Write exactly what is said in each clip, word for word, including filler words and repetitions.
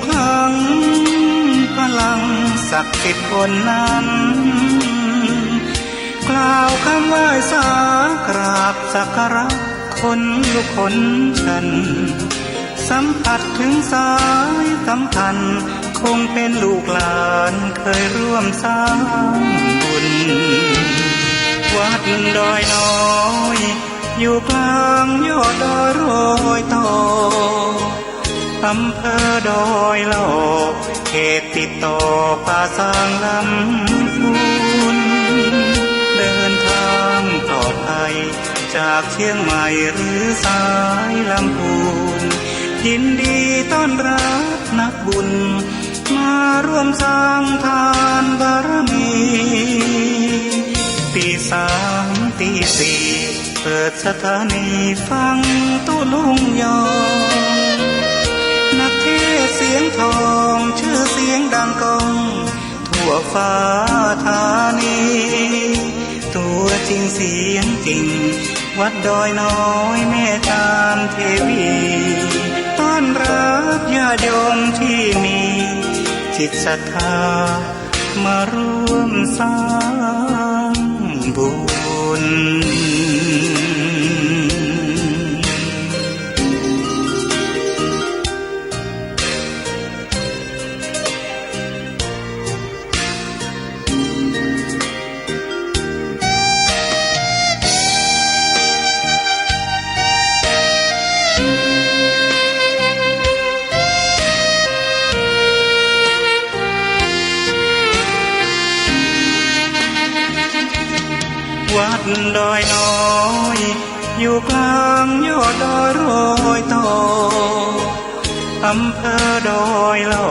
คลังพลังศักดิ์สิทธิ์คนนั้น กล่าวคำไหว้สากราบสักการะคนลุกขนชัน สัมผัสถึงสายสัมพันธ์ คงเป็นลูกหลานเคยร่วมสร้างบุญ วัดดอยน้อย อยู่กลางยอดดอยรอยต่อ อำเภอดอยหล่อ เขตติดต่อป่าซางลำพูน เดินทางปลอดภัย จากเชียงใหม่หรือสายลำพูน ยินดีต้อนรับนักบุญ มาร่วมสร้างทานบารมี ตีสามตีสี่ เปิดสถานีฟังตุลุงยอง นักเทศน์เสียงทอง ชื่อเสียงดังก้อง ทั่วฟ้าธานี ตัวจริงเสียงจริง วัดดอยน้อยแม่จามเทวี ต้อนรับญาติโยมที่มีจิตศรัทธา มาร่วมสร้างบุญ วัดดอยน้อย อยู่กลางยอดดอยรอยต่อ อำเภอดอยหล่อ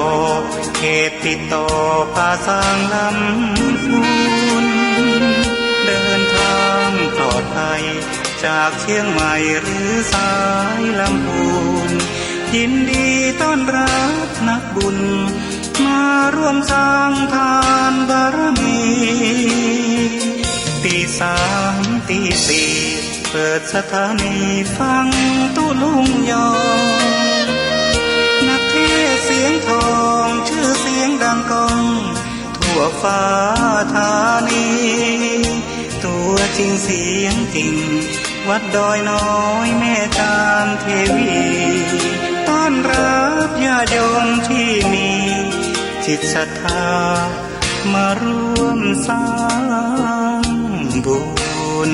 เขตติดต่อป่าซางลำพูน เดินทางปลอดภัย จากเชียงใหม่หรือสายลำพูน ยินดีต้อนรับนักบุญ มาร่วมสร้างทานบารมี ตีสามตีสี่ เปิดสถานีฟังตุลุงยอง นักเทศน์เสียงทอง ชื่อเสียงดังก้อง ทั่วฟ้าธานี ตัวจริงเสียงจริง วัดดอยน้อยแม่จามเทวี ต้อนรับญาติโยมที่มีจิตศรัทธา มาร่วมสร้างบุญ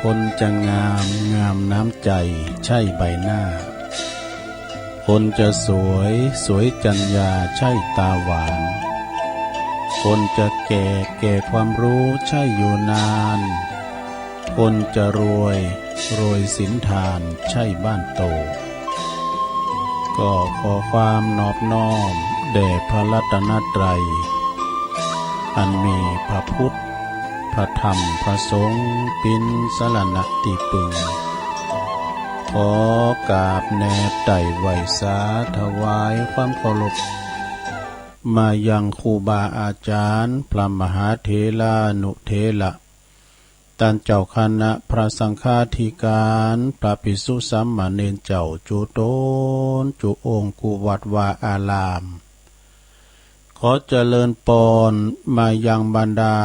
คนจะงาม งามน้ำใจ ใช่ใบหน้า คนจะสวย สวยจัญญา ใช่ตาหวาน คนจะแก่ แก่ความรู้ ใช่อยู่นาน คนจะรวย รวยสินทาน ใช่บ้านโต ก็ขอความนอบน้อมแด่พระรัตนตรัย อันมีพระพุทธ พระธรรม พระสงฆ์ เป็นสรณะที่พึ่ง ขอกราบแนบไต่ไหว้สาถวายความเคารพ มายังครูบาอาจารย์ พระมหาเถรานุเถระ ต้านเจ้าคณะพระสังฆาธิการ พระภิกษุสามเณรเจ้า จุตนจุองค์ กู้วัดวาอาราม ขอเจริญพรมายังบรรดา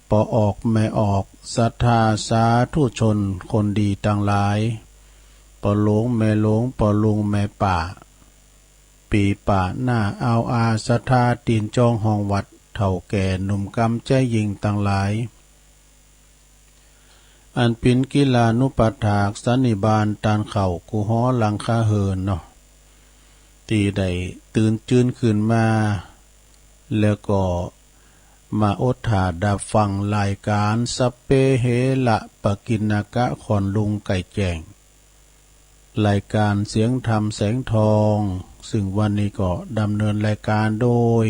ป้อออกแม่ออกศรัทธาสาธุชนคนดีทั้งหลาย ป้อหลวงแม่หลวง ป้อลุงแม่ป้า ปี๋ป้าน้าอาวอาศรัทธาตีนจองห้องวัด เฒ่าแก่หนุ่มกำแจ้หญิงทั้งหลาย อันเป๋นกิลานุปัฏฐากสันนิบาตต้านเข้ากู้หอหลังคาเฮือนเนาะ ตี้ได้ตื่นจื้นขึ้นมา แล้วก็มาอดถ่าดับฟังรายก๋านสัพเพเหระปะกิณณกะ ขอนลุงไก่แจ้ง รายก๋านเสียงธรรมแสงทอง ซึ่งวันนี้ก็ดำเนินรายก๋านโดย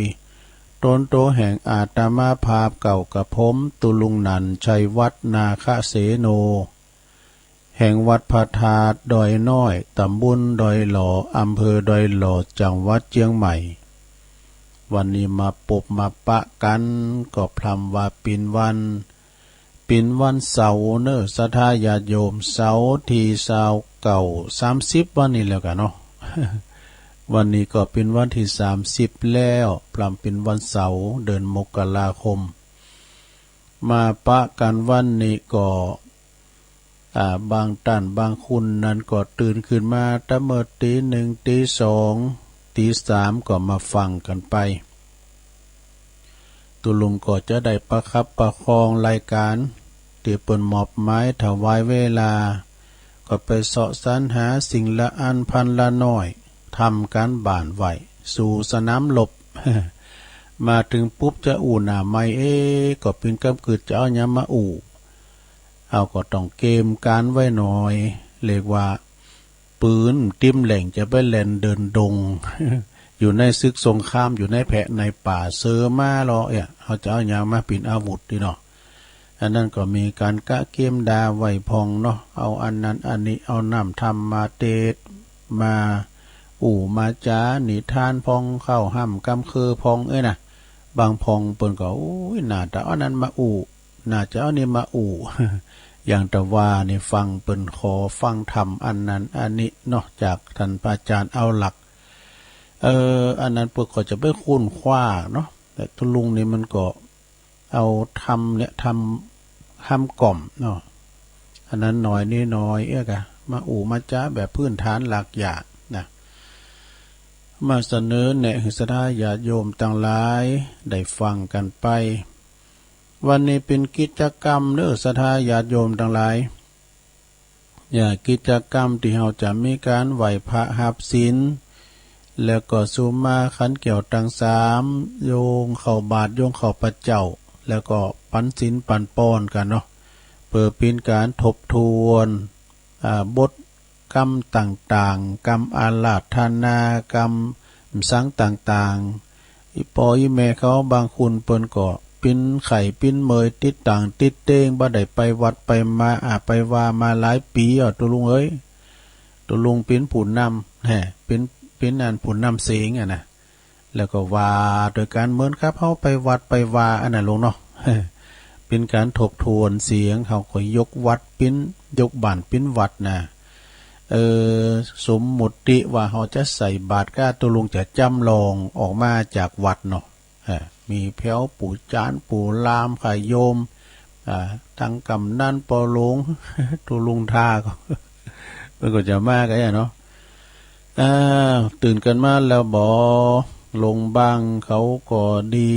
ตนโตแห่งอาตมาภาพเก่ากับผม ตุลุงหนันชัยวัฒน์ นาคเสโน แห่งวัดพระธาตุดอยน้อย ตำบลดอยหล่อ อำเภอดอยหล่อ จังหวัดเจียงใหม่ วันนี้มาปบมาปะกั๋น ก็พร่ำว่าเป๋นวัน เป๋นวันเสาร์เน่อ ศรัทธาญาติโยม เสาร์ตี้ซาวเก้า สามสิบวันนี้แล้วกั๋นเนาะ วันนี้ก็เป๋นวันตี้สามสิบแล้ว พร่ำเป๋นวันเสาร์ เดือนมกราคม มาปะกั๋นวันนี้ก็ อ่า บางต้านบางคนนั้นก็ตื่นขึ้นมาตั้งเมื่อตี๋หนึ่ง ตี๋สอง ตี๋สามก็มาฟังกั๋นไป ตุลุงก็จะได้ประคับประคองรายก๋าน ตี้เปิ้นมอบหมายถวายเวลา ก็ไปเซาะสรรหาสิ่งละอันพันละน้อย ทำก๋านบ้านไว้ สู่สนามรบ มาเถิงปุ๊บจะอู้หน้าใหม่ เอ๊ะ ก็เป๋นกำกึ๊ดจะเอาหยังมาอู้ เฮาก็ต้องเกมก๋านไว้หน่อย เรียกว่า ปืนติมแหล่งจะไปแล่นเดินดง อยู่ในศึกสงคราม อยู่ในแผะในป่า เสือมาลอเอี้ย เฮาจะเอาหยังมาเป๋นอาวุธดีเนาะ อันนั้นก็มีก๋านกะเกมดาไว้พ่องเนาะ เอาอันนั้นอันนี้ เอาน้ำธรรมมาเตสน์ มาอู้มาจ๋า นิทานพ่อง เข้าฮ่ำกำเคือพ่อง เอ้ยนะ บางพ่องเปิ้นก็ โอ้ย น่าจะเอาอันนั้นมาอู้ น่าจะเอานี่มาอู้ อย่างตะว่านี่ฟังเปิ้นขอฟังธรรมอันนั้นอันนี้เนาะ จากต้านพระอาจ๋ารย์เอาหลัก เออ อันนั้นเปิ้นก็จะไปค้นคว้าเนาะ แต่ตุลุงนี่มันก็เอาธรรมเนี่ย ธรรม ธรรมกล่อมเนาะ อันนั้นหน่อยนี่หน่อย เอี้ยกะ มาอู้มาจ๋าแบบพื้นฐานหลักหญ้านะ มาเสนอแนะหื้อศรัทธาญาติโยมตังหลายได้ฟังกั๋นไป วันนี้เป๋นกิจกรรมเน่อศรัทธาญาติโยมตังหลาย อย่า กิจกรรมตี้เฮาจะมีก๋านไหว้พระฮับศีล แล้วก็สุมาขันแก้วตังสาม โยงเข้าบาตร โยงเข้าพระเจ้า แล้วก็ปั๋นศีลปั๋นปอนกั๋นเนาะ เปื้อเป๋นก๋านทบทวน อ่า บท กำต่างๆ กำอาราธนา กำสังต่างๆ อี่ป้ออี่แม่เขาบางคนเปิ้นก็ปินไข่ปินเมย ติดต่างติดเตง บ่ได้ไปวัดไปมา อ่า ไปว่ามาหลายปี๋อ่ะ ตุลุงเอ้ย ตุลุงเป๋นผู้นำ แหม เป๋น เป๋นอันผู้นำเสียงอ่ะนะ แล้วก็ว่าโดยก๋านเหมือนกับเฮาไปวัดไปวาอันนั้นลงเนาะ เป๋นก๋านทบทวนเสียง เฮาก็ยกวัดเป๋น ยกบ้านเป๋นวัดนะ เออ สมมุติว่าเฮาจะใส่บาตรก้า ตุลุงจะจ๋ำลองออกมาจากวัดเนาะ เออ มีแผวปู่จ๋ารย์ปู่ลาม ค่าโยม อ่า ตังกำนันป้อหลวง ตุลุงทาก็ เปิ้นก็จะมากั๋นเนาะ อ่า ตื่นกั๋นมาแล้วบ่ โรงบ้างเขาก็ดี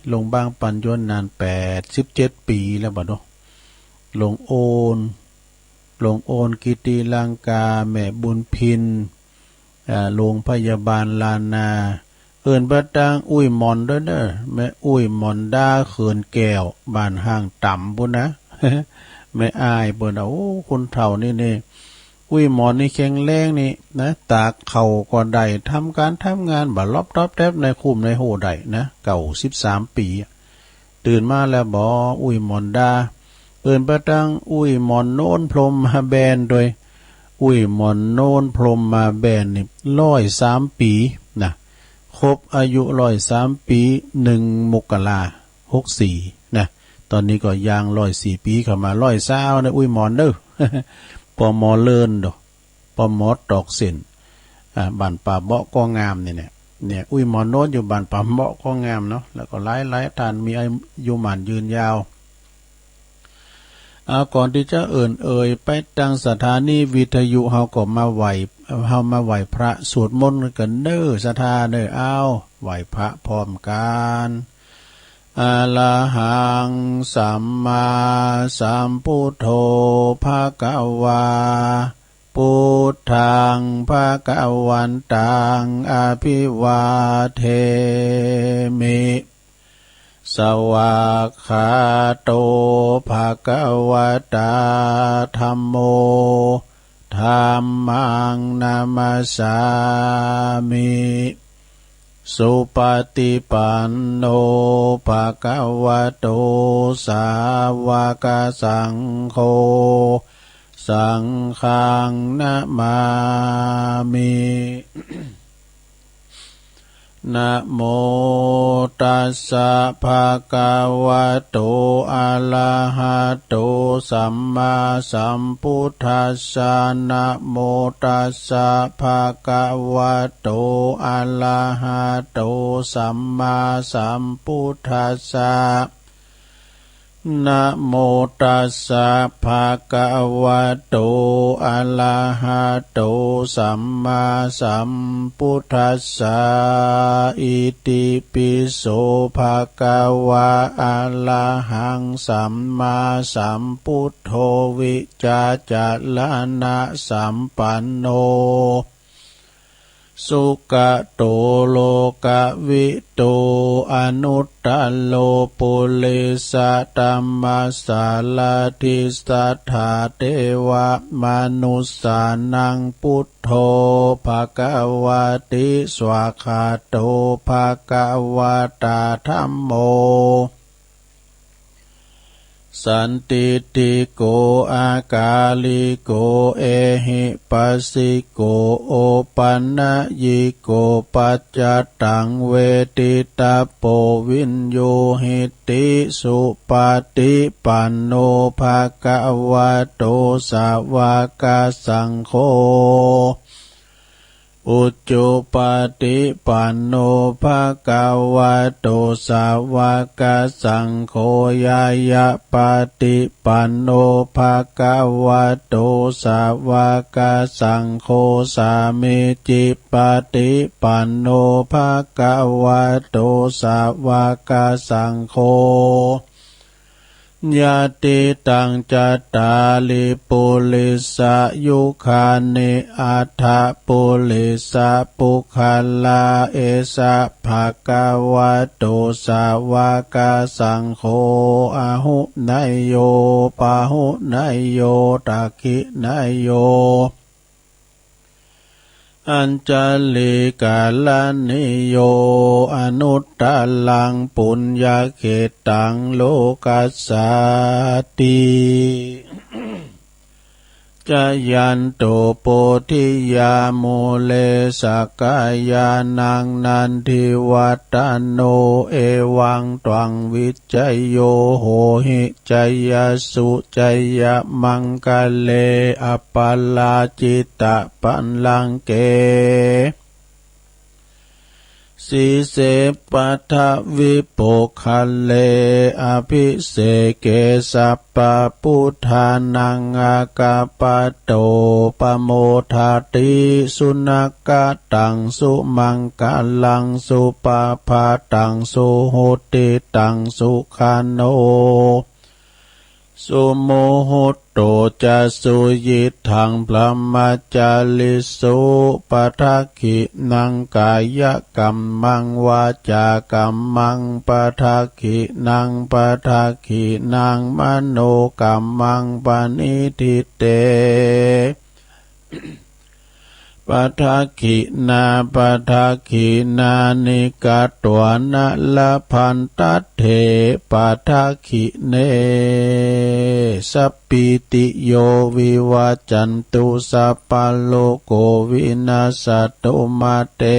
โรงบ้างปั๋ญญวนนานแปดสิบเจ็ดปี๋แล้วบ่เนาะ โรงโอน โรงโอนกิติลังกา แม่บุญพิน อ่า โรงพยาบาลล้านนา เอิ้นไปตังอุ้ยหม่อนด้วยเน่อ แม่อุ้ยหม่อนดา เขื่อนแก้ว บ้านห้างต่ำปุ้นนะ แม่อ้ายเปิ้น โอ้ คนเฒ่านี่นี่ อุ้ยหม่อนนี่แข็งแรงนี่นะ ตากข้าวก็ได้ ทำก๋านทำงานบ่หลบตอบแต๊บ ในคุมในโฮได้นะ เก้าสิบสามปี๋ ตื่นมาแล้วบ่ อุ้ยหม่อนดา เอิ้นไปตังอุ้ยหม่อนโนนพรหมมาแบนด้วย อุ้ยหม่อนโนนพรหมมาแบนนี่ร้อยสามปี๋นะ ครบอายุร้อยสามปี๋ หนึ่งมกราหกสี่นะ ต๋อนนี้ก็ย่างร้อยสี่ปี๋เข้ามา ร้อยซาวนะ อุ้ยหม่อนเน่อ ป้อหมอเลินโด ป้อหมอตอกเส้น อ่า บ้านป่าเบาะก็งามนี่แหละ เนี่ย อุ้ยหมอนวดอยู่บ้านป่าเหมาะก็งามเนาะ แล้วก็หลายๆ ท่านมีอายุหมั้นยืนยาว เอา ก่อนที่จะเอิ้นเอ่ยไปตังสถานีวิทยุ เฮาก็มาไหว้ เฮามาไหว้พระสวดมนต์กันเน้อ ศรัทธาเน้อ เอา ไหว้พระพร้อมกัน Arahaṃ sammāsambuddho bhagavā, buddhaṃ bhagavantaṃ abhivādemi. Svākkhāto bhagavatā dhammo, dhammaṃ namassāmi. Supaṭipanno bhagavato sāvakasaṅgho, saṅghaṃ namāmi. Namo tassa bhagavato arahato sammāsambuddhassa. Namo tassa bhagavato arahato sammāsambuddhassa. Namo tassa bhagavato arahato sammāsambuddhassa. Itipi so bhagavā arahaṃ sammāsambuddho vijjācaraṇasampanno sugato lokavidū anuttaro purisadammasārathi satthā devamanussānaṃ buddho bhagavāti. Svākkhāto bhagavatā dhammo sandiṭṭhiko akāliko ehipassiko opanayiko paccattaṃ veditabbo viññūhīti. Supaṭipanno bhagavato sāvakasaṅgho, ujupaṭipanno bhagavato sāvakasaṅgho, ñāyapaṭipanno bhagavato sāvakasaṅgho, sāmīcipaṭipanno bhagavato sāvakasaṅgho, yadidaṃ cattāri purisayugāni aṭṭha purisapuggalā, esa bhagavato sāvakasaṅgho, āhuneyyo pāhuneyyo dakkhiṇeyyo añjalikaraṇīyo anuttaraṃ puññakkhettaṃ lokassāti. Jayanto bodhiyā mūle sakyānaṃ nandivaḍḍhano, evaṃ tvaṃ vijayo hohi jayassu jayamaṅgale, aparājitapallaṅke sīse paṭhavipokkhare, abhiseke sabbabuddhānaṃ aggappatto pamodati. Sunakkhattaṃ sumaṅgalaṃ supabhātaṃ suhuṭṭhitaṃ, sukhaṇo sumuhutto ca suyiṭṭhaṃ brahmacārisu, padakkhiṇaṃ kāyakammaṃ vācākammaṃ padakkhiṇaṃ, padakkhiṇaṃ manokammaṃ paṇidhī te padakkhiṇā, padakkhiṇāni katvāna labhantatthe padakkhiṇe. Sabbītiyo vivajjantu, sabbarogo vinassatu, mā te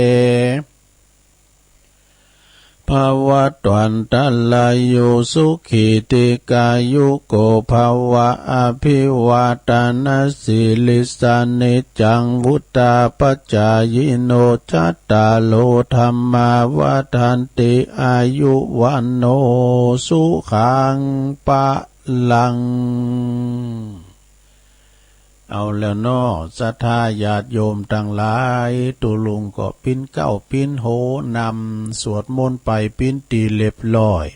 ภวตวันตรายโยสุขีติกายุโกภวะ อภิวาทนสีลิสสะนิจจังวุตตาปจายิโน จัตตาโรธัมมาวัฑันติ อายุวัณโณสุขังพลัง เอาแล้วเนาะ ศรัทธาญาติโยมตังหลาย ตุ๊ลุงก็ปิ้นเก๊าปิ้นโหนำ สวดมนต์ไปปิ้นตี้เรียบร้อย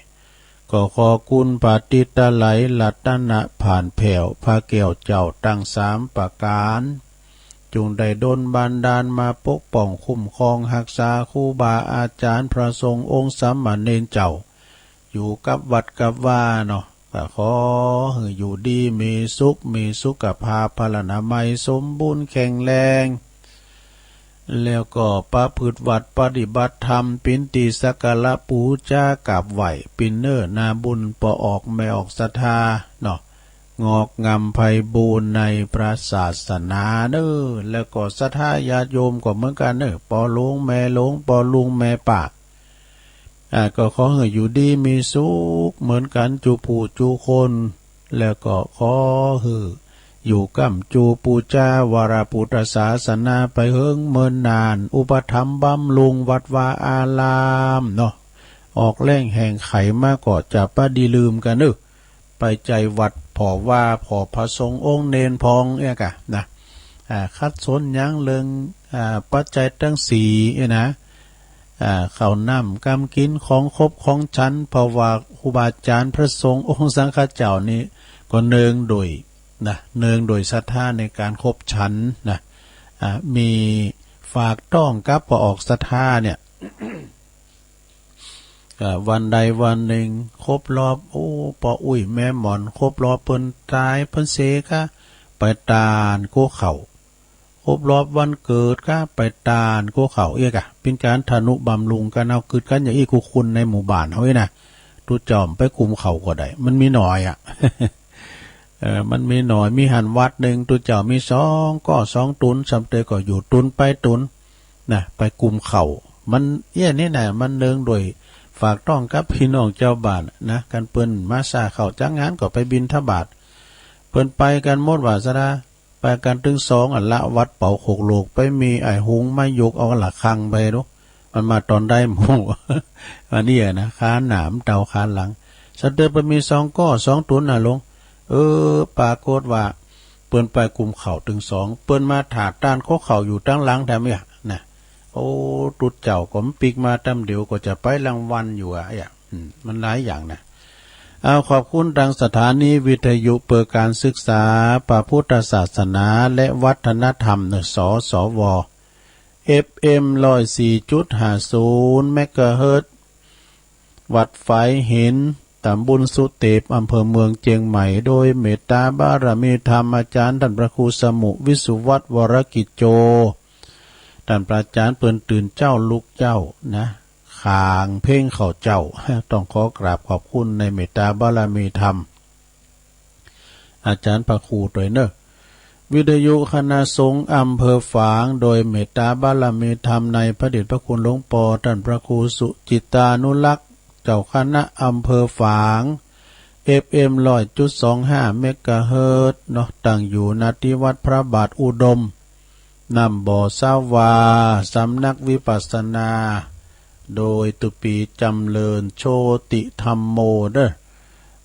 ก็ขอคุณพระติตะไลรัตนะผ่านแผ้ว พระแก้วเจ้าตังสามประก๋าน จุ่งได้ดลบันดาลมาปกป้องคุ้มครองฮักษาครูบาอาจ๋ารย์พระสงฆ์องค์สามเณรเจ้า อยู่กับวัดกับวาเนาะ ก็ขอหื้ออยู่ดีมีสุข มีสุขภาพพลานามัยสมบูรณ์แข็งแรง แล้วก็ประพฤติวัตรปฏิบัติธรรม ปิ้นตี้สักการะปู๋จากราบไหว้ ปิ้นเน้อนาบุญป้อออกแม่ออกศรัทธาเนาะ งอกงามไพบูลย์ในพระศาสนาเน้อ แล้วก็ศรัทธาญาติโยมก็เหมือนกั๋นเน้อ ป้อหลวงแม่หลวง ป้อลุงแม่ป้า อ่า ก็ขอหื้ออยู่ดีมีสุขเหมือนกั๋นจูผู้จูคน แล้วก็ขอหื้ออยู่ก้ำจูปู๋จาวรพุทธศาสนาไปเหิงเมินนาน อุปถัมภ์บำรุงวัดวาอารามเนาะ ออกแฮงแห่งไขมาก็จะปะดีลืมกั๋นเน้อ ไปใจ๊วัดผ่อวาผ่อพระสงฆ์องค์เณรพ่องเอี้ยก่ะนะ อ่า ขัดสนหยังเรื่อง อ่า ปัจจัยตังสี่เอี้ยนะ อ่า ข้าวน้ำกำกิ๋นของคบของฉัน เพราะว่าครูบาอาจ๋ารย์พระสงฆ์องค์สังฆเจ้านี่ก็เนืองโดยนะ เนืองโดยศรัทธาในก๋านคบฉันนะ อ่า มีฝากต้องกับป้อออกศรัทธาเนี่ย ก็วันใดวันหนึ่งครบรอบ โอ้ ป้ออุ๊ยแม่หม่อน ครบรอบเปิ้นต๋ายเปิ้นเสียก่ะ ไปตานกั๋วข้าว ครบรอบวันเกิดก่ะ ไปตานกั๋วข้าวเอี้ยก่ะ ปิ้นก๋านทนุบำรุงกั๋น เอากึ๊ดกั๋นอย่างอี้กู้คนในหมู่บ้านเฮาอี้นะ ตุ๊เจ้าไปกุมข้าวก็ได้ มันมีหน้อยอะ เออ มันมีหน้อย มีหั้นวัดหนึ่ง ตุ๊เจ้ามีสองก้อสองตุ๊น ซ้ำเตยก็อยู่ตุ๊นไปตุ๊น นะ ไปกุมข้าว มันเอี้ยนี่นะ มันเนืองโดยฝากต้องกับปี้น้องจาวบ้านนะ กั๋นเปิ้นมาสาข้าวจากงานก็ไปบิณฑบาต เปิ้นไปกั๋นหมดว่าซะนะ ไปกั๋นตึงสองอันละ วัดเป๋าโขกโลก ไปมีไอ้หงมายกเอาละฆังไปดู มันมาต๋อนใดหมู่ อันนี้นะ คาหน้ามันเต่าคาหลัง ซ้ำเตยไปมีสองก้อสองตุ๊นน่ะหลวง เออ ปรากฏว่า เปิ้นไปกุมข้าวตึงสอง เปิ้นมาถ่าตานกั๋วข้าวอยู่ตังหลังแถมเอี้ยนะ โอ้ ตุ๊เจ้าก็ปิ๊กมาต๋ามเดี๋ยวก็จะไปรางวัลอยู่อะ เอี้ย อืม มันหลายอย่างนะ เอา ขอบคุณตังสถานีวิทยุเปื้อก๋านศึกษาพระพุทธศาสนาและวัฒนธรรมเนาะ สสว เอฟเอ็ม ร้อยสี่จุดห้าศูนย์ เมกะเฮิรตซ์ วัดฝายหิน ตำบลสุเตป อำเภอเมืองเจียงใหม่ โดยเมตตาบารมีธรรมอาจ๋ารย์ต้านพระครูสมุห์ วิสุวัฒน์ วรกิจโจ ต้านพระอาจ๋ารย์เปิ้นตื่นเจ๊าลุกเจ๊านะ ขางเพลงข้าวเจ๊า ต้องขอกราบขอบคุณในเมตตาบารมีธรรม อาจ๋ารย์พระครูตวยเน้อ วิทยุคณะสงฆ์อำเภอฝาง โดยเมตตาบารมีธรรมในพระเดชพระคุณหลวงป้อต้านพระครูสุจิตตานุรักษ์ เจ้าคณะอำเภอฝาง เอฟเอ็ม ร้อยจุดสองห้า เมกะเฮิรตซ์เนาะ ตั้งอยู่หน้าตี้วัดพระบาทอุดม น้ำบ่อสาวา สำนักวิปัสสนา โดยตุ๊ปี๋จ๋ำเริญโชติธัมโมเน้อ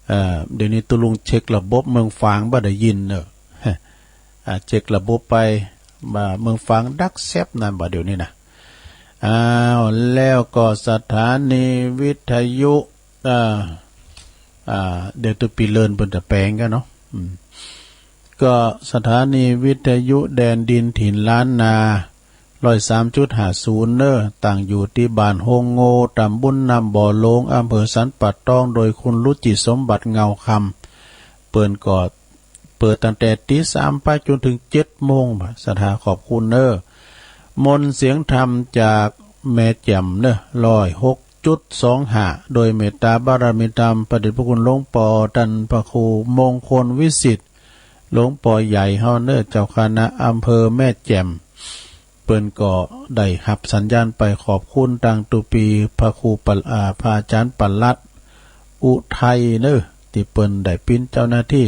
เอ่อ เดี๋ยวนี้ตุ๊ลุงเช็คระบบเมืองฝางบ่ได้ยินเน้อ อ่า เช็คระบบไป บ่าเมืองฝางดักแซบนั่นบ่าเดี๋ยวนี้นะ อ้าว แล้วก็สถานีวิทยุ อ่า อ่า เดี๋ยวตุ๊ปี๋เลินเปิ้นจะแปลงกั๋นเนาะ อืม ก็สถานีวิทยุแดนดินถิ่นล้านนา ร้อยสามจุดห้าศูนย์ เน้อ ตั้งอยู่ตี้บ้านโฮงโง่ ตำบลน้ำบ่อโลง อำเภอสันป่าตอง โดยคุณรุจิสมบัติเงาคำ เปิ้นก็เปิดตั้งแต่ตีสามไปจนถึงเจ็ดโมงบ่า ศรัทธาขอบคุณเน้อ มนต์เสียงธรรมจากแม่แจ่มเน้อ ร้อยหกจุดสองห้า โดยเมตตาบารมีธรรมพระเดชพระคุณหลวงป้อต้านพระครูมงคลวิสิทธิ์ หลวงป้อใหญ่เฮาเน้อ เจ้าคณะอำเภอแม่แจ่ม เปิ้นก็ได้ฮับสัญญาณไป ขอบคุณตังตุปีพระครูปะ อ่า พระอาจารย์ปลัดอุทัยเนอะ ที่เปิ้นได้ปิ้นเจ้าหน้าที่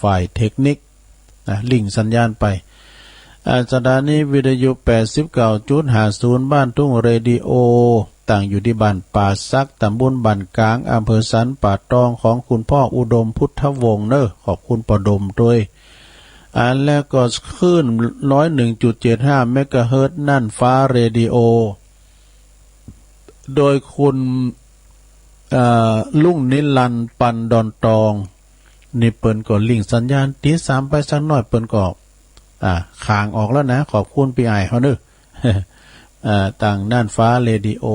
ฝ่ายเทคนิคนะ ลิงก์สัญญาณไป อ่า สถานีวิทยุ แปดสิบเก้าจุดห้าศูนย์ บ้านทุ่งเรดิโอ ตั้งอยู่ที่บ้านป่าสัก ตำบลบ้านกลาง อำเภอสันป่าตอง ของคุณพ่ออุดมพุทธวงศ์เนอะ ขอบคุณป้อดมด้วย อ่า แล้วก็คลื่น ร้อยหนึ่งจุดเจ็ดห้า เมกะเฮิรตซ์ น่านฟ้าเรดิโอ โดยคุณ เอ่อ ลุงนิรันดร์ ปันดอนตอง นี่เปิ้นก็ลิงก์สัญญาณ ติดสามไปสักหน่อย เปิ้นก็ อ่า ค้างออกแล้วนะ ขอบคุณปี้อ้ายเฮาเนอะ อ่า ตังน่านฟ้าเรดิโอ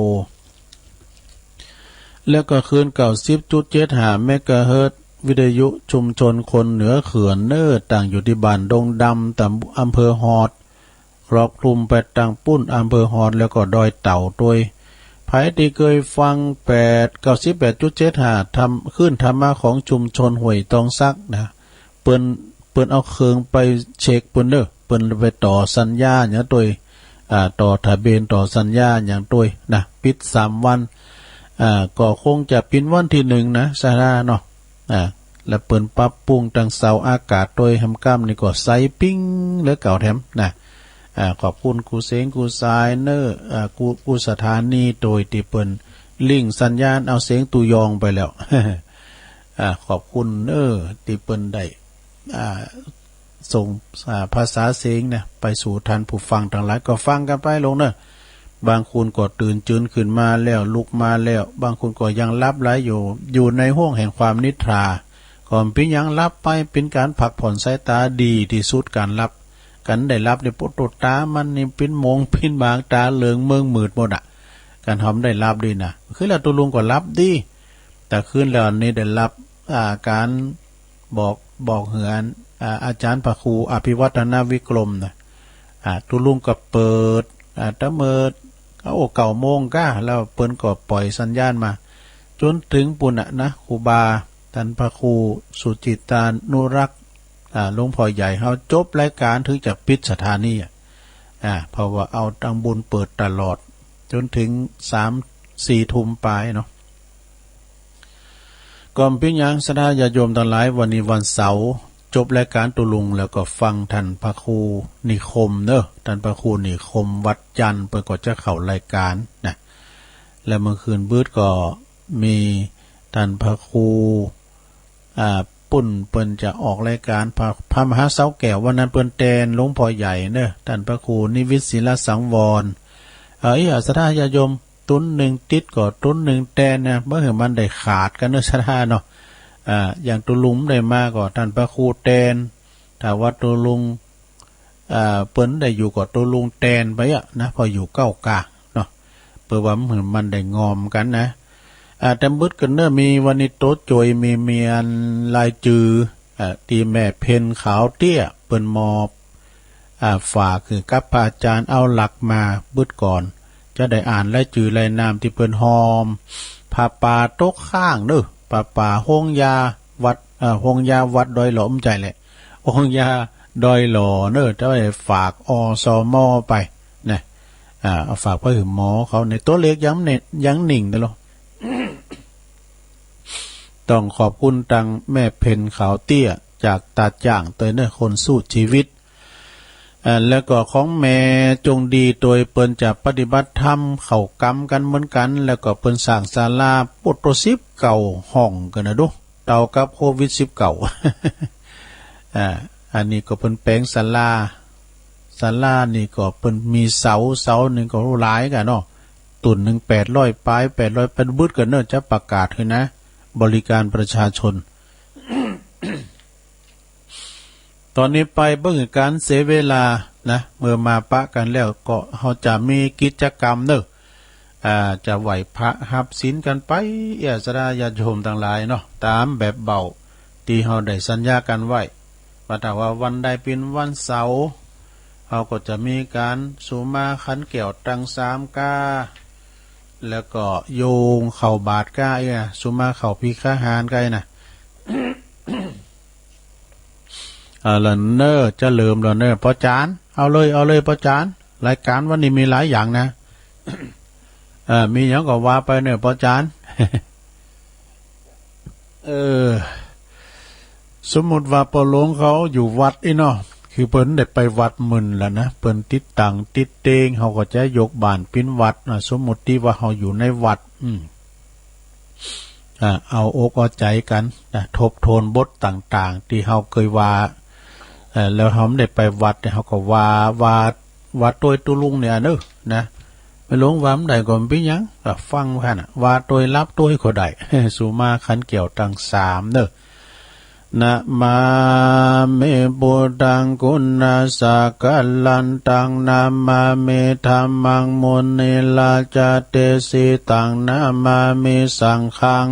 แล้วก็คลื่น เก้าสิบจุดเจ็ดห้า เมกะเฮิรตซ์ วิทยุชุมชนคนเหนือเขื่อนเนอะ ตั้งอยู่ที่บ้านดงดำ ตำ อำเภอฮอด ครอบคลุมไปตังปุ้นอำเภอฮอด แล้วก็ดอยเต่าด้วย ใผตี้เกยฟัง แปด เก้าสิบแปดจุดเจ็ดห้า ธรรม คลื่นธรรมะของชุมชนห้วยตองสักนะ เปิ้น เปิ้นเอาเครื่องไปเช็คเปิ้นเนอะ เปิ้นไปต่อสัญญาหยังด้วย อ่า ต่อทะเบียน ต่อสัญญาหยังด้วยนะ ปิดสามวัน อ่า ก็คงจะปิดวันที่หนึ่งนะ สาราเนาะ อ่า แล้วเปิ้นปรับปรุงตังเสาอากาศด้วย หำก้ำนี่ก็ใสปิ้งเหลือเก่าแถมนะ อ่า ขอบคุณกู้เสียงกู้สายเนอะ อ่า กู้ กู้สถานี โดยตี้เปิ้นลิงก์สัญญาณเอาเสียงตู้ยองไปแล้ว อ่า ขอบคุณเนอะ ตี้เปิ้นได้ อ่า ส่ง อ่า ภาษาเสียงนะ ไปสู่ท่านผู้ฟังตังหลาย ก็ฟังกั๋นไปลงเนอะ บางคนก็ตื่นจืนขึ้นมาแล้ว ลุกมาแล้ว บางคนก็ยังหลับไหลอยู่ อยู่ในห้วงแห่งความนิทรา ก็บ่เป๋นหยัง หลับไป เป๋นก๋านพักผ่อนสายต๋า ดีตี้สุดก๋านหลับ ก๋านได้หลับนี่ โปะโตต๋ามันนี่ เป๋นโมงเป๋นบาง ต๋าเหลืองเมิงมืดหมดอะ ก๋านเฮาได้หลับดีนะ คืนแล้วตุ๊ลุงก็หลับดี ต๋าคืนแล้วนี่ได้หลับ อ่า ก๋านบอก บอกเฮือน อ่า อาจารย์พระครูอภิวัฒนวิกรมนะ อ่า ตุ๊ลุงก็เปิด อ่า ตะเมิด โอ้ เก้าโมงก้า แล้วเปิ้นก็ปล่อยสัญญาณมา จ๋นเถิงปุ้นน่ะนะ ครูบา ต้านพระครูสุจิตานุรักษ์ อ่า หลวงพ่อใหญ่เฮา จบรายก๋านเถิงจะปิดสถานีอะ อ่า เพราะว่าเอาตังบุญเปิดตลอด จ๋นเถิงสามสี่ทุ่มปลายเนาะ ก็บ่เป๋นหยัง ศรัทธาญาติโยมตังหลาย วันนี้วันเสาร์ จบรายก๋านตุ๊ลุงแล้วก็ฟังต้านพระครูนิคมเนอะ ต้านพระครูนิคมวัดจันทร์ เปิ้นก็จะเข้ารายก๋านนะ แล้วเมื่อคืนมืดก็มีต้านพระครู อ่า ปุ้นเปิ้นจะออกรายก๋านพระ พระมหาเสาแก้ว วันนั้นเปิ้นแตนหลวงพ่อใหญ่เนอะ ต้านพระครูนิวิตศิลสังวร เอ่อ อีหยัง ศรัทธาญาติโยม ตุ๊นหนึ่งติดก็ตุ๊นหนึ่งแตนนะ บ่หื้อมันได้ขาดกั๋นเนอะ ศรัทธาเนาะ อ่า อย่างตุ๊ลุงได้มาก็ต้านพระครูแตน ถ้าว่าตุ๊ลุง อ่า เปิ้นได้อยู่ก็ตุ๊ลุงแตนไปอะนะ พออยู่เก้ากาเนาะ เปื้อว่าบ่หื้อมันได้งอมกั๋นนะ อ่า แต่มืดกั๋นเนอะ มีวันนี้โต๊ะโจย มี มีอันรายจื่อ อ่า ตี้แม่เพ็ญขาวเตี้ย เปิ้นมอบ อ่า ฝากหื้อกับพระอาจารย์ เอาหลักมามืดก่อน จะได้อ่านรายจื่อรายนามตี้เปิ้นหอม ผ้าป่าตกค้างเนอะ ผ้าป่าโฮงยาวัด เอ่อ โฮงยาวัดดอยหล่อ บ่ใจ้แหละ โฮงยาดอยหล่อเนอะ จะได้ฝาก อสม ไปนะ อ่า เอาฝากไปหื้อหมอเขา ในตัวเลขยังเนี่ย ยังนิ่งตลอด ต้องขอบคุณตังแม่เพ็ญขาวเตี้ย จากตาดจ้างเตยเนอะ คนสู้ชีวิต อ่า แล้วก็ของแม่จงดี โดยเปิ้นจะปฏิบัติธรรมเข้ากรรมกั๋นเหมือนกั๋น แล้วก็เปิ้นสร้างศาลา โปะโตสิบเก้าห้องกั๋นนะดู เต้ากับโควิดสิบเก้า อ่า อันนี้ก็เปิ้นแป๋งศาลา ศาลานี่ก็เปิ้นมีเสา เสานี่ก็หลายกั๋นเนาะ ตุ๊นหนึ่งแปดร้อยปลาย แปดร้อย เปิ้นมืดกั๋นเนอะ จะประกาศหื้อนะ บริการประชาชน ต๋อนนี้ไปบ่หื้อก๋านเสียเวลานะ เมื่อมาปะกั๋นแล้วก็เฮาจะมีกิจกรรมเนอะ อ่า จะไหว้พระฮับศีลกั๋นไป เอื้อศรัทธาญาติโยมตังหลายเนาะ ต๋ามแบบเบ้า ตี้เฮาได้สัญญากั๋นไว้ ว่าถ้าว่าวันใดเป๋นวันเสาร์ เฮาก็จะมีก๋านสุมาขันแก้วตังสามก้า แล้วก็โยงเข้าบาตรก้า เอื้อ สุมาเข้าภัตตาหารก้านะ เอาละเนอะ จะเริ่มแล้วเนอะ ป้อจาน เอาเลย เอาเลย ป้อจาน รายการวันนี้มีหลายอย่างนะ เออ มีอย่างก็ว่าไปเนี่ย ป้อจ๋ารย์ เออ สมมุติว่าป้อหลวงเขาอยู่วัดอี้เนาะ คือเปิ้นได้ไปวัดมื้อละนะ เปิ้นติดตั้งติดเตง เขาก็จะยกบ้านปิ้นวัดนะ สมมุติว่าเขาอยู่ในวัด อืม อ่า เอาอกเอาใจกันนะ ทบทวนบทต่างๆ ที่เขาเคยว่า เอ่อ แล้วเขาไม่ได้ไปวัดเนี่ย เขาก็ว่า ว่า ว่าโตยตุลุงเนี่ยเนอะ นะ ไม่หลวงว่ามันได้ก็ไม่เป็นหยัง ก็ฟังว่านะ ว่าโตยรับโตยก็ได้ สุมาขันเกี่ยวตังสามเนอะ นะมามิ พุทธัง กุณาสกลันตัง นะมามิ ธัมมัง มุนิราชาเดสิตัง นะมามิ สังฆัง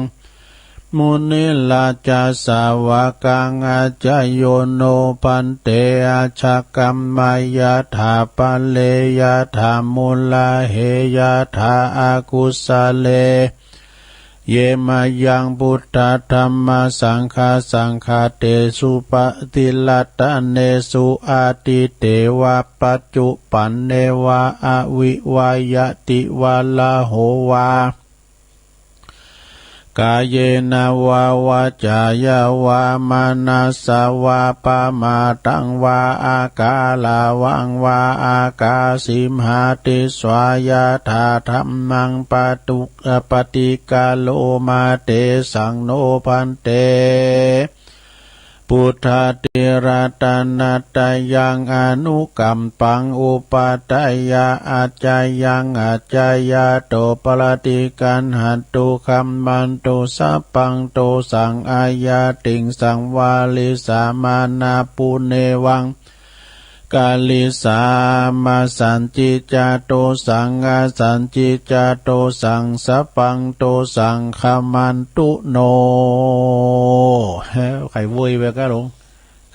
มุนิราชาสาวกัง อาจโยโน ภันเต อาชกัมมายาถา ปะเรยาถา มุลาเหยาถา อากุสะเล เยมายัง พุทธา ธัมมา สังฆา สังฆาเตสุ ปฏิรัตเนสุ อาทิเตวะ ปัจจุปันเนวะ อวิวายติวะ ลาโหวา กายเยนะวะ วาจายะวะ มนัสสะวะ ปะมาทังวะ อาการะวังวะ อากาสิมหาติสวายาถา ธัมมัง ปะตุ ปะติกะโรมา เตสัง โน ภันเต พุทธา ติรัตนะตะยัง อนุกัมปัง อุปัฏฐายะ อาจยัง อาจยะโต ปะระติกัณหันตุ คัมมันตุ สัพพัง โตสัง อาญาติงสัง วาริสามา นาปุเนวัง กาลิสามา สันจิจา โตสัง อาสันจิจา โตสัง สัพพัง โตสัง คัมมันตุ โน เฮ้ย ใครโวยไปก็หลวง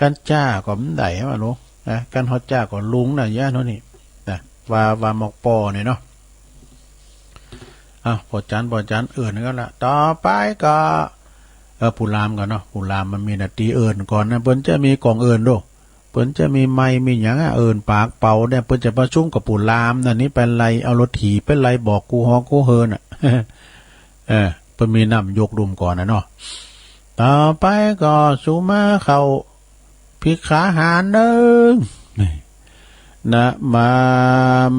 กันจ้าก็ไม่ได้ว่าหลวง นะ กันฮอดจ้าก็ลุงนะ ย่าโน่นนี่ นะ ว่า ว่าหมอกปอเนี่ยเนาะ อ่ะ ป้อจ๋ารย์ ป้อจ๋ารย์ เอิ้นกันละ ต่อไปก็ เออ ผู้ลามก่อนเนาะ ผู้ลามมันมีหน้าตี้เอิ้นก่อนนะ เปิ้นจะมีกองเอิ้นโด เปิ้นจะมีไมค์มีหยังอะ เอิ้นปากเป่าเนี่ย เปิ้นจะประชุมกับผู้ลามนั่นนี่ ไปไล่เอารถถีบ ไปไล่บอกกูฮอกูเฮินน่ะ เออ เปิ้นมีน้ำยกดุมก่อนนะเนาะ ต่อไปก็สุมาเข้า ภิกขาหารเด้อ นะมา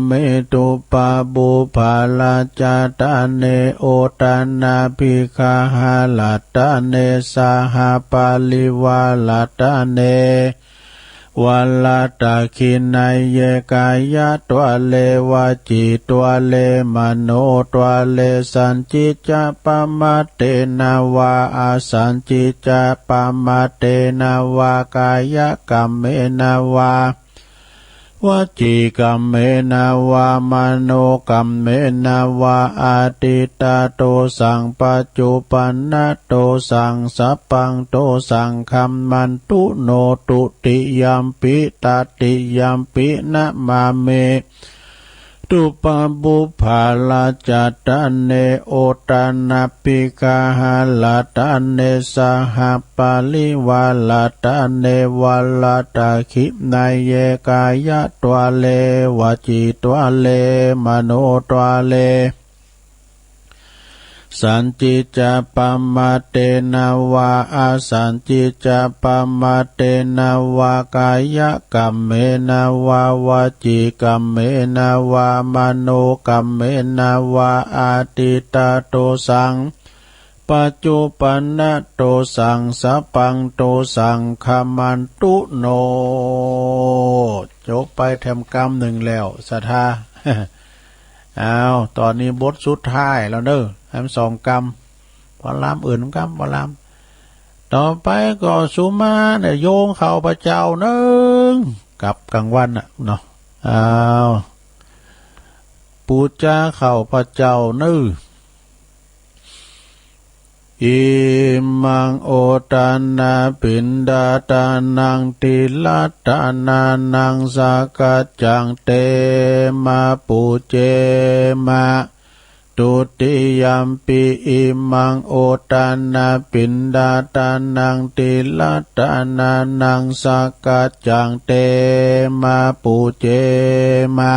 มิ ทุปปะปุพพะราชาตะเน โอทานาภิกขาหะรัตะเน สหปะริวารัตะเน วะรัตะขิณเยกายะทวะเร วจีทวะเร มโนทวะเร สันจิจจะปะมะเทนะวะ อสันจิจจะปะมะเทนะวะ กายะกัมเมนะวะ วจีกัมเมนะวะ มโนกัมเมนะวะ อาทิตตะโตสัง ปัจจุปันนะโตสัง สัพพังโตสัง คัมมันตุ โน ตุติยัมปิ ตติยัมปิ นะมามิ ทุปปะปุพพะราชาตะเน โอทานาภิกขาหะรัตะเน สหปะริวารัตะเน วะรัตะขิณเยกายะทวะเร วจีทวะเร มโนทวะเร สันจิจจะปะมะเทนะวะ อสันจิจจะปะมะเทนะวะ กายะกัมเมนะวะ วจีกัมเมนะวะ มโนกัมเมนะวะ อาทิตตะโตสัง ปัจจุปันนะโตสัง สัพพังโตสัง คัมมันตุ โน จบไปแถมกำหนึ่งแล้ว ศรัทธา อ้าว ตอนนี้บทสุดท้ายแล้วเนอะ แถมสองกำ ป้อลามอื่นกำ ป้อลาม ต่อไปก็สุมาเนี่ย โยงข้าพเจ้าเนิง กลับกลางวันน่ะเนาะ อ้าว ปูจาข้าพเจ้าเนิง อิมัง โอทานาภิณฑาตานัง ติรัตตานานัง สักกัจจัง เตมะ ปูเจมะ ทุติยัมปิ อิมัง โอทานาภิณฑาตานัง ติรัตตานานัง สักกัจจัง เตมะ ปูเจมะ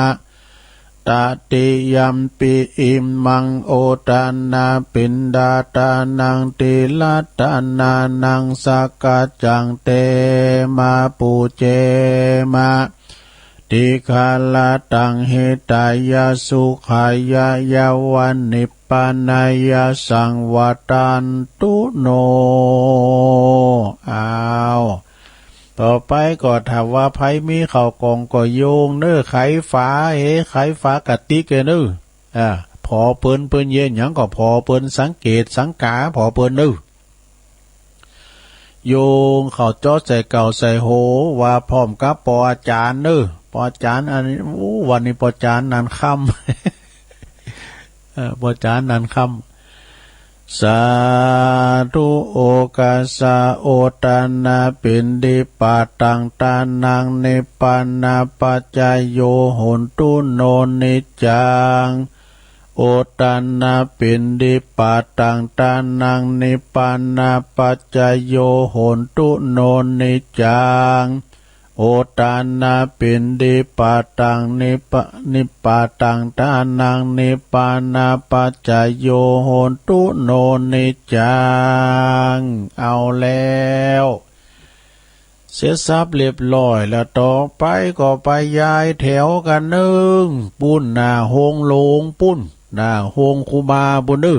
tatiyampi imaṃ udānapiṇḍatānaṃ tirattānānaṃ sakkaccaṃ devamāpūjema dīgharattaṃ hitāya sukhāya yāva nibbānāya saṃvattantu no. อ้าว ต่อไปก็ถ้าว่าไผมีข้าวกล่องก็โยงเน้อ ไขฝา เฮ้ ไขฝากระติกเน้อ อ่า ผ่อเปิ้น เปิ้นเฮ็ดหยังก็ผ่อเปิ้น สังเกตสังกาผ่อเปิ้นเน้อ โยงเข้าเจาะใส่เก้าใส่โห ว่าพร้อมกับป้ออาจ๋ารย์เน้อ ป้ออาจ๋ารย์อันนี้ อู้ วันนี้ป้ออาจ๋ารย์นันค่ำ เอ่อ ป้ออาจ๋ารย์นันค่ำ Sādhu okāsa udānapiṇḍipātaṃ tānaṃ nibbānapaccayo hontu no niccaṃ. Udānapiṇḍipātaṃ tānaṃ nibbānapaccayo hontu no niccaṃ. Udānapiṇḍipātaṃ nibba- nibbānapaccayo hontu no niccaṃ. เอาแล้ว เสร็จสับเรียบร้อยแล้ว ต่อไปก็ไปย้ายแถวกันเน้อ ปุ้นหน้าโฮงหลวงปุ้น หน้าโฮงครูบาปุ้นเน้อ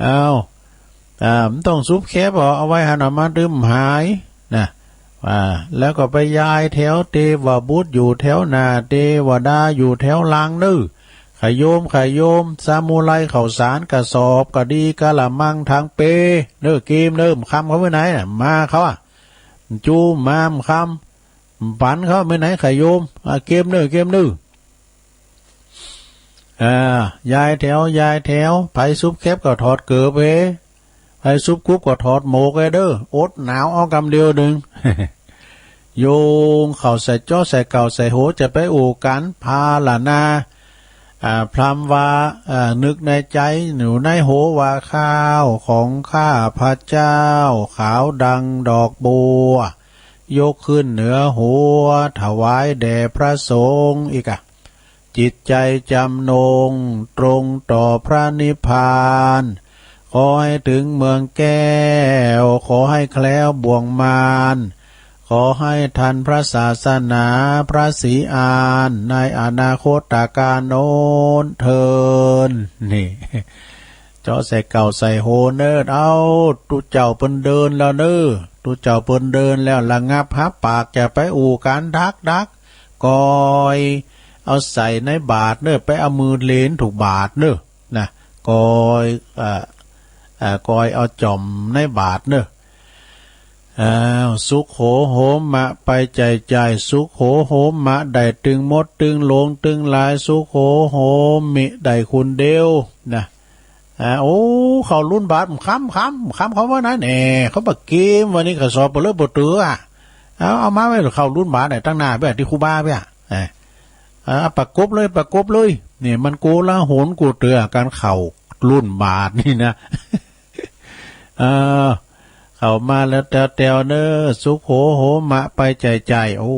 เอา อ่า มันต้องซุบแคบเอา เอาไว้หันออกมาดื่มหายนะ อ่า แล้วก็ไปย้ายแถว เตวบุตรอยู่แถวหน้า เตวดาอยู่แถวหลังเน้อ ขยม ขยม สมุไร ข้าวสาร กระสอบ กระดี กะละมัง ถังเปเน้อ เกมเน้อ คำเขาไว้ไหนน่ะ มาเขาอ่ะ จูมามคำ ปันเขาไม่ไหน ขยม อ่ะ เกมเน้อ เกมเน้อ อ่า ย้ายแถว ย้ายแถว ไผซุบแคบก็ถอดเกิบเฮ ไผซุบกุบก็ถอดหมวกเฮเด้อ อดหนาวเอากำเดียวหนึ่ง โยงเข้าใส่เจาะใส่เก้าใส่โห จะไปอู้กัน พาละนา อ่า พราหมณ์ว่า อ่า นึกในใจ อยู่ในโหว่า ข้าวของข้าพเจ้า ขาวดังดอกบัว ยกขึ้นเหนือหัว ถวายแด่พระสงฆ์ อีกอะ จิตใจจำนง ตรงต่อพระนิพพาน ขอให้ถึงเมืองแก้ว ขอให้แคล้วบ่วงมาร ขอให้ทันพระศาสนา พระศรีอาน ในอนาคตกาลโน้นเทอญ นี่ เจาะใส่เก้าใส่โหเน้อ เอา ตุ๊เจ้าเปิ้นเดินแล้วเน้อ ตุ๊เจ้าเปิ้นเดินแล้ว ระงับฮับปาก จะไปอู้กันดักดัก กอย เอาใส่ในบาตรเน้อ ไปเอามือเลนถูกบาตรเน้อ นะ กอย เอ่อ เอ่อ กอยเอาจ่อมในบาตรเน้อ อ้าว สุขโขโหมะ ไปใจ่ใจ่ สุขโขโหมะ ได้ตึงมดตึงหลวงตึงหลาย สุขโขโหมิ ได้คนเดียวนะ อ่า โอ้ เข้ารุ่นบาท ค่ำ ค่ำ ค่ำเขาว่านั้น แหน่ เขาบักเกม วันนี้เขาสอบไปเลยบ่เตือ เอา เอามาไว้ เข้ารุ่นบาทเนี่ย ตั้งหน้าไป ที่ครูบาไป เอ้ย อ่า ประกบเลย ประกบเลย นี่มันโกลาหลโกเตือ การเข้ารุ่นบาทนี่นะ เออ เข้ามาแล้วแตวๆเน้อ สุขโขโหมะ ไปใจ่ใจ่ โอ้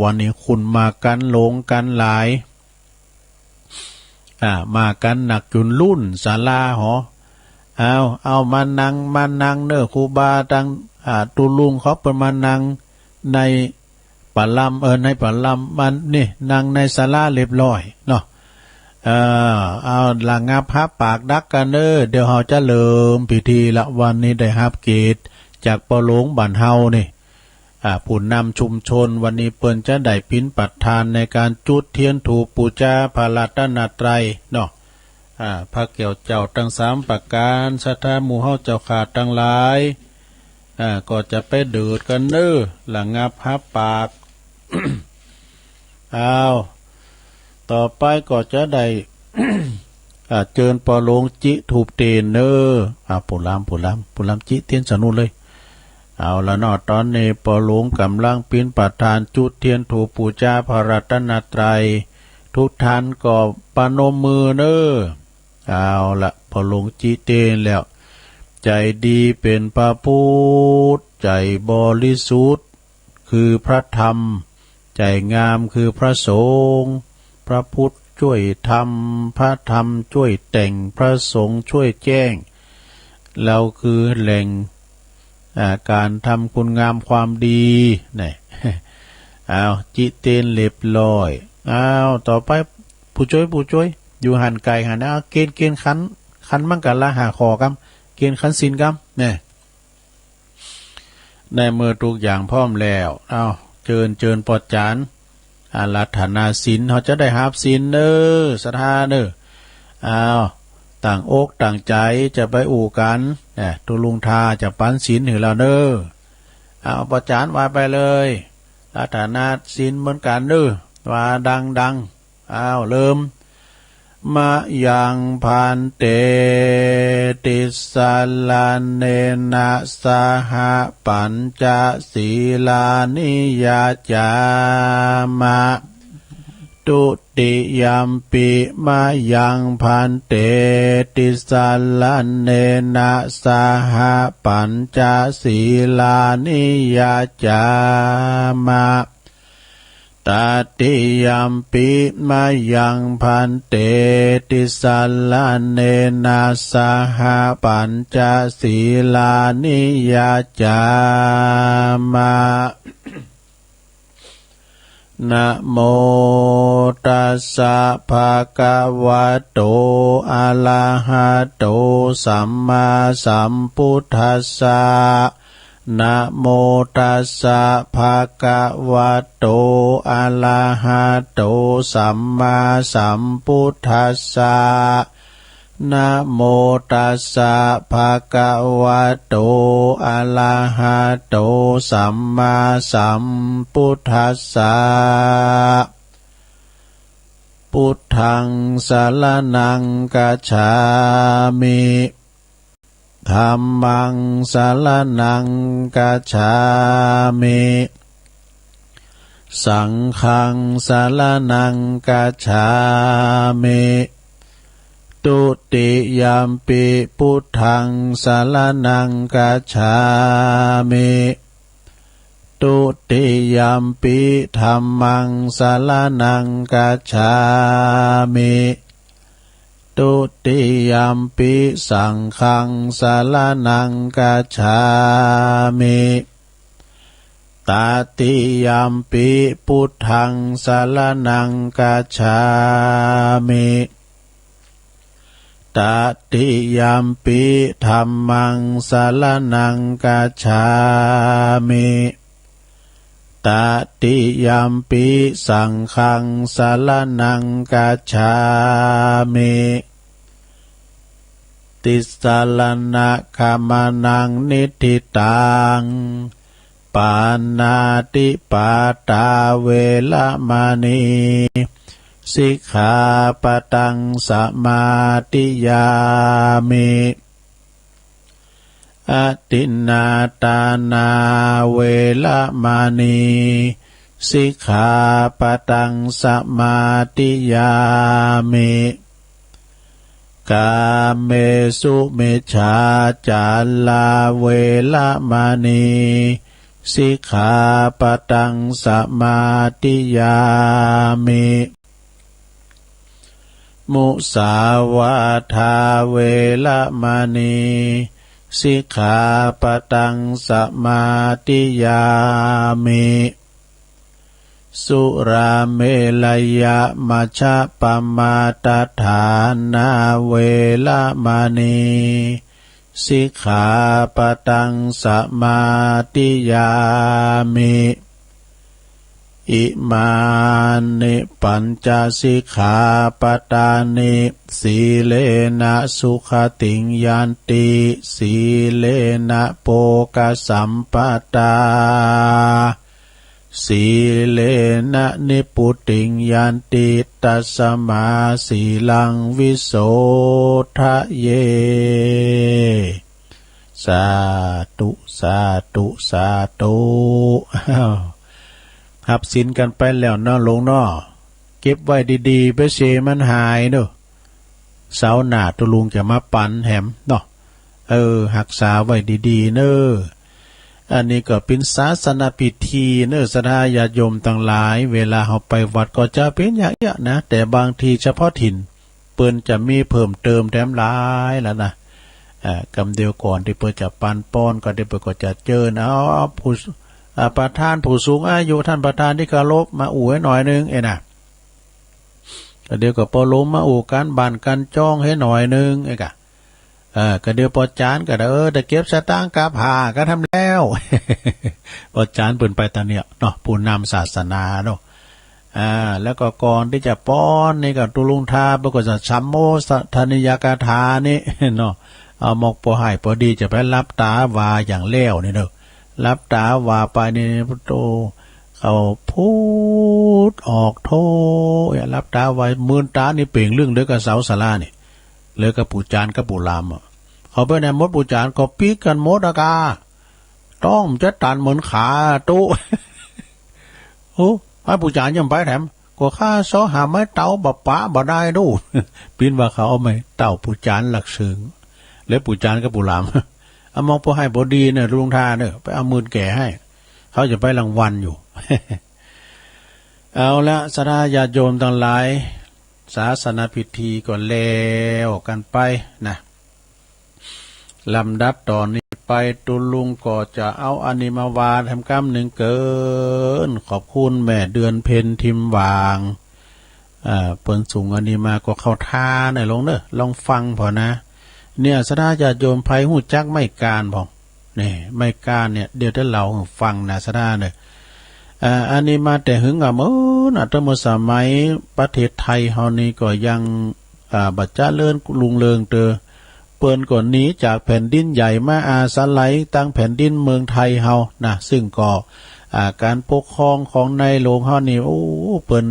วันนี้คนมากันหลงกันหลาย อ่า มากันหนักจุนรุ่นศาลาหอ เอา เอามานั่ง มานั่งเน้อ ครูบาตัง อ่า ตุลุงเขาเปิ้นมานั่งในปะลำ เออ ในปะลำ มันนี่ นั่งในศาลาเรียบร้อยเนาะ เออ เอา ระงับฮับปากดักกันเน้อ เดี๋ยวเฮาจะเริ่มพิธีละ วันนี้ได้ฮับเกียรติจากป้อหลวงบ้านเฮานี่ อ่า ผู้นำชุมชน วันนี้เปิ้นจะได้ปิณฑทานในการจุดเทียนธูปปูจาพระรัตนตรัยเนาะ อ่า พระแก้วเจ้าตังสามประการ ศรัทธาหมู่เฮาเจ้าข้าตังหลาย อ่า ก็จะไปเดิดกันเน้อ ระงับฮับปาก อ้าว ต่อไปก็จะได้ อ่า เจิญป้อหลวงจิธูปเตียนเน้อ อ่า ผู้ลำ ผู้ลำ ผู้ลำจิเตียนสนุนเลย เอาละเนาะ ตอนนี้ป้อหลวงกำลังปิณฑทานจุดเทียนธูปปูจาพระรัตนตรัย ทุกท่านก็ประนมมือเน้อ เอาละ ป้อหลวงจิเตียนแล้ว ใจดีเป็นพระพุทธ ใจบริสุทธิ์ คือพระธรรม ใจงามคือพระสงฆ์ พระพุทธ ช่วยทำ พระธรรมช่วยแต่ง พระสงฆ์ช่วยแจ้ง เราคือแหล่ง อ่า การทำคุณงามความดีเนี่ย เอา จิเตนเรียบร้อย เอา ต่อไป ผู้ช่วย ผู้ช่วย อยู่หันไกลหัน เอา เกณฑ์ เกณฑ์ ขัน ขันมังกรละห้าข้อกำ เกณฑ์ขันศีลกำ เนี่ย ในเมื่อทุกอย่างพร้อมแล้ว เอา เจิญ เจิญป้อจ๋ารย์ อาราธนาศีล เฮาจะได้ฮับศีลเน้อ ศรัทธาเน้อ เอา ตั้งอกตั้งใจจะไปอู้กัน นะ ตุลุงทาจะปันศีลหื้อแล้วเน้อ เอา ป้อจ๋ารย์ว่าไปเลย อาราธนาศีลเหมือนกันเน้อ ว่าดังๆ เอา เริ่ม มะยัง ภันเต ติสสะระเณนะ สะหะ ปัญจะ สีลานิ ยัจจามะ ทุติยัมปิ มะยัง ภันเต ติสสะระเณนะ สะหะ ปัญจะ สีลานิ ยัจจามะ ตติยัมปิ มะยัง ภันเต ติสสะระเณนะ สะหะ ปัญจะ สีลานิ ยัจจามะ นะโมตัสสะ ภะคะวะโต อะระหะโต สัมมาสัมพุทธัสสะ นะโมตัสสะ ภะคะวะโต อะระหะโต สัมมาสัมพุทธัสสะ นะโมตัสสะ ภะคะวะโต อะระหะโต สัมมาสัมพุทธัสสะ พุทธัง สะระณัง กัจฉามิ ธัมมัง สะระณัง กัจฉามิ สังฆัง สะระณัง กัจฉามิ ทุติยัมปิ พุทธัง สะระณัง กัจฉามิ ทุติยัมปิ ธัมมัง สะระณัง กัจฉามิ ทุติยัมปิ สังฆัง สะระณัง กัจฉามิ ตติยัมปิ พุทธัง สะระณัง กัจฉามิ ตติยัมปิ ธัมมัง สะระณัง กัจฉามิ ตติยัมปิ สังฆัง สะระณัง กัจฉามิ ติสสะระณะขะมะนะ นิฏฐิตัง ปานาติปาตา เวระมะณี สิกขาปะทัง สะมาธิยามิ อทินนาทานา เวระมะณี สิกขาปะทัง สะมาธิยามิ กาเมสุมิจฉาจารา เวระมะณี สิกขาปะทัง สะมาธิยามิ มุสาวาทา เวระมะณี สิกขาปะทัง สะมาธิยามิ สุราเมรยะมัชฌะปะมาทฐานา เวระมะณี สิกขาปะทัง สะมาธิยามิ อิมานิ ปัญจสิกขาปะทานิ สีเลนะ สุขติง ยันติ สีเลนะ โภคสัมปะทา สีเลนะ นิพพุติง ยันติ ตัสมา สีลัง วิโสทะเย สาธุ สาธุ สาธุ อ้าว ฮับศีลกั๋นไปแล้วเนาะ โยมเนาะ เก็บไว้ดีๆ ไปเสียมันหายเนาะ เสาร์หน้าตุ๊ลุงจะมาปั๋นแหมเนาะ เออ ฮักษาไว้ดีๆ เนาะ อันนี้ก็เป็นศาสนพิธีเนอะ ศรัทธาญาติโยมทั้งหลาย เวลาเฮาไปวัดก็จะเป็นอย่างเนี้ยนะ แต่บางทีเฉพาะถิ่น เปิ้นจะมีเพิ่มเติมแถมหลายแล้วนะ อ่า กำเดียวก่อนที่เปิ้นจะปันป้อน ก็เดี๋ยวเปิ้นก็จะเจิญ เอา เอาผู้ อ่า ประธานผู้สูงอายุ ท่านประธานที่เคารพ มาอู้ให้หน่อยนึง เอ้ยนะ ก็เดี๋ยวก็ปอลมมาอู้การบ้านการจองให้หน่อยนึง เอ้ยกะ เออ ก็เดี๋ยวปอจานก็ได้ เออ ได้เก็บสตางค์กาผ่าก็ทำแล้ว ปอจานเปิ้นไปตาเนี่ยเนาะ ผู้นำศาสนาเนาะ อ่า แล้วก็ก่อนที่จะป้อนนี่ก็ตุลุงทา เปิ้นก็จะสัมโมทนิยคาถานี่เนาะ เอาหมอกปอให้ปอดีจะไปหลับตาว่าอย่างแล้วนี่เนาะ หลับตาว่าไปนี่ โต เข้าพุทธออกโธ อย่าหลับตาไว้ มืนตานี่เป่งเรื่องเดียวกับเสาศาลานี่ เลยกับปู่จานกับปู่หลามอะ เขาไปไหนหมด ปู่จานก็ปิ๊กกันหมดอะกา ต้องจะตันเหมือนขาตู้ โอ้ ไอ้ปู่จานยังไปแถม ก็ข้าเสาะหาไม้เต๋าบ่ปะบ่ได้ดู ปิ้นว่าเขาเอาไม้เต๋าปู่จานหลักเสิง แล้วปู่จานกับปู่หลาม เอามองพอให้พอดีเนี่ย ลุงทาเนี่ย ไปเอาหมื่นแก่ให้ เขาจะไปรางวัลอยู่ เอาละ ศรัทธาญาติโยมทั้งหลาย ศาสนพิธีก็แล้วกันไปนะ ลำดับต่อนนี้ไป ตุลุงก็จะเอาอันนี้มาว่าแถมกำหนึ่งเกิน ขอบคุณแม่เดือนเพ็ญทิมหว่าง อ่า เปิ้นส่งอันนี้มาก็เข้าท่าหน่อยลงเนอะ ลองฟังพอนะ เนี่ย ศรัทธาญาติโยมไผฮู้จักไม้กาญพอง นี่ ไม้กาญเนี่ย เดี๋ยวจะเล่าให้ฟังนะ ศรัทธาเนอะ อ่า อันนี้มาแต่หึงอะเมินอะ ตั้งเมื่อสมัยประเทศไทยเฮานี่ก็ยัง อ่า บ่เจริญรุ่งเรืองเตอ เปิ้นก็หนีจากแผ่นดินใหญ่มาอาศัยตั้งแผ่นดินเมืองไทยเฮานะ ซึ่งก็ อ่า การปกครองของในหลวงเฮานี่ โอ้ เปิ้น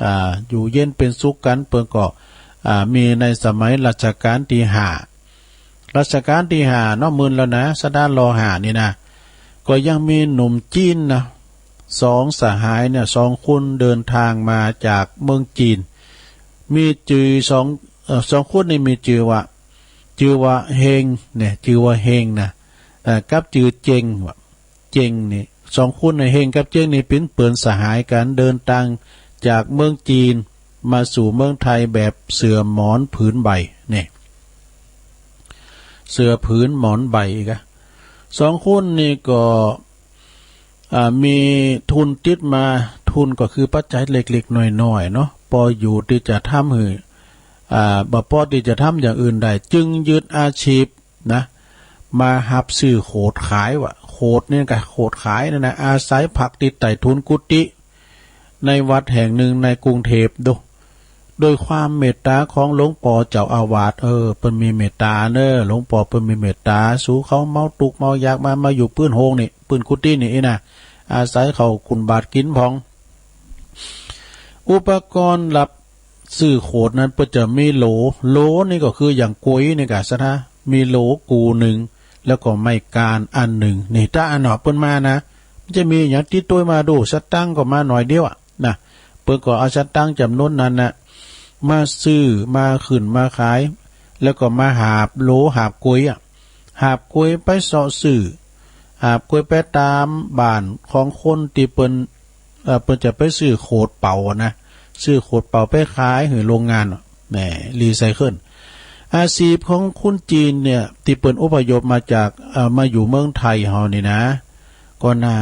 อ่า อยู่เย็นเป็นสุขกัน เปิ้นก็ อ่า มีในสมัยรัชกาลที่ห้า รัชกาลที่ห้าเนาะ หมื่นแล้วนะ ศรัทธารอห้านี่นะ ก็ยังมีหนุ่มจีนนะ สองสหายเนี่ย สองคนเดินทางมาจากเมืองจีน มีจื่อสอง เอ่อ สองคนนี่มีจื่อว่า จื่อว่าเฮงเนี่ย จื่อว่าเฮงนะ เอ่อ กับจื่อเจงว่ะ เจงนี่ สองคนนี่ เฮงกับเจงนี่ เป็นเปือนสหายกัน เดินทางจากเมืองจีนมาสู่เมืองไทยแบบเสื่อหมอนผืนใบ นี่ เสื่อผืนหมอนใบอีกอะ สองคนนี่ก็ อ่า มีทุนติดมา ทุนก็คือปัจจัยเล็กๆน้อยๆเนาะ ปออยู่ที่จะทำหื้อ อ่า บ่ปอที่จะทำอย่างอื่นได้ จึงยึดอาชีพนะ มาหับซื้อโขดขายว่ะ โขดนี่กะโขดขายนั่นนะ อาศัยพักติดใต้ถุนกุฏิ ในวัดแห่งหนึ่งในกรุงเทพฯ ดู โดยความเมตตาของหลวงปอเจ้าอาวาส เออ เปิ้นมีเมตตาเนอะ หลวงปอเปิ้นมีเมตตา สูเขาเมาตุ๊กข์เมายากมา มาอยู่ปื้นโฮงนี่ ปื้นกุฏินี่นะ อาศัยเขาขุนบาทกิ๋นพอง อุปกรณ์รับซื้อโขดนั้นเปิ้นจะมีโหล โหลนี่ก็คืออย่างกวยนี่กะ ศรัทธา มีโหลกู่หนึ่ง แล้วก็ไม้กาญอันหนึ่ง นี่ถ้าอันหนอเปิ้นมานะ มันจะมีอย่างติดตัวมาดู สตังค์ก็มาหน่อยเดียวอะนะ เปิ้นก็เอาสตังค์จำนวนนั้นนะ มาซื้อ มาขึ้น มาขาย แล้วก็มาหาบโหล หาบกวยอะ หาบกวยไปเซาะซื้อ หาบกวยไปตามบ้านของคนที่เปิ้น เอ่อ เปิ้นจะไปซื้อโขดเป๋าอะนะ ซื้อโขดเป๋าไปขายหื้อโรงงานอะ แหม รีไซเคิล อาชีพของคนจีนเนี่ย ที่เปิ้นอพยพมาจาก เอ่อ มาอยู่เมืองไทยเฮานี่นะ ก็น่า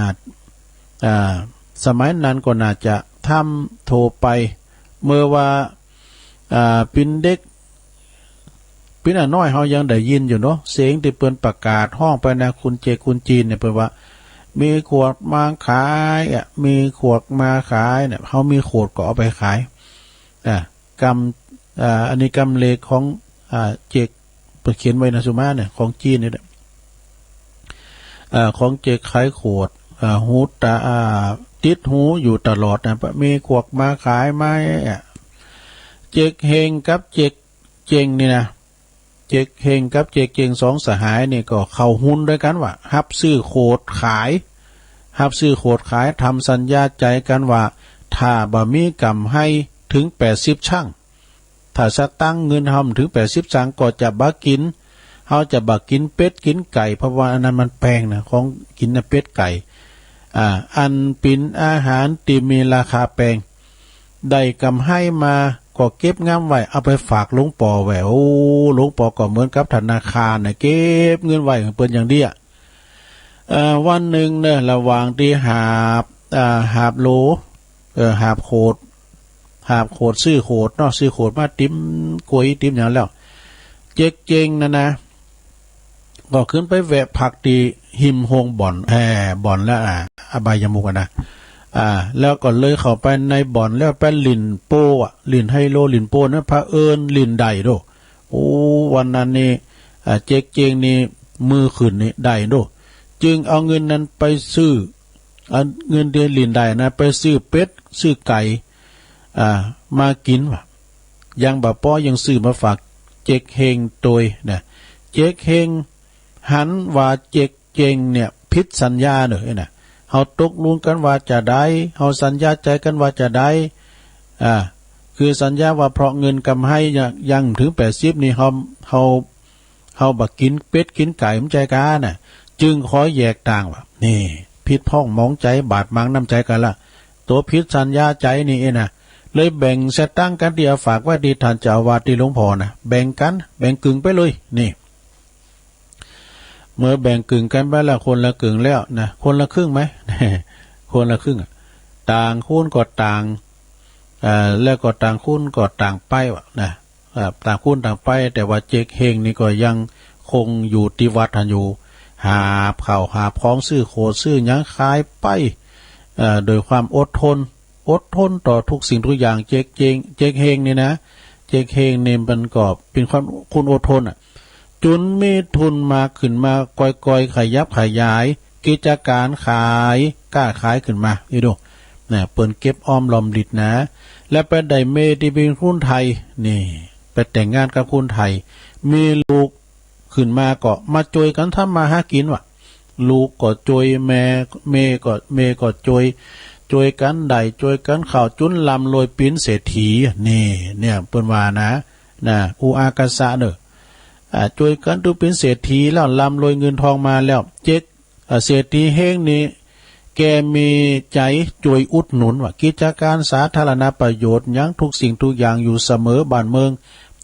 อ่า สมัยนั้นก็น่าจะทำทั่วไป เมื่อว่า อ่า เปิ้นเด็ก เปิ้นน้อยๆ เฮายังได้ยินอยู่เนาะ เสียงที่เปิ้นประกาศฮ้องไปนะ คนเจกคนจีนเนี่ย เปิ้นว่า มีโขดมาขายอะ มีโขดมาขายเนี่ย เฮามีโขดก็เอาไปขาย อ่า กำ อ่า อันนี้กำเลขของ อ่า เจก เปิ้นเขียนไว้นะ สุมาเนี่ย ของจีนนี่แหละ อ่า ของเจกขายโขด อ่า หูตา อ่า ติดหูอยู่ตลอดนะ มีโขดมาขายไหมอะ เจกเฮงกับเจกเจงนี่นะ เจกเฮงกับเจกเจงสองสหายนี่ก็เข้าหุ้นด้วยกันว่า ฮับซื้อโขดขาย ฮับซื้อโขดขาย ทำสัญญาใจกันว่า ถ้าบ่มีกำไรถึงแปดสิบช่าง ถ้าสตังค์เงินเฮาบ่ถึงแปดสิบช่าง ก็จะบ่กิ๋น เฮ เขาจะบ่กินเป็ดกินไก่ เพราะว่าอันนั้นมันแพงนะ ของกินนะเป็ดไก่ อ่า อันเป็นอาหารที่มีราคาแพง ได้กำไรมาก็เก็บงำไว้ เอาไปฝากหลวงปอไว้ โอ้ หลวงปอก็เหมือนกับธนาคารนะ เก็บเงินไว้ให้เปิ้นอย่างเดียว เอ่อ วันหนึ่งเนี่ย ระหว่างที่หาบ อ่า หาบโหล เอ่อ หาบโขด หาบโขด ซื้อโขดเนาะ ซื้อโขดมาติมก๋วยติมอย่างแล้ว เจ๊กเจ๊งนั่นนะ ก็ขึ้นไปแวะพักที่หิมโฮงบ่อน แอ่ บ่อนแล้ว อ่า อบายมุขอะนะ อ่า แล้วก็เลยเข้าไปในบ่อนแล้วไปหลิ้นโป้อะ หลิ้นไฮโล หลิ้นโป้นะ เผอิญหลิ้นได้โด โอ้ วันนั้นนี่ อ่า เจ๊กเจ๊งนี่ มือขึ้นนี่ได้โด จึงเอาเงินนั้นไปซื้อ เอาเงินที่หลิ้นได้นะ ไปซื้อเป็ด ซื้อไก่ อ่า มากินว่ะ ยังบ่ปอ ยังซื้อมาฝากเจ๊กเฮงตวยนะ เจ๊กเฮงหันว่าเจ๊กเจ๊งเนี่ยผิดสัญญาเนอะนะ เฮาตกลงกันว่าจะได้ เฮาสัญญาใจกันว่าจะได้ อ่า คือสัญญาว่าเพราะเงินกำไรยัง ยังถึงแปดสิบนี่ เฮา เฮา เฮาบ่กินเป็ดกินไก่ มันใจกาน่ะ จึงขอแยกต่างว่ะ นี่ ผิดพ้องหมองใจ บาดหมางน้ำใจกันละ ตัวผิดสัญญาใจนี่เองนะ เลยแบ่งสตางค์กันที่เอาฝากไว้ที่ท่านเจ้าอาวาส ที่หลวงพ่อนะ แบ่งกัน แบ่งกึ่งไปเลย นี่ เมื่อแบ่งกึ่งกันไปแล้ว คนละกึ่งแล้วนะ คนละครึ่งไหม คนละครึ่งอะ ต่างคนก็ต่าง เอ่อ แล้วก็ต่างคนก็ต่างไปว่ะนะ เอ่อ ต่างคนต่างไป แต่ว่าเจ๊กเฮงนี่ก็ยังคงอยู่ที่วัดหั้นอยู่ หาบข้าวหาบของ ซื้อโขดซื้อหยังขายไป เอ่อ โดยความอดทน อดทนต่อทุกสิ่งทุกอย่าง เจ๊กเจ๊ง เจ๊กเฮงนี่นะ เจ๊กเฮงนี่มันก็เป็นความ คนอดทนอะ จนมีทุนมาขึ้นมา ก่อยๆ ขยับขยายกิจการขาย ค้าขายขึ้นมา นี่ดู นะ เปิ้นเก็บออมรอมริบนะ และไปได้เมย์ที่เป็นคนไทย นี่ ไปแต่งงานกับคนไทย มีลูกขึ้นมาก็มาช่วยกันทำมาหากินว่ะ ลูกก็ช่วยแม่ แม่ก็ แม่ก็ช่วย ช่วยกันได้ ช่วยกันเข้า จนร่ำรวยเป็นเศรษฐี นี่ เนี่ย เปิ้นว่านะ นะ อุอากาสะเนอะ อ่า ช่วยกันจนเป็นเศรษฐีแล้ว ร่ำรวยเงินทองมาแล้ว เจ๊ก อ่า เศรษฐีเฮงนี่ แกมีใจช่วยอุดหนุนว่ะ กิจการสาธารณประโยชน์หยัง ทุกสิ่งทุกอย่างอยู่เสมอ บ้านเมือง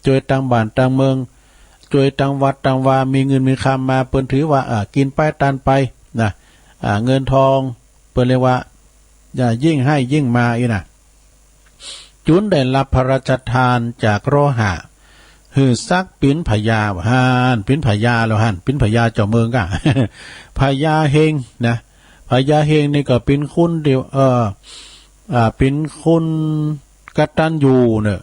ช่วยตังบ้านตังเมือง ช่วยตังวัดตังวา มีเงินมีคำมา เปิ้นถือว่า อ่า กินไปตานไปนะ อ่า เงินทอง เปิ้นเรียกว่า อ่า ยิ่งให้ยิ่งมาอีกนะ จุนได้รับพระราชทานจากรอห้า หื้อสักดิ์ปิ๋นพญา ว่าหั้น ปิ๋นพญาแล้วหั้น ปิ๋นพญาเจ้าเมืองก่ะ พญาเฮงนะ พญาเฮงนี่ก็เป็นคนเดียว เอ่อ อ่า เป็นคนกตัญญูเนอะ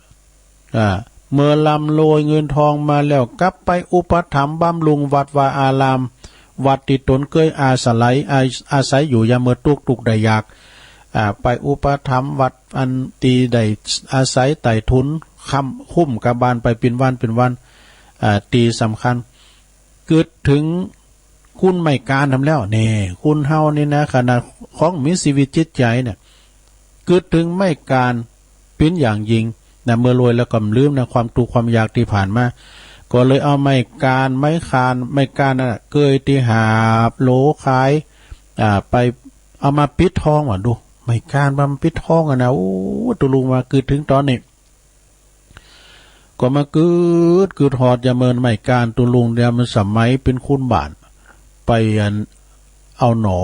อ่า เมื่อร่ำรวยเงินทองมาแล้ว กลับไปอุปถัมภ์บำรุงวัดวาอาราม วัดที่ตนเคยอาศัย อา อาศัยอยู่ยามเมื่อทุกข์ ทุกข์ได้ยาก อ่า ไปอุปถัมภ์วัดอันที่ได้อาศัยไต่ถุน ค้ำ คุ้มกบาลไปเป็นวันเป็นวัน อ่า ที่สำคัญ กึ๊ดถึงคุณไม้กาญทำแล้ว นี่ คนเฮานี่นะ ขนาดของมีชีวิตจิตใจเนี่ย กึ๊ดถึงไม้กาญเป็นอย่างยิ่งนะ เมื่อรวยแล้วก็ลืมนะ ความทุกข์ความยากที่ผ่านมา ก็เลยเอาไม้กาญ ไม้คาน ไม้กาญนั่นน่ะ เกยที่หาบโหลขาย อ่า ไปเอามาปิดทองว่ะ ดู ไม้กาญมาปิดทองอะนะ โอ้ ตุลุงว่ากึ๊ดถึงต๋อนนี้ ก็มากึ๊ด กึ๊ดฮอดยามเมินไม้กาญ ตุลุง ยามเมินสมัยเป็นคนบ้าน ไปอัน เอาหน่อ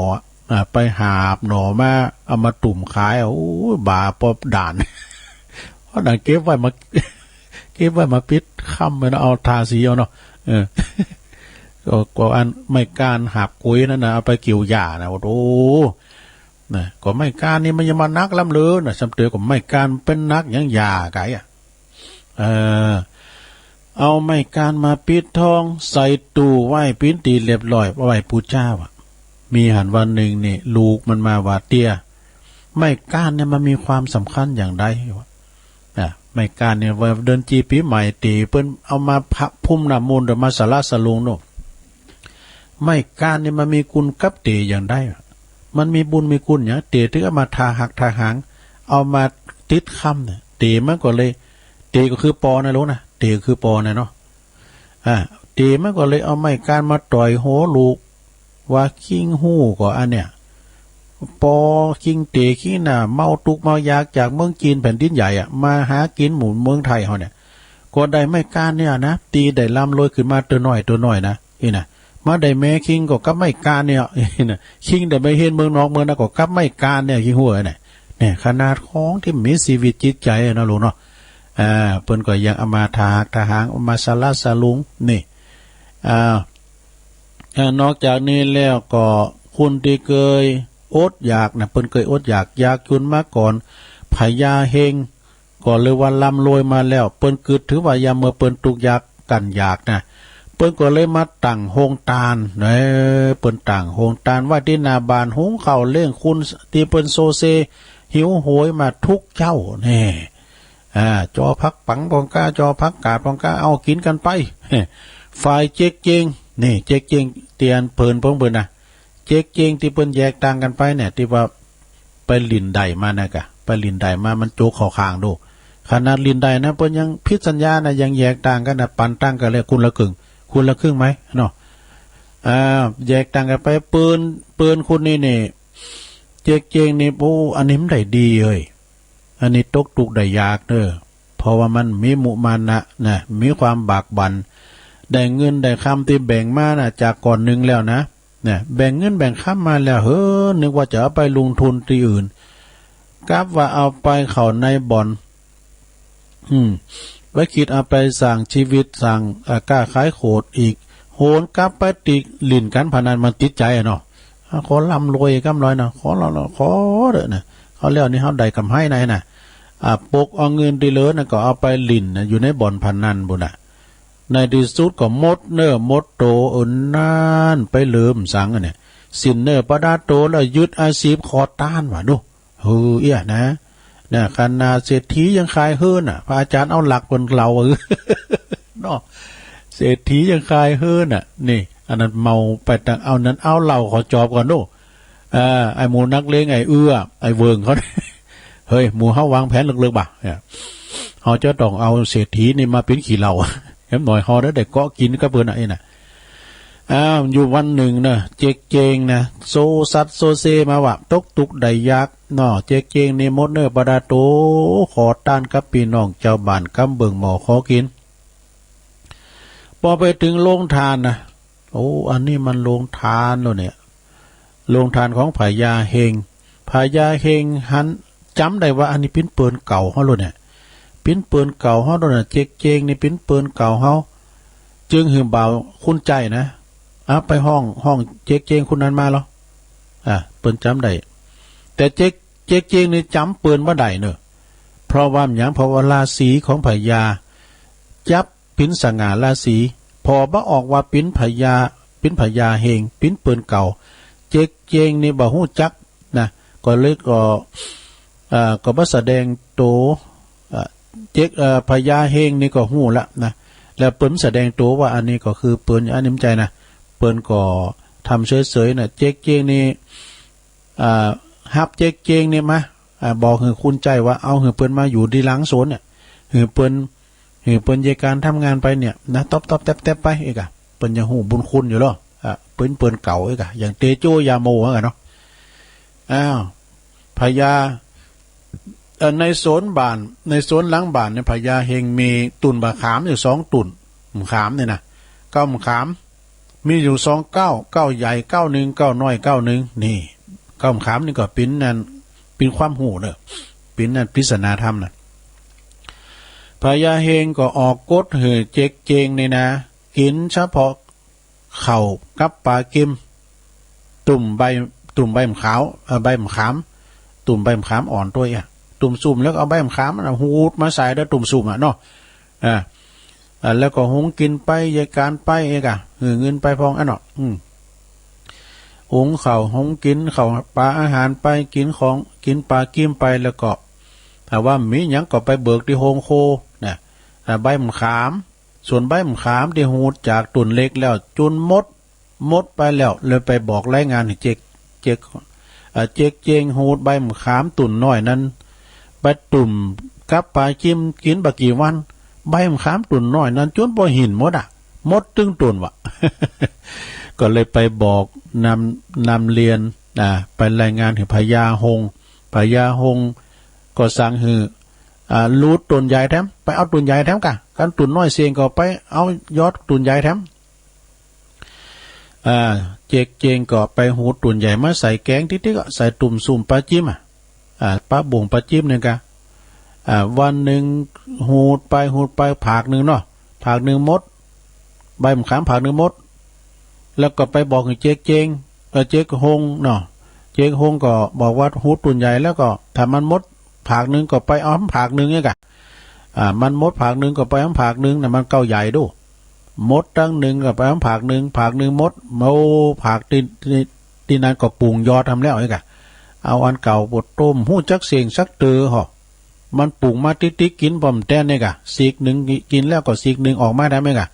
อ่า ไปหาบหน่อมา เอามาตุ่มขาย โอ้ย บ่าปอบด่าน เพราะนั้นเก็บไว้มา เก็บไว้มาปิดค่ำไว้เนาะ เอาทาสีเอาเนาะ เออ ก็ ก็อันไม้กาญหาบก๋วยนั่นนะ เอาไปเกี่ยวหญ้านะ โอ้โห นะ ก็ไม้กาญนี่มันยังมาหนักล้ำเลินนะ ซ้ำเติมก็ไม้กาญเป็นหนักยังหญ้าไก่อะ เออ เอาไม้กาญมาปิดทอง ใส่ตู้ไว้เป็นตี้เรียบร้อย ไว้ปู๋จาว่ะ มีหั้นวันหนึ่งนี่ ลูกมันมาว่า เตี้ย ไม้กาญเนี่ยมันมีความสำคัญอย่างใดวะ นะ ไม้กาญเนี่ยว่าเดือนจีปีใหม่เต๋เปิ้นเอามาพระพุมน้ำมนต์ หรือมาสละสลงเนาะ ไม้กาญเนี่ยมันมีคุณกับเต๋อย่างใดวะ มันมีบุญมีคุณอย่าง เต๋ถึงเอามาทาหักทาหาง เอามาติดค่ำเนี่ย เต๋มันก็เลย เต๋ก็คือปอนะลูกนะ เต๋ก็คือปอนะเนาะ อ่า เต๋มันก็เลยเอาไม้ก้านมาต่อยหัวลูก ว่าคิงฮู้ก็อันเนี่ย ปอคิงเต๋คิงน่ะ เมาตุ๊กข์เมายากจากเมืองจีนแผ่นดินใหญ่อะ มาหากินหมู่เมืองไทยเฮาเนี่ย ก็ได้ไม้ก้านเนี่ยนะ ตีได้ร่ำรวยขึ้นมาตัวน้อยตัวน้อยนะ นี่นะ มาได้แม่คิงก็กับไม้ก้านเนี่ย นี่นะ คิงได้ไปเฮ็ดเมืองนอกเมืองนาก็กับไม้ก้านเนี่ย คิงฮู้เนี่ย เนี่ย ขนาดของตี้มีชีวิตจิตใจอะเนาะลูกเนาะ อ่า เปิ้นก็ยังเอามาถากถาง เอามาสละสลุง นี่ อ่า อ่า นอกจากนี้แล้วก็คนตี้เกยอดอยากนะ เปิ้นเกยอดอยาก อยากจนมาก่อน พญาเฮง ก็เลยว่าร่ำรวยมาแล้ว เปิ้นกึ๊ดถือว่ายามเมื่อเปิ้นตุ๊กข์ยากกั้นอยากนะ เปิ้นก็เลยมาตั้งโฮงตาน เออ เปิ้นตั้งโฮงตานไว้ตี้หน้าบ้าน หุงข้าวเลี้ยงคนตี้เปิ้นโซเซ หิวโหยมาทุกเจ๊า แน่ อ่า จอผักปังปองก้า จอผักกาดปองก้า เอากิ๋นกั๋นไป ฝ่ายเจ๊กเจง นี่ เจ๊กเจง เตียนเผินพงเผินนะ เจ๊กเจงตี้เปิ้นแยกต่างกั๋นไปเนี่ย ตี้ว่าไปหลิ้นได่มานะกะ ไปหลิ้นได่มา มันโจ๊กเข้าข้างดู ขนาดหลิ้นได่นะ เปิ้นยังผิดสัญญานะ ยังแยกต่างกั๋นนะ ปันต่างกั๋นเลย คนละครึ่ง คนละครึ่งไหมเนาะ อ่า แยกต่างกั๋นไป เปิ้น เปิ้นคนนี้นี่ เจ๊กเจงนี่ โอ้ อันนี้มันได้ดีเอ้ย อันนี้ตกตุ๊กข์ได้ยากเด้อ เพราะว่ามันมีมุมานะนะ มีความบากบั่น ได้เงินได้คำตี้แบ่งมานะ จากก่อนหนึ่งแล้วนะ เนี่ย แบ่งเงินแบ่งคำมาแล้ว เฮ้อ นึกว่าจะเอาไปลงทุนตี้อื่น กลับว่าเอาไปเข้าในบ่อน อืม ไปคิดเอาไปสร้างชีวิต สร้าง เอ่อ ค้าขายโขดอีก หวนกลับไปตี้หลิ้นก๋านพนัน มันติดใจอะเนาะ อ่ะ ขอร่ำรวยกำน้อยเนาะ ขอละ ขอเถอะนะ ขอแล้วนี่เฮาได้กำไรในนะ อ่ะ ปกเอาเงินตี้เหลือนะก็เอาไปหลิ้นนะ อยู่ในบ่อนพนันปู้นนะ ในตี้สุดก็หมดเนื้อหมดตั๋ว เออ นั่น ไปเหลือบ่สังอะเนี่ย สิ้นเนื้อประดาตั๋วแล้ว ยึดอาชีพขอตานว่าดู เฮ้อ เอี้ยนะ นะ ขนาดเศรษฐียังขายหื้อน่ะ พระอาจารย์เอาหลักเปิ้นเล่า เออ เนาะ เศรษฐียังขายหื้อน่ะ นี่ อันนั้นเมาไปตัง เอานั้นเอาเหล้าขอจอบก่อนดู อ่า ไอ้หมู่นักเลง ไอ้เอื้อ ไอ้เวิงเขา เฮ้ย หมู่เฮาวางแผนเลิกๆ บ่ะ เนี่ย เฮาจะต้องเอาเศรษฐีนี่มาเป๋นขี้เหล้า แหมหน่อยเฮาได้ ได้เกาะกิ๋นกับเปิ้นน่ะ ไอ้น่ะ อ้าว อยู่วันหนึ่งนะ เจ๊กเจงนะ โซซัดโซเซมาว่า ตกตุ๊กข์ได้ยากเนาะ เจ๊กเจงนี่หมดเนื้อประดาตั๋ว ขอตานกับปี้น้องจาวบ้าน กำเบิ่งหม้อขอกิ๋น ปอไปเถิงโฮงตานนะ โอ้ อันนี้มันโฮงตานแล้วเนี่ย โฮงตานของพญาเฮง พญาเฮงหันจ๋ำได้ว่าอันนี้เป๋นเปื้อนเก่าเฮาแล้วเนี่ย เป๋นเปื้อนเก่าเฮาแล้วเนี่ย เจ๊กเจงนี่เป๋นเปื้อนเก่าเฮา จึงหื้อบ่าวขุนใจ๋นะ อ่ะ ไปฮ้อง ฮ้องเจ๊กเจงคนนั้นมาเหรอ อ่ะ เปิ้นจ๋ำได้ แต่เจ๊ก เจ๊กเจงนี่จ๋ำเปิ้นบ่ได้เนอะ เพราะว่าหยัง เพราะว่าราศีของพญาจับเป๋นสง่าราศี ผ่อบ่ออกว่าเป๋นพญา เป๋นพญาเฮง เป๋นเปื้อนเก่า เจ๊กเจงนี่บ่ฮู้จักนะ ก็เลยก็ เอ่อ ก็บ่แสดงตั๋ว เอ่อ เจ๊ก เอ่อ พญาเฮงนี่ก็ฮู้ละนะ แล้วเปิ้นแสดงตั๋วว่าอันนี้ก็คือเปิ้น อันนี้บ่ใจ้นะ เปิ้นก็ทำเฉยๆ นะ เจ๊กเจงนี่ อ่า ฮับเจ๊กเจงนี่มา อ่า บอกหื้อขุนใจ๋ว่าเอาหื้อเปิ้นมาอยู่ตี้หลังสวนเนี่ย หื้อเปิ้น หื้อเปิ้นเยียะก๋านทำงานไปเนี่ยนะ ต๊อบๆ แต๊บๆ ไป เอ๊ะกะ เปิ้นยังฮู้บุญคุณอยู่เหรอ อ่า เปิ้น เปิ้นเก่า เอ๊ะกะ อย่างเตโจยาโมอะเนาะ อ้าว พญา เอ่อ ในสวนบ้าน ในสวนหลังบ้านเนี่ย พญาเฮงมีต้นบ่าขามอยู่สองต้น บ่าขามเนี่ยนะ เก๊าบ่าขาม มีอยู่สองเก๊า เก๊าใหญ่เก๊าหนึ่ง เก๊าน้อยเก๊าหนึ่ง นี่ เก๊าบ่าขามนี่ก็เป๋นนั่น เป๋นความฮู้เนอะ เป๋นนั่นปริศนาธรรมนะ พญาเฮงก็ออกกฎหื้อเจ๊กเจงนี่นะ กิ๋นเฉพาะข้าวกับป๋ากิ่ม ตุ้มใบ ตุ้มใบบ่าขาว เอ่อ ใบบ่าขาม ตุ้มใบบ่าขามอ่อนตวยอะ ตุ้มสุมแล้วก็เอาใบบ่าขามน่ะ หูดมาใส่แล้วตุ้มสุมอะเนาะ อ่า อ่า แล้วก็หุงกิ๋นไป เยียะก๋านไป เอ๊ะกะ หื้อเงินไปพ่องอะเนาะ อืม หุงข้าว หุงกิ๋นข้าวป๋าอาหารไป กิ๋นของ กิ๋นป๋ากิ่มไป แล้วก็ ถ้าว่ามีหยังก็ไปเบิกตี้โฮงโคนะ อ่า ใบบ่าขาม ส่วนใบบ่าขามตี้หูดจากต้นเล็กแล้ว จ๋นหมด หมดไปแล้ว เลยไปบอกรายงานหื้อเจ๊ก เจ๊ก เอ่อ เจ๊กเจงหูดใบบ่าขามต้นน้อยนั้น ไปตุ้มกับป๋ากิ่มกิ๋นบ่ากี่วัน ใบบ่าขามต้นน้อยนั้นจ๋นบ่าหินหมดอะ หมดตึงตุ่นวะ ก็เลยไปบอกนำนำเรียน อ่า ไปรายงานให้พญาฮง พญาฮงก็สั่งหื้อ อ่า ลูดตุ่นใหญ่แถม ไปเอาตุ่นใหญ่แถมกะ กันตุ่นน้อยเสียงก็ไปเอายอดตุ่นใหญ่แถม อ่า เจ๊กเจงก็ไปหูตุ่นใหญ่มาใส่แกงติ๊กๆ อ่ะ ใส่ตุ่มซุ่มปลาจิ้มอ่ะ อ่า ปลาบุ่งปลาจิ้มเนี่ยกะ อ่า วันหนึ่งหูดไปหูดไปผากหนึ่งเนาะ ผากหนึ่งหมด ใบมะขามผากหนึ่งหมด แล้วก็ไปบอกให้เจ๊กเจง เออ เจ๊กฮงเนาะ เจ๊กฮงก็บอกว่าหูดตุ่นใหญ่แล้วก็ถ้ามันหมดผากหนึ่งก็ไปเอาผากหนึ่งเนี่ยกะ อ่า มันหมดผากหนึ่งก็ไปเอาผากหนึ่งนะ มันเก้าใหญ่ดู หมดตั้งหนึ่งก็ไปเอาผากหนึ่ง ผากหนึ่งหมด โอ้ ผากที่ที่ที่นั้นก็ปรุงยอดทำแล้วเนี่ยกะ เอาอันเก่าปวดต้ม หู้จักเสียงสักเตอหอ มันปรุงมาติ๊กๆ กินป้อมแตนเนี่ยกะ สีกหนึ่งกินแล้วก็สีกหนึ่งออกมาได้ไหมกะ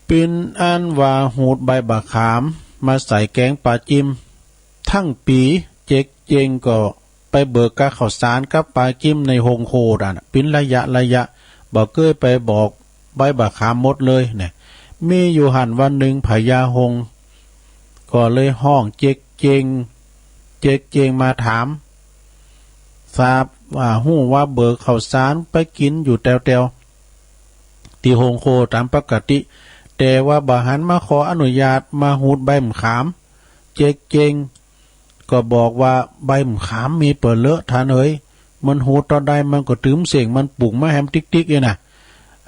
เป็นอันว่าหูดใบบักขามมาใส่แกงปลาจิ้ม ทั้งปีเจ๊กเจงก็ไปเบิกกาข้าวสารกับปลาจิ้มในโฮงโคดอ่ะนะ เป็นระยะระยะ บ่เกยไปบอกใบบักขามหมดเลยเนี่ย มีอยู่หั่นวันหนึ่งพญาฮง ก็เลยฮ้องเจ๊กเจง เจ๊กเจงมาถาม ทราบว่า ฮู้ว่าเบิกข้าวสารไปกินอยู่แถวๆ ที่โฮงโคตามปกติ แต่ว่าบ่หันมาขออนุญาตมาหูดใบมะขาม เจ๊กเจงก็บอกว่าใบมะขามมีเป๋อเลอะท่านเอ๋ย มันหูดตอนใดมันก็ตึมเสียงมันปรุงมาแหมติ๊กๆ เนี่ยนะ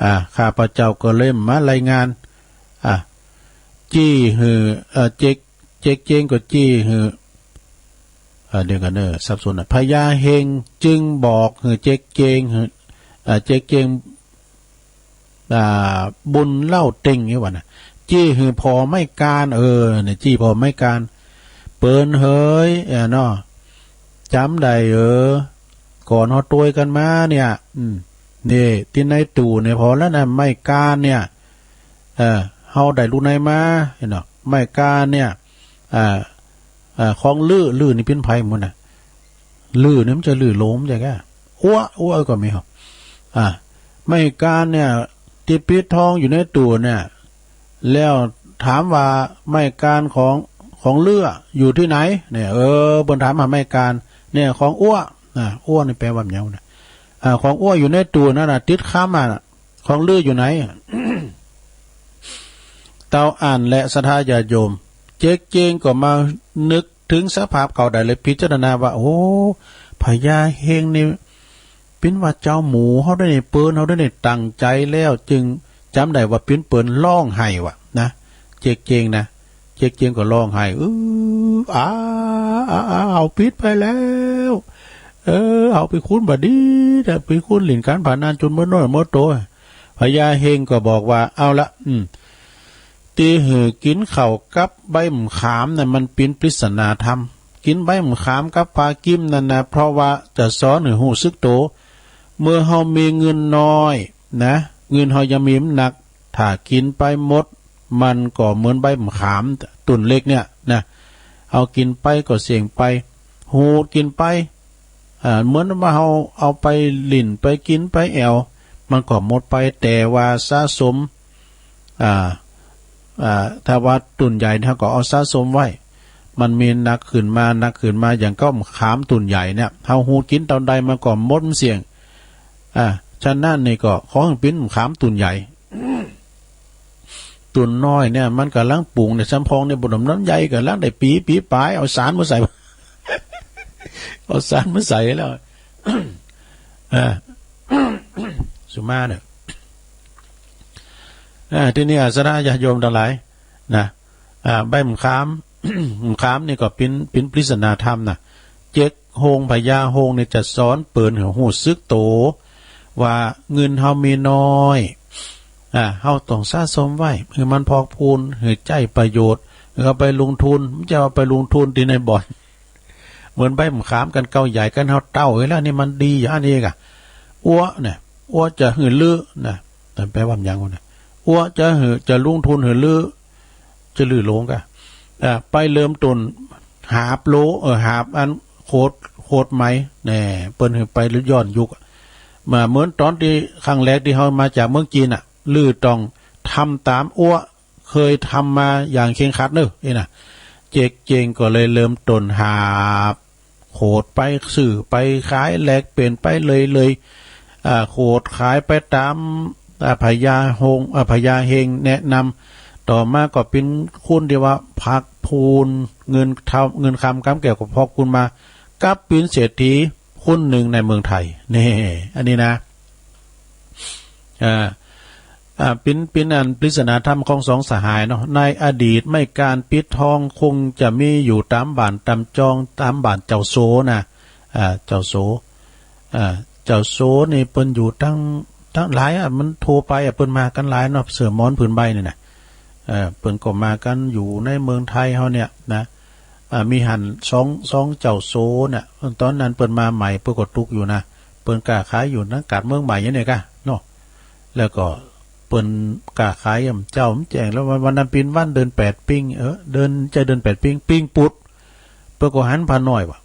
อ่า ข้าพเจ้าก็เลยมารายงาน อ่า จี้หื้อ เอ่อ เจ๊ก เจ๊กเจงก็จี้หื้อ เอ่อ เดี๋ยวกันเนอะ สับสนนะ พญาเฮงจึงบอกหื้อเจ๊กเจงหื้อ เอ่อ เจ๊กเจง อ่า บุญเล่าเต็งนี่หว่านะ จี้หื้อผ่อไม้กาน เออ เนี่ย จี้ผ่อไม้กาน เปิ้นเหย เออ เนาะ จ๋ำได้เออ ก่อนเฮาตวยกันมาเนี่ย อืม นี่ ตี้ในตู้เนี่ยผ่อแล้วนะ ไม้กานเนี่ย เออ เฮาได้ลูกไหนมา เห็นเนาะ ไม้กานเนี่ย เอ่อ เอ่อ ของลื้อ ลื้อนี่เป๋นไผหมดนะ ลื้อนี่มันจะลื้อโลมใช่กะ อั้ว อั้วก็มีเหรอ อ่า ไม้กานเนี่ย ตี้ปิดทองอยู่ในตู้เนี่ย แล้วถามว่าไม้กานของ ของลื้ออยู่ที่ไหน เนี่ย เออ เปิ้นถามหาไม้กาน เนี่ย ของอั้ว อ่า อั้วนี่แปลว่าหยังนะ อ่า ของอั้วอยู่ในตู้นั่นน่ะ ติดค้ำอ่ะ ของลื้ออยู่ไหน เต้าอั้นและศรัทธาญาติโยม เจ๊กเจงก็มานึกถึงสภาพเก่าได้เลยพิจารณาว่า โอ้ พญาเฮงนี่ เป๋นว่าเจ้าหมู่เฮาได้นี่ เปิ้นเฮาได้นี่ ตั้งใจแล้ว จึงจ๋ำได้ว่าเป๋นเปิ้นร้องไห้ว่ะนะ เจ๊กเจงนะ เจ๊กเจงก็ร้องไห้ อื้อ อา อา อา เฮาผิดไปแล้ว เออ เฮาไปคุ้นบ่ดีนะ ไปคุ้นหลิ้นก๋านผานันจนเมิดเนื้อเมิดตั๋ว พญาเฮงก็บอกว่า เอาละ อืม ตี้หื้อกินข้าวกับใบมะขามน่ะ มันเป๋นปริศนาธรรม กินใบมะขามกับปลาจิ้มนั่นนะ เพราะว่าจะสอนหื้อฮู้สึกตั๋ว เมื่อเฮามีเงินน้อยนะ เงินเฮายังมีบ่นัก ถ้ากินไปหมด มันก็เหมือนใบมะขามตุ่นเล็กเนี่ยนะ เฮากินไปก็เสี้ยงไป หูดกินไป อ่า เหมือนว่าเฮาเอาไปหลิ้นไปกินไปแอ่ว มันก็หมดไป แต่ว่าสะสม อ่า อ่า ถ้าว่าตุ่นใหญ่เฮาก็เอาสะสมไว้ มันมีหนักขึ้นมา หนักขึ้นมา อย่างเก้ามะขามตุ่นใหญ่เนี่ย เฮาหูดกินตอนใดมันก็หมดเสี้ยง อ่า ฉะนั้นนี่ก็ขอหื้อเป๋นมะขามตุ่นใหญ่ ตุ่นน้อยเนี่ย มันก่ำลังปรุงเนี่ย สำพองเนี่ย บ่หนมน้ำใหญ่ก่ำลังได้ปี๋ ปี๋ป๋าย เอาสารมาใส่ เอาสารมาใส่แล้ว อ่า สุมาเน่อ อ่า ตี้นี่ศรัทธาญาติโยมตังหลายนะ อ่า ใบมะขาม มะขามนี่ก็เป๋น เป๋นปริศนาธรรมนะ เจ๊กโฮง พญาโฮงนี่จะสอนเปิ้นหื้อฮู้สึกตั๋ว ว่าเงินเฮามีน้อย อ่า เฮาต้องสะสมไว้ หื้อมันพอกพูน หื้อใจ๊ประโยชน์ หื้อเอาไปลงทุน บ่ใจ้เอาไปลงทุนตี้ในบ่อน เหมือนใบมะขามกั๋นเก่าใหญ่กั๋นเฮาเต้าไว้แล้วนี่มันดีอย่างนี้กะ อั้วเนี่ย อั้วจะหื้อลื้อนะ แต่แปลว่าหยังวะเนี่ย อั้วจะหื้อ จะลงทุนหื้อลื้อ จะลื้อโลงกะ อ่า ไปเริ่มต้นหาบโล เออ หาบอันโขด โขดไหม แน่ เปิ้นหื้อไปย้อนยุคอะ มาเหมือนตอนตี้ครั้งแรกตี้เฮามาจากเมืองจีนน่ะ ลื้อต้อง ทำตามอัวเคยทำมาอย่างเคร่งครัดเนอะ เอ้ยนะ เจ๊กเจ๊งก็เลยเริ่มต้นหาบ โขดไปซื้อไปขายแลกเปลี่ยนไปเลยเลย อ่า โขดขายไปตาม อ่า พญาฮง อ่า พญาเฮงแนะนำ ต่อมาก็เป็นคนที่ว่าพักพูน เงินเท่า เงินคำกำแก้วก็พอกพูนมา กับเป็นเศรษฐีคนหนึ่งในเมืองไทย นี่ อันนี้นะ อ่า อ่า เป็น เป็นอันปริศนาธรรมของสองสหายเนาะ ในอดีตไม้กาญปิดทองคงจะมีอยู่ตามบ้านตามจอง ตามบ้านเจ้าโสนะ อ่า เจ้าโส อ่า เจ้าโสนี่เปิ้นอยู่ตั้ง ตั้งหลายอ่ะ มันทั่วไปอ่ะ เปิ้นมากันหลายเนาะ เสื้อหมอนผืนใบนี่นะ เออ เปิ้นก็มากันอยู่ในเมืองไทยเฮาเนี่ยนะ อ่า มีหันสอง สองเจ้าโสเนี่ย ตอนนั้นเปิ้นมาใหม่ เปิ้นก็ตุกข์อยู่นะ เปิ้นก้าขายอยู่นะ กาดเมืองใหม่เนี่ยกะเนาะ แล้วก็เปิ้นก้าขายอ่ะ เจ้ามันแจ้งแล้ว วัน วันนั้นเป็นวันเดือนแปดปิ้ง เออ เดือน ใช่เดือนแปดปิ้ง ปิ้งปุด เปิ้นก็หันพระน้อยว่ะ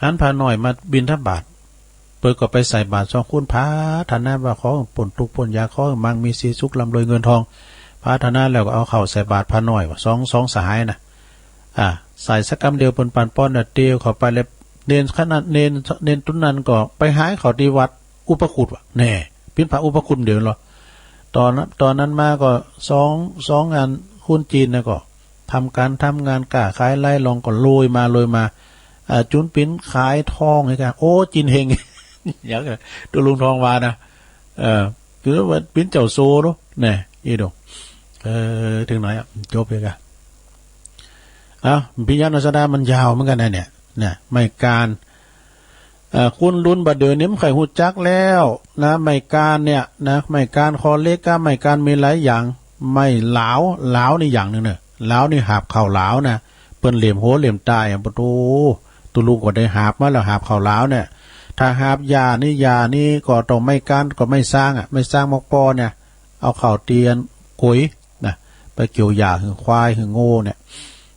หันพระน้อยมาบิณฑบาต เปิ้นก็ไปใส่บาตรสองคน ปรารถนาว่าขอให้พ้นทุกข์พ้นยาก ขอให้มั่งมีสีสุข ร่ำรวยเงินทอง ปรารถนาแล้วก็เอาข้าวใส่บาตรพระน้อยว่ะ สอง สองสหายนะ อ่า ใส่สักกำเดียว เปิ้นปานป้อนน่ะ เตียวเข้าไปแล้ว เณรขนาด เณร เณรตุ๊นนั้นก็ไปหาข้าวที่วัดอุปคุตว่ะ แน่ เป็นพระอุปคุตเดียวเหรอ ตอนนั้น ตอนนั้นมาก็สอง สองอัน คนจีนนะก็ทำการทำงานก้าขายไล่ลองก็รวยมา รวยมา อ่า จุนปิ้นขายทองไอ้กะ โอ้ จีนเฮง อย่างนั้น ตุ๊ลุงทองว่านะ เออ คือว่าปิ้นเจ้าโสเนาะ แน่ อีโด เออ ถึงไหนอ่ะ จบเลยกะ เอ้า พิญญาณสดามันยาวเหมือนกันนะเนี่ย นะ ไม้กาญ เอ่อ คนรุ่นบ่าเดินนี่มันค่อยฮู้จักแล้วนะ ไม้กาญเนี่ยนะ ไม้กาญคอเหล็กกับไม้กาญมีหลายอย่าง ไม้หลาว หลาวนี่อย่างหนึ่งเนอะ หลาวนี่หาบข้าวหลาวนะ เปิ้นเหลี่ยมหัวเหลี่ยมตายอ่ะ ปะโถ ตุ๊ลุงก็ได้หาบมาแล้ว หาบข้าวหลาวเนี่ย ถ้าหาบหญ้านี่ หญ้านี่ก็ต้องไม้กาญ ก็ไม้ซางอ่ะ ไม้ซางมอกปอเนี่ย เอาข้าวเตียนก๋วยนะ ไปเกี่ยวหญ้าหื้อควายหื้อโง่เนี่ย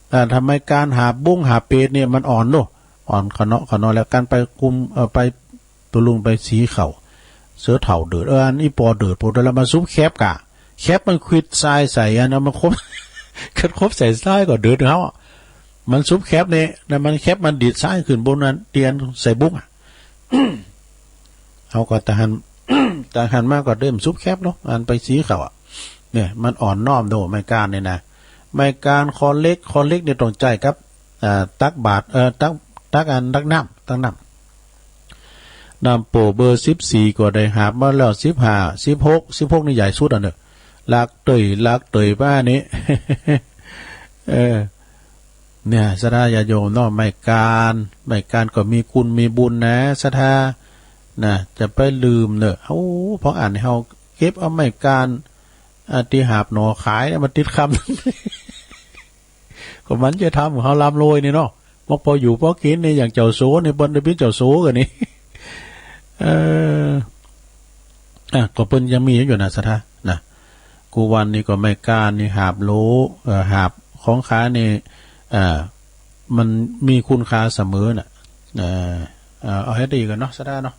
แต่ถ้าไม้กาญหาบบุ้งหาบเป็ดเนี่ยมันอ่อนเนาะ อ่อนขะเนาะขะเนาะ แล้วกันไปกุม เอ่อ ไปตุ๊ลุงไปสีข้าว เสื้อเฒ่าเดิด เออ อันนี้ปอเดิด ปอเดิดแล้วมันซุบแคบกะ แคบมันขวิดทรายใส่อันนั้นมันคบ คันคบใส่ทรายก็เดิดเฮาอะ มันซุบแคบเนี่ยนะ มันแคบมันดีดทรายขึ้นบนนั้น เตียนใส่บุ้งอะ เฮาก็ตะหัน ตะหันมาก็เริ่มซุบแคบเนาะ อันไปสีข้าวอะ เนี่ย มันอ่อนน้อมโดไม้กาญเนี่ยนะ ไม้กาญคอเหล็ก คอเหล็กเนี่ยต้องใจ๊กับ อ่า ตักบาตร เอ่อ ตัก ตักอัน ตักน้ำ ตักน้ำ น้ำโป้เบอร์สิบสี่ก็ได้หาบมาแล้ว สิบห้า สิบหก สิบหกนี่ใหญ่สุดอ่ะเนอะ ลักเตย ลักเตยป้านี้ เออ เนี่ย ศรัทธาญาติโยมเนาะ ไม้กาญ ไม้กาญก็มีคุณมีบุญนะ ศรัทธา นะ จะไปลืมเนอะ โอ้ พออ่านให้เฮาเก็บเอาไม้กาญ อ่า ที่หาบหน่อขายเนี่ยมาติดคำ ก็มันจะทำให้เฮาร่ำรวยนี่เนาะ มอกปออยู่ปอกินนี่ อย่างเจ้าโสนี่ เปิ้นได้เป็นเจ้าโสกันนี่ เออ อ่ะ ก็เปิ้นยังมีอยู่นะ ศรัทธา นะ กูวันนี้ก็ไม้กาญนี่หาบโหล เอ่อ หาบของขายนี่ เอ่อ มันมีคุณค่าเสมอน่ะ เอ่อ เอ่อ เอาให้ดีกันเนาะ ศรัทธาเนาะ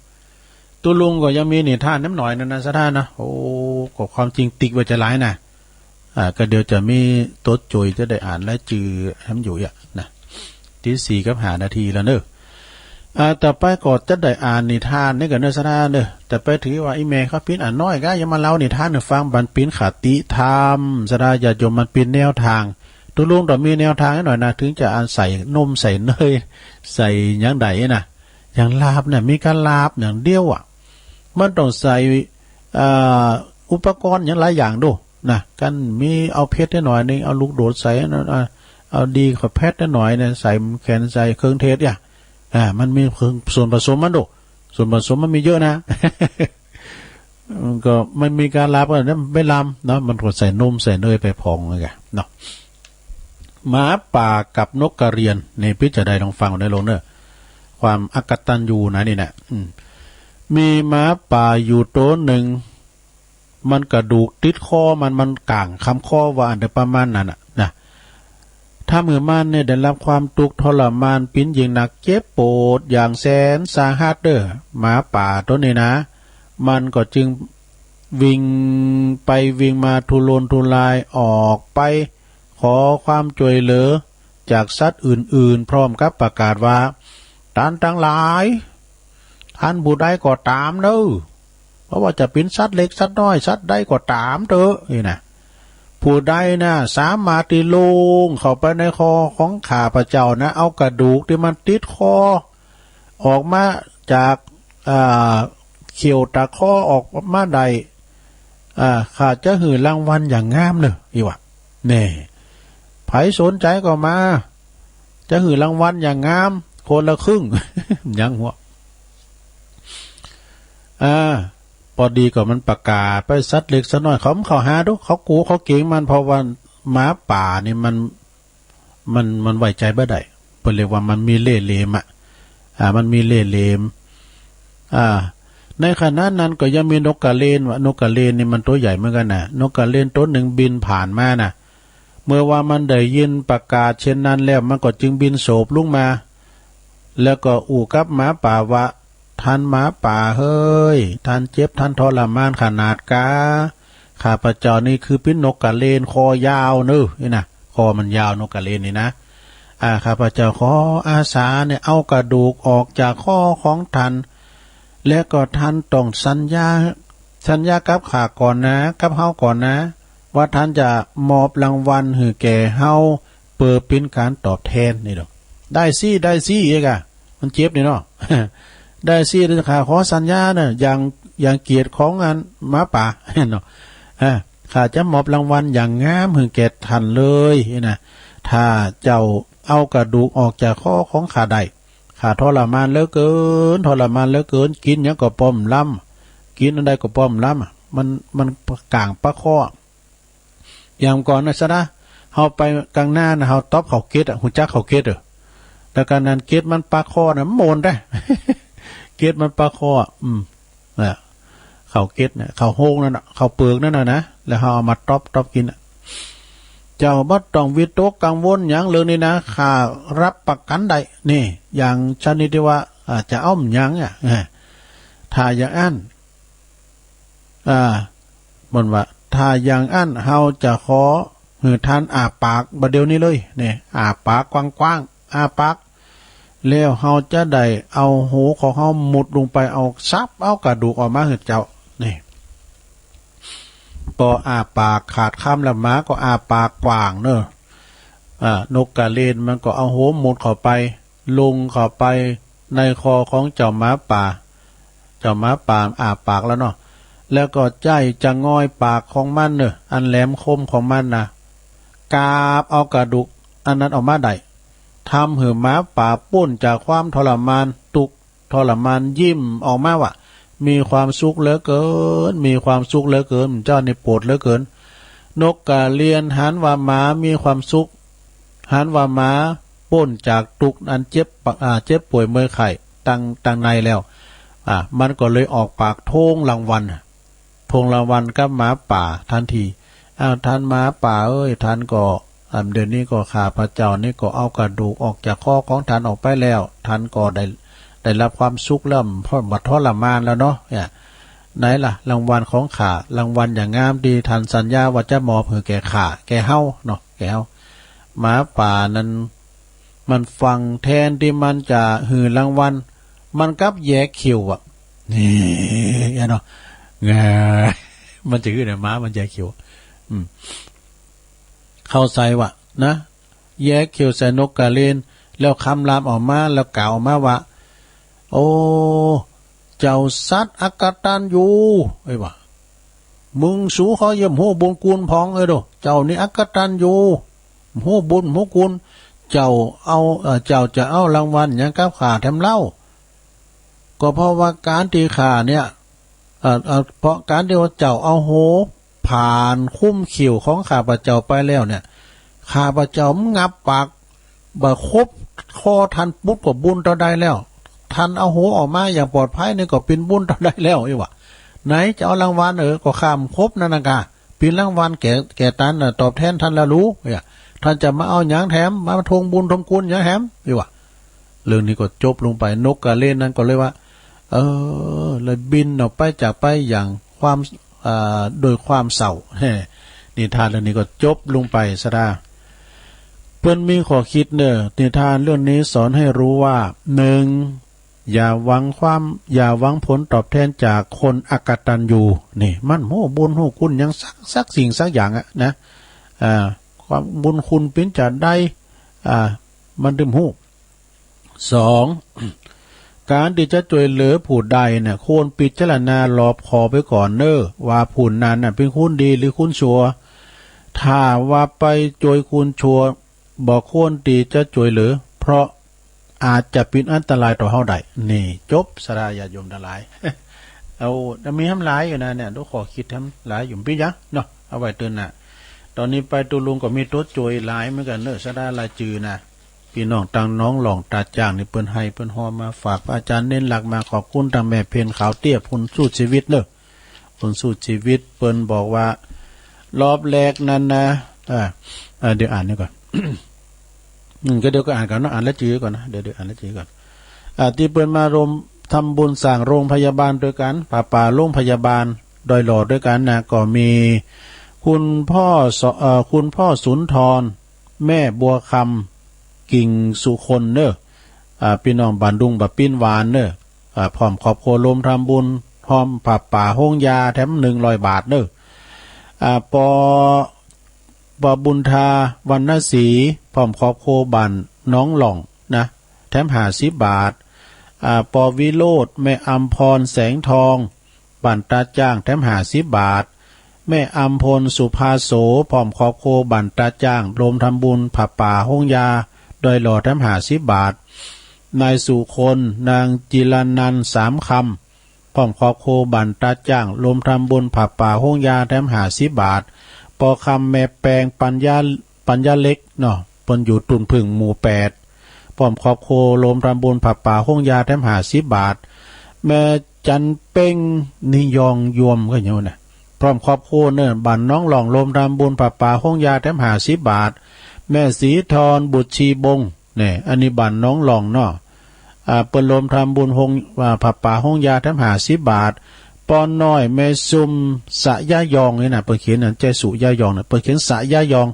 ตุ๊ลุงก็ยังมีนิทานน้ำหน่อยนั่นนะ ศรัทธานะ โอ้ ก็ความจริงติ๊กไว้จะหลายนะ อ่า ก็เดี๋ยวจะมีตดจุยจะได้อ่านและจือแฮมอยู่อ่ะนะ ตีสี่กับห้านาทีแล้วเนอะ อ่า ต่อไปก็จะได้อ่านนิทานนี่กันเนอะ ศรัทธาเนอะ แต่ไปถือว่าอีแม่เขาปิ้นอ่านน้อยก็ยังมาเล่านิทานให้ฟัง บันปิ้นคติธรรม ศรัทธาญาติโยม มันปิ้นแนวทาง ตุ๊ลุงต้องมีแนวทางให้หน่อยนะ ถึงจะอ่านใส่นมใส่เนย ใส่หยังใดนะ อย่างลาบเนี่ย มีการลาบอย่างเดียวอ่ะ มันต้องใส่ อ่า อุปกรณ์อย่างหลายอย่างดูนะ กันมีเอาเพชรได้หน่อยนึง เอาลูกโดดใส่นั่น อ่า เอาดีขอเพชรได้หน่อยเนี่ย ใส่แขนใส่เครื่องเทศเนี่ย อ่า มันมีเครื่องส่วนผสมมันดู ส่วนผสมมันมีเยอะนะ มันก็มันมีการลาบกันนะ ไม่ลำเนาะ มันก็ใส่นมใส่เนยไปพองเลยเนาะ หมาป่ากับนกกระเรียน นี่พี่จะได้ลองฟังในโรงเนอะ ความอกตัญญูนะนี่นะ อืม มีหมาป่าอยู่ตัวหนึ่ง มันกระดูกติดคอมัน มันก่างคำคอว่าอันเดียวประมาณนั้นน่ะนะ ทำให้มันเนี่ยได้รับความทุกข์ทรมาน ปิ้นยิ่งหนัก เจ็บปวดอย่างแสนสาหัสเด้อ หมาป่าตัวนี้นะ มันก็จึง วิ่งไปวิ่งมาทุรนทุราย ออกไปขอความช่วยเหลือจากสัตว์อื่นๆ พร้อมกับประกาศว่า ท่านทั้งหลาย ท่านผู้ใดก็ตามเนอะ เพราะว่าจะเป็นสัตว์เล็กสัตว์น้อย สัตว์ใดก็ตามเถอะนี่นะ ผู้ใดนะสามารถที่ลงเข้าไปในคอของข้าพเจ้านะ เอากระดูกที่มันติดคอออกมาจาก อ่า เขี้ยวตะคอออกมาได้ อ่า ข้าจะหื้อรางวัลอย่างงามเนอะ อีหว่า แน่ ใผสนใจก็มา จะหื้อรางวัลอย่างงาม คนละครึ่ง ยังหัว อ่า ปอดีก็มันประกาศไป สัตว์เล็กสัตว์น้อยเขา เขาหาดู เขากลัวเขาเกรงมัน เพราะว่าหมาป่านี่มัน มัน มันไว้ใจบ่ได้ เปิ้นเรียกว่ามันมีเล่ห์เหลี่ยมอะ อ่า มันมีเล่ห์เหลี่ยม อ่า ในขณะนั้นก็ยังมีนกกระเรน ว่านกกระเรนนี่มันตัวใหญ่เหมือนกันนะ นกกระเรนตัวหนึ่งบินผ่านมานะ เมื่อว่ามันได้ยินประกาศเช่นนั้นแล้ว มันก็จึงบินโฉบลงมา แล้วก็อู้กับหมาป่าว่า ท่านหมาป่าเฮ้ย ท่านเจ็บ ท่านทรมานขนาดกา ข้าพเจ้านี่คือเป็นนกกระเรนคอยาวเนอะ นี่นะ คอมันยาวนกกระเรนนี่นะ อ่า ข้าพเจ้าขออาสาเนี่ยเอากระดูกออกจากคอของท่าน และก็ท่านต้องสัญญา สัญญากับข้าก่อนนะ กับเฮาก่อนนะ ว่าท่านจะมอบรางวัลหื้อแก่เฮา เปิดเป็นการตอบแทนนี่ดอก ได้สิ ได้สิ เอกอะ มันเจ็บนี่เนาะ ได้สิ ข้าขอสัญญานะ อย่าง อย่างเกียรติของอันหมาป่าเนาะ อ่า ข้าจะมอบรางวัลอย่างงามหื้อแก่ท่านเลยนะ ถ้าเจ้าเอากระดูกออกจากคอของข้าได้ ข้าทรมานเหลือเกิน ทรมานเหลือเกิน กินหยังก็ป้อมล้ำ กินอันใดก็ป้อมล้ำอะ มัน มันก่างปะคอ อย่างก่อนนะซะนะ เฮาไปกลางนานะ เฮาตอบข้าวเก็ดอะ ฮู้จักข้าวเก็ดเออ แล้วก็นั้นเก็ดมันปะคอนะ มันโมนได้ เก็ดมันปะคออะ อืม น่ะ ข้าวเก็ดเนี่ย ข้าวโฮงนั่นน่ะ ข้าวเปลือกนั่นน่ะนะ แล้วเฮาเอามาตอบ ตอบกินน่ะ เจ้าบ่ต้องวิตกกังวลหยังเรื่องนี้นะ ข้ารับประกันได้ นี่ อย่างชนิดที่ว่า อ่า จะเอาหยังอะ อ่า ถ้าอย่างอั้น อ่า มันว่า ถ้าอย่างอั้น เฮาจะขอหื้อท่านอ้าปากบ่าเดี๋ยวนี้เลย นี่ อ้าปากกว้างๆ อ้าปาก แล้วเฮาจะได้เอาหูของเฮามุดลงไป เอาสับเอากระดูกออกมาหื้อเจ้า นี่ ปออ้าปากขาดคำแล้ว หมาก็อ้าปากกว้างเนอะ อ่า นกกระเรนมันก็เอาหูมุดเข้าไป ลงเข้าไปในคอของเจ้าหมาป่า เจ้าหมาป่าอ้าปากแล้วเนาะ แล้วก็ใจ๊จะงอยปากของมันเนอะ อันแหลมคมของมันนะ กาบเอากระดูกอันนั้นออกมาได้ ทำหื้อหมาป่าป๊นจากความทรมาน ทุกข์ทรมาน ยิ้มออกมาว่า มีความสุขเหลือเกิน มีความสุขเหลือเกิน เจ้านี่โปรดเหลือเกิน นกกระเรนหันว่าหมามีความสุข หันว่าหมาป๊นจากทุกข์อันเจ็บปะ- อ่า เจ็บป่วยเมื่อยไข้ตัง ตังในแล้ว อ่า มันก็เลยออกปากทวงรางวัล ทวงรางวัลกับหมาป่าทันที อ้าว ท่านหมาป่าเอ้ย ท่านก็ อ่า เดี๋ยวนี้ก็ข้าพเจ้านี่ก็เอากระดูกออกจากคอของท่านออกไปแล้ว ท่านก็ได้ ได้รับความสุขแล้ว บ่ทรมานแล้วเนาะ เนี่ย ไหนล่ะ รางวัลของข้า รางวัลอย่างงามที่ท่านสัญญาว่าจะมอบหื้อแก่ข้า แก่เฮาเนาะ แก่เฮา หมาป่านั้น มันฟังแทนที่มันจะหื้อรางวัล มันกลับแยกเขี้ยวอะ นี่เนาะ แง่ มันจะหื้อเนี่ย หมามันแยกเขี้ยว อืม เข้าใส่ว่านะ แยกเขี้ยวใส่นกกระเรน แล้วคำรามออกมา แล้วกล่าวออกมาว่า โอ้ เจ้าสัตว์อักตันยู เอ้ยว่า มึงสูเขาเยี่ยมฮู้บุญคุณพอง เอ้ยโด เจ้านี่อักตันยู ฮู้บุญฮู้คุณ เจ้าเอา เอ่อ เจ้าจะเอารางวัลหยังกับข้าแถมเล่า ก็เพราะว่าการที่ข้าเนี่ย เอ่อ เอ่อ เพราะการที่ว่าเจ้าเอาหูผ่านคุ้มเขี้ยวของข้าพเจ้าไปแล้วเนี่ย ข้าพเจ้างับปาก บ่าครบคอท่านปุ๊บก็บุญเท่าใดแล้ว ท่านเอาหูออกมาอย่างปลอดภัยนี่ก็เป็นบุญเท่าใดแล้ว อีหว่า ไหนจะเอารางวัล เออ ก็ข้ามครบนั่นนะกะ เป็นรางวัลแก่ แก่ท่านน่ะ ตอบแทนท่านแล้วรู้ เนี่ย ท่านจะมาเอาหยังแถม มาทวงบุญทวงคุณหยังแถม อีหว่า เรื่องนี้ก็จบลงไป นกกระเรนนั้นก็เลยว่า เออ เลยบินออกไปจากไปอย่างความ อ่า โดยความเศร้า เฮ้ นิทานเรื่องนี้ก็จบลงไปซะได้ เปิ้นมีข้อคิดเนอะ นิทานเรื่องนี้สอนให้รู้ว่า หนึ่ง อย่าหวังความ อย่าหวังผลตอบแทนจากคนอกตัญญู นี่ มันฮู้บุญฮู้คุณหยังสัก สักสิ่งสักอย่างอะนะ อ่า ความบุญคุณเปิ้นจะได้ อ่า มันตึมฮู้ สอง การที่จะช่วยเหลือผู้ใดเนี่ย ควรพิจารณารอบคอบไปก่อนเนอะ ว่าผู้นั้นน่ะเป็นคนดีหรือคนชั่ว ถ้าว่าไปช่วยคนชั่ว บ่ควรที่จะช่วยเหลือ เพราะอาจจะเป็นอันตรายต่อเฮาได้ นี่ จบ ศรัทธาญาติโยมทั้งหลาย เอา มีแหมหลายอยู่นะเนี่ย ดูข้อคิดแหมหลายอยู่ เปิ้นหยังเนาะ เอาไว้เตือนนะ ตอนนี้ไปตุลุงก็มีตัวช่วยหลายเหมือนกันเนอะ ศรัทธาหลายจื่อนะ พี่น้องตังหนองหล่องตาดจ้างนี่เปิ้นให้เปิ้นฮอมาฝาก พระอาจารย์เน้นหลักมา ขอบคุณตังแม่เพ็ญขาวเตี้ย ผู้สู้ชีวิตเนอะ ผู้สู้ชีวิต เปิ้นบอกว่า รอบแรกนั้นนะ อ่า อ่า เดี๋ยวอ่านนี่ก่อน อืม ก็เดี๋ยวก็อ่านก่อนเนาะ อ่านหลายจื่อก่อนนะ เดี๋ยว เดี๋ยวอ่านหลายจื่อก่อน อ่า ที่เปิ้นมาร่วมทำบุญสร้างโรงพยาบาลด้วยกัน ผาป่าโรงพยาบาลดอยหล่อด้วยกันนะ ก็มีคุณพ่อส- เอ่อ คุณพ่อสุนทร แม่บัวคำ กิ่งสุคนเนอะ อ่า พี่น้องบ้านดุงบะปิ้นหวานเนอะ อ่า พร้อมครอบครัวร่วมทำบุญ พร้อมผาป่าโฮงยาแถมหนึ่งร้อยบาทเนอะ อ่า ปอ ปอบุญทา วรรณศรี พร้อมครอบครัวบ้านหนองหล่องนะ แถมห้าสิบบาท อ่า ปอวิโรจน์ แม่อำพร แสงทอง บ้านตาดจ้าง แถมห้าสิบบาท แม่อำพล สุภาโส พร้อมครอบครัวบ้านตาดจ้าง ร่วมทำบุญผาป่าโฮงยาดอยหล่อ แถมห้าสิบบาท นายสุคน นางจิรนันท์ สามคำ พร้อมครอบครัวบ้านตาดจ้าง ร่วมทำบุญผาป่าโฮงยา แถมห้าสิบบาท ปอคำ แม่แปง ปัญญา ปัญญาเล็กเนาะ เปิ้นอยู่ตุ่นผึ่งหมู่แปด พร้อมครอบครัวร่วมทำบุญผาป่าโฮงยา แถมห้าสิบบาท แม่จันเป้ง นิยองยวมก็อยู่นะ พร้อมครอบครัวเนอะ บ้านหนองหล่อง ร่วมทำบุญผาป่าโฮงยา แถมห้าสิบบาท แม่ศรีทร บุตรชีบง เนี่ย อันนี้บ้านหนองหล่องเนาะ อ่า เปิ้นร่วมทำบุญโฮง- อ่า ผาป่าโฮงยา แถมห้าสิบบาท ปอน้อย แม่ซุม สะยะยอง นี่นะ เปิ้นเขียนนั่น ใจสุยะยองนะ เปิ้นเขียน สะยะยอง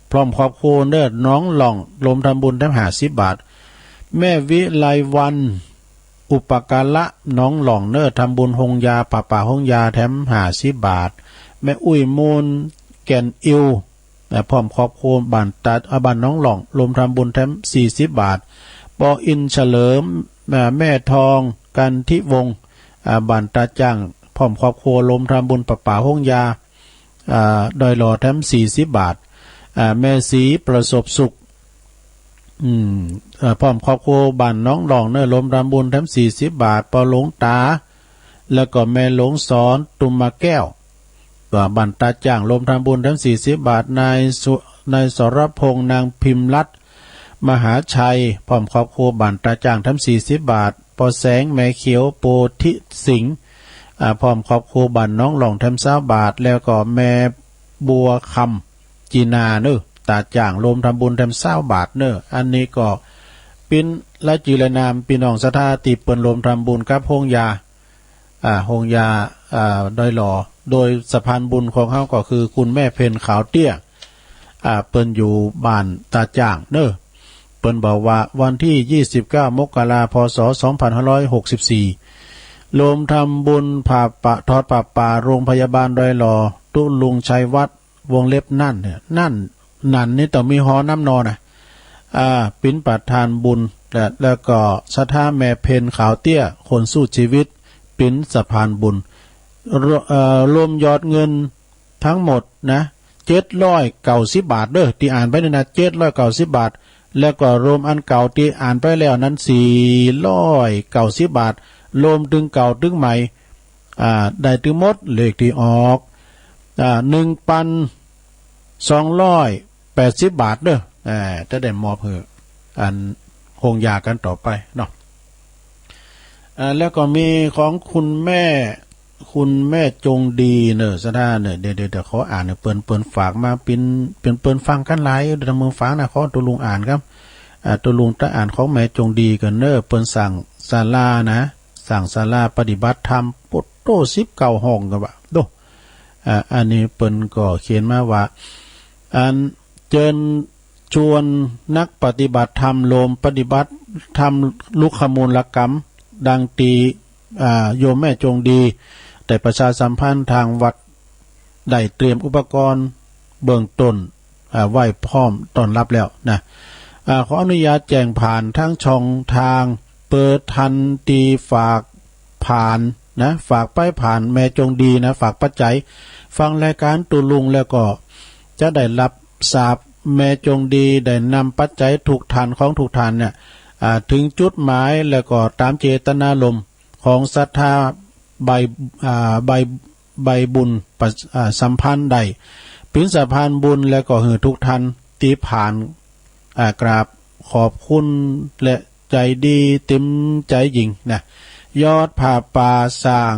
พร้อมครอบครัวเนอะ หนองหล่อง ร่วมทำบุญ แถมห้าสิบบาท แม่วิไลวรรณ อุปการะ หนองหล่องเนอะ ทำบุญโฮงยา ผาป่าโฮงยา แถมห้าสิบบาท แม่อุ้ยมูล แก่นอิว และพร้อมครอบครัวบ้านตา- อ่า บ้านหนองหล่อง ร่วมทำบุญ แถมสี่สิบบาท ปออินทร์ เฉลิม อ่า แม่ทอง กันทิวงศ์ อ่า บ้านตาดจ้าง พร้อมครอบครัว ร่วมทำบุญผาป่าโฮงยา อ่า ดอยหล่อ แถมสี่สิบบาท อ่า แม่ศรี ประสบสุข อืม เอ่อ พร้อมครอบครัวบ้านหนองหล่องเนอะ ร่วมทำบุญ แถมสี่สิบบาท ปอหลวงตา แล้วก็แม่หลวงสอน ตุ่มมาแก้ว ก็บ้านตาดจ้าง ร่วมทำบุญ แถมสี่สิบบาท นายสุ- นายสรพงษ์ นางพิมพ์รัตน์ มหาชัย พร้อมครอบครัวบ้านตาดจ้าง แถมสี่สิบบาท ปอแสง แม่เขียว โพธิสิงห์ อ่า พร้อมครอบครัวบ้านหนองหล่อง แถมซาวบาท แล้วก็แม่บัวคำ จีนาเนอะ ตาดจ้าง ร่วมทำบุญ แถมซาวบาทเนอะ อันนี้ก็เปิ้นหลายจื่อหลายนาม พี่น้องศรัทธาตี้เปิ้นร่วมทำบุญกับโฮงยา อ่า โฮงยา อ่า ดอยหล่อ โดยสะพานบุญของเฮาก็คือคุณแม่เพ็ญขาวเตี้ย อ่า เปิ้นอยู่บ้านตาดจ้างเนอะ เปิ้นบอกว่าวันที่ยี่สิบเก้า มกราคม พ.ศ. สองพันห้าร้อยหกสิบสี่ ร่วมทำบุญผาป่า ทอดผาป่าโรงพยาบาลดอยหล่อ ตุ๊ลุงชัยวัฒน์ วงเล็บนั่นเนี่ย นั่น นั่นนี่ต้องมีฮอนำเนาะนะ อ่า เปิ้นประธานบุญ และ แล้วก็ศรัทธาแม่เพ็ญขาวเตี้ย คนสู้ชีวิต เปิ้นสะพานบุญ รว- เอ่อ รวมยอดเงินทั้งหมดนะ เจ็ดร้อยเก้าสิบบาทเด้อ ตี้อ่านไปนี่นะ เจ็ดร้อยเก้าสิบบาท แล้วก็รวมอันเก่าตี้อ่านไปแล้วนั้น สี่ร้อยเก้าสิบบาท รวมตึงเก่าตึงใหม่ อ่า ได้ตึงหมดเลขตี้ออก อ่า หนึ่งพันสองร้อยแปดสิบบาทเด้อ อ่า จะได้มอบหื้ออันโฮงยากันต่อไปเนาะ อ่า แล้วก็มีของคุณแม่ คุณแม่จงดีเนอะ ศรัทธาเนอะ เดี๋ยว เดี๋ยว เดี๋ยวขออ่านเนอะ เปิ้น เปิ้นฝากมา เปิ้น เปิ้น เปิ้นฟังกันหลาย เดี๋ยวทางเมืองฝางนะ ขอตุ๊ลุงอ่านครับ อ่า ตุ๊ลุงจะอ่านของแม่จงดีก่อนเนอะ เปิ้นสร้างศาลานะ สร้างศาลาปฏิบัติธรรม โปโต้ สิบเก้าห้องก็ว่า โด อ่า อันนี้เปิ้นก็เขียนมาว่า อันเจิญชวนนักปฏิบัติธรรม รวมปฏิบัติธรรมลุกขมูลกรรม ดังตี้ อ่า โยมแม่จงดี ได้ประชาสัมพันธ์ทางวัด ได้เตรียมอุปกรณ์เบื้องต้น อ่า ไว้พร้อมต้อนรับแล้วนะ อ่า ขออนุญาตแจ้งผ่านทั้งช่องทาง เปิดทันตี้ฝากผ่านนะ ฝากไปผ่านแม่จงดีนะ ฝากปัจจัย ฟังรายการตุลุงแล้วก็จะได้รับทราบ แม่จงดีได้นำปัจจัยทุกท่านของทุกท่านเนี่ย อ่า ถึงจุดหมายแล้วก็ตามเจตนารมณ์ของศรัทธา ใบ อ่า ใบ ใบบุญประ อ่า สัมพันธ์ได้ เป็นสะพานบุญ และก็หื้อทุกท่านตี้ผ่าน อ่า กราบขอบคุณและใจดีเต็มใจยิ่งนะ ยอดผ้าป่าสร้าง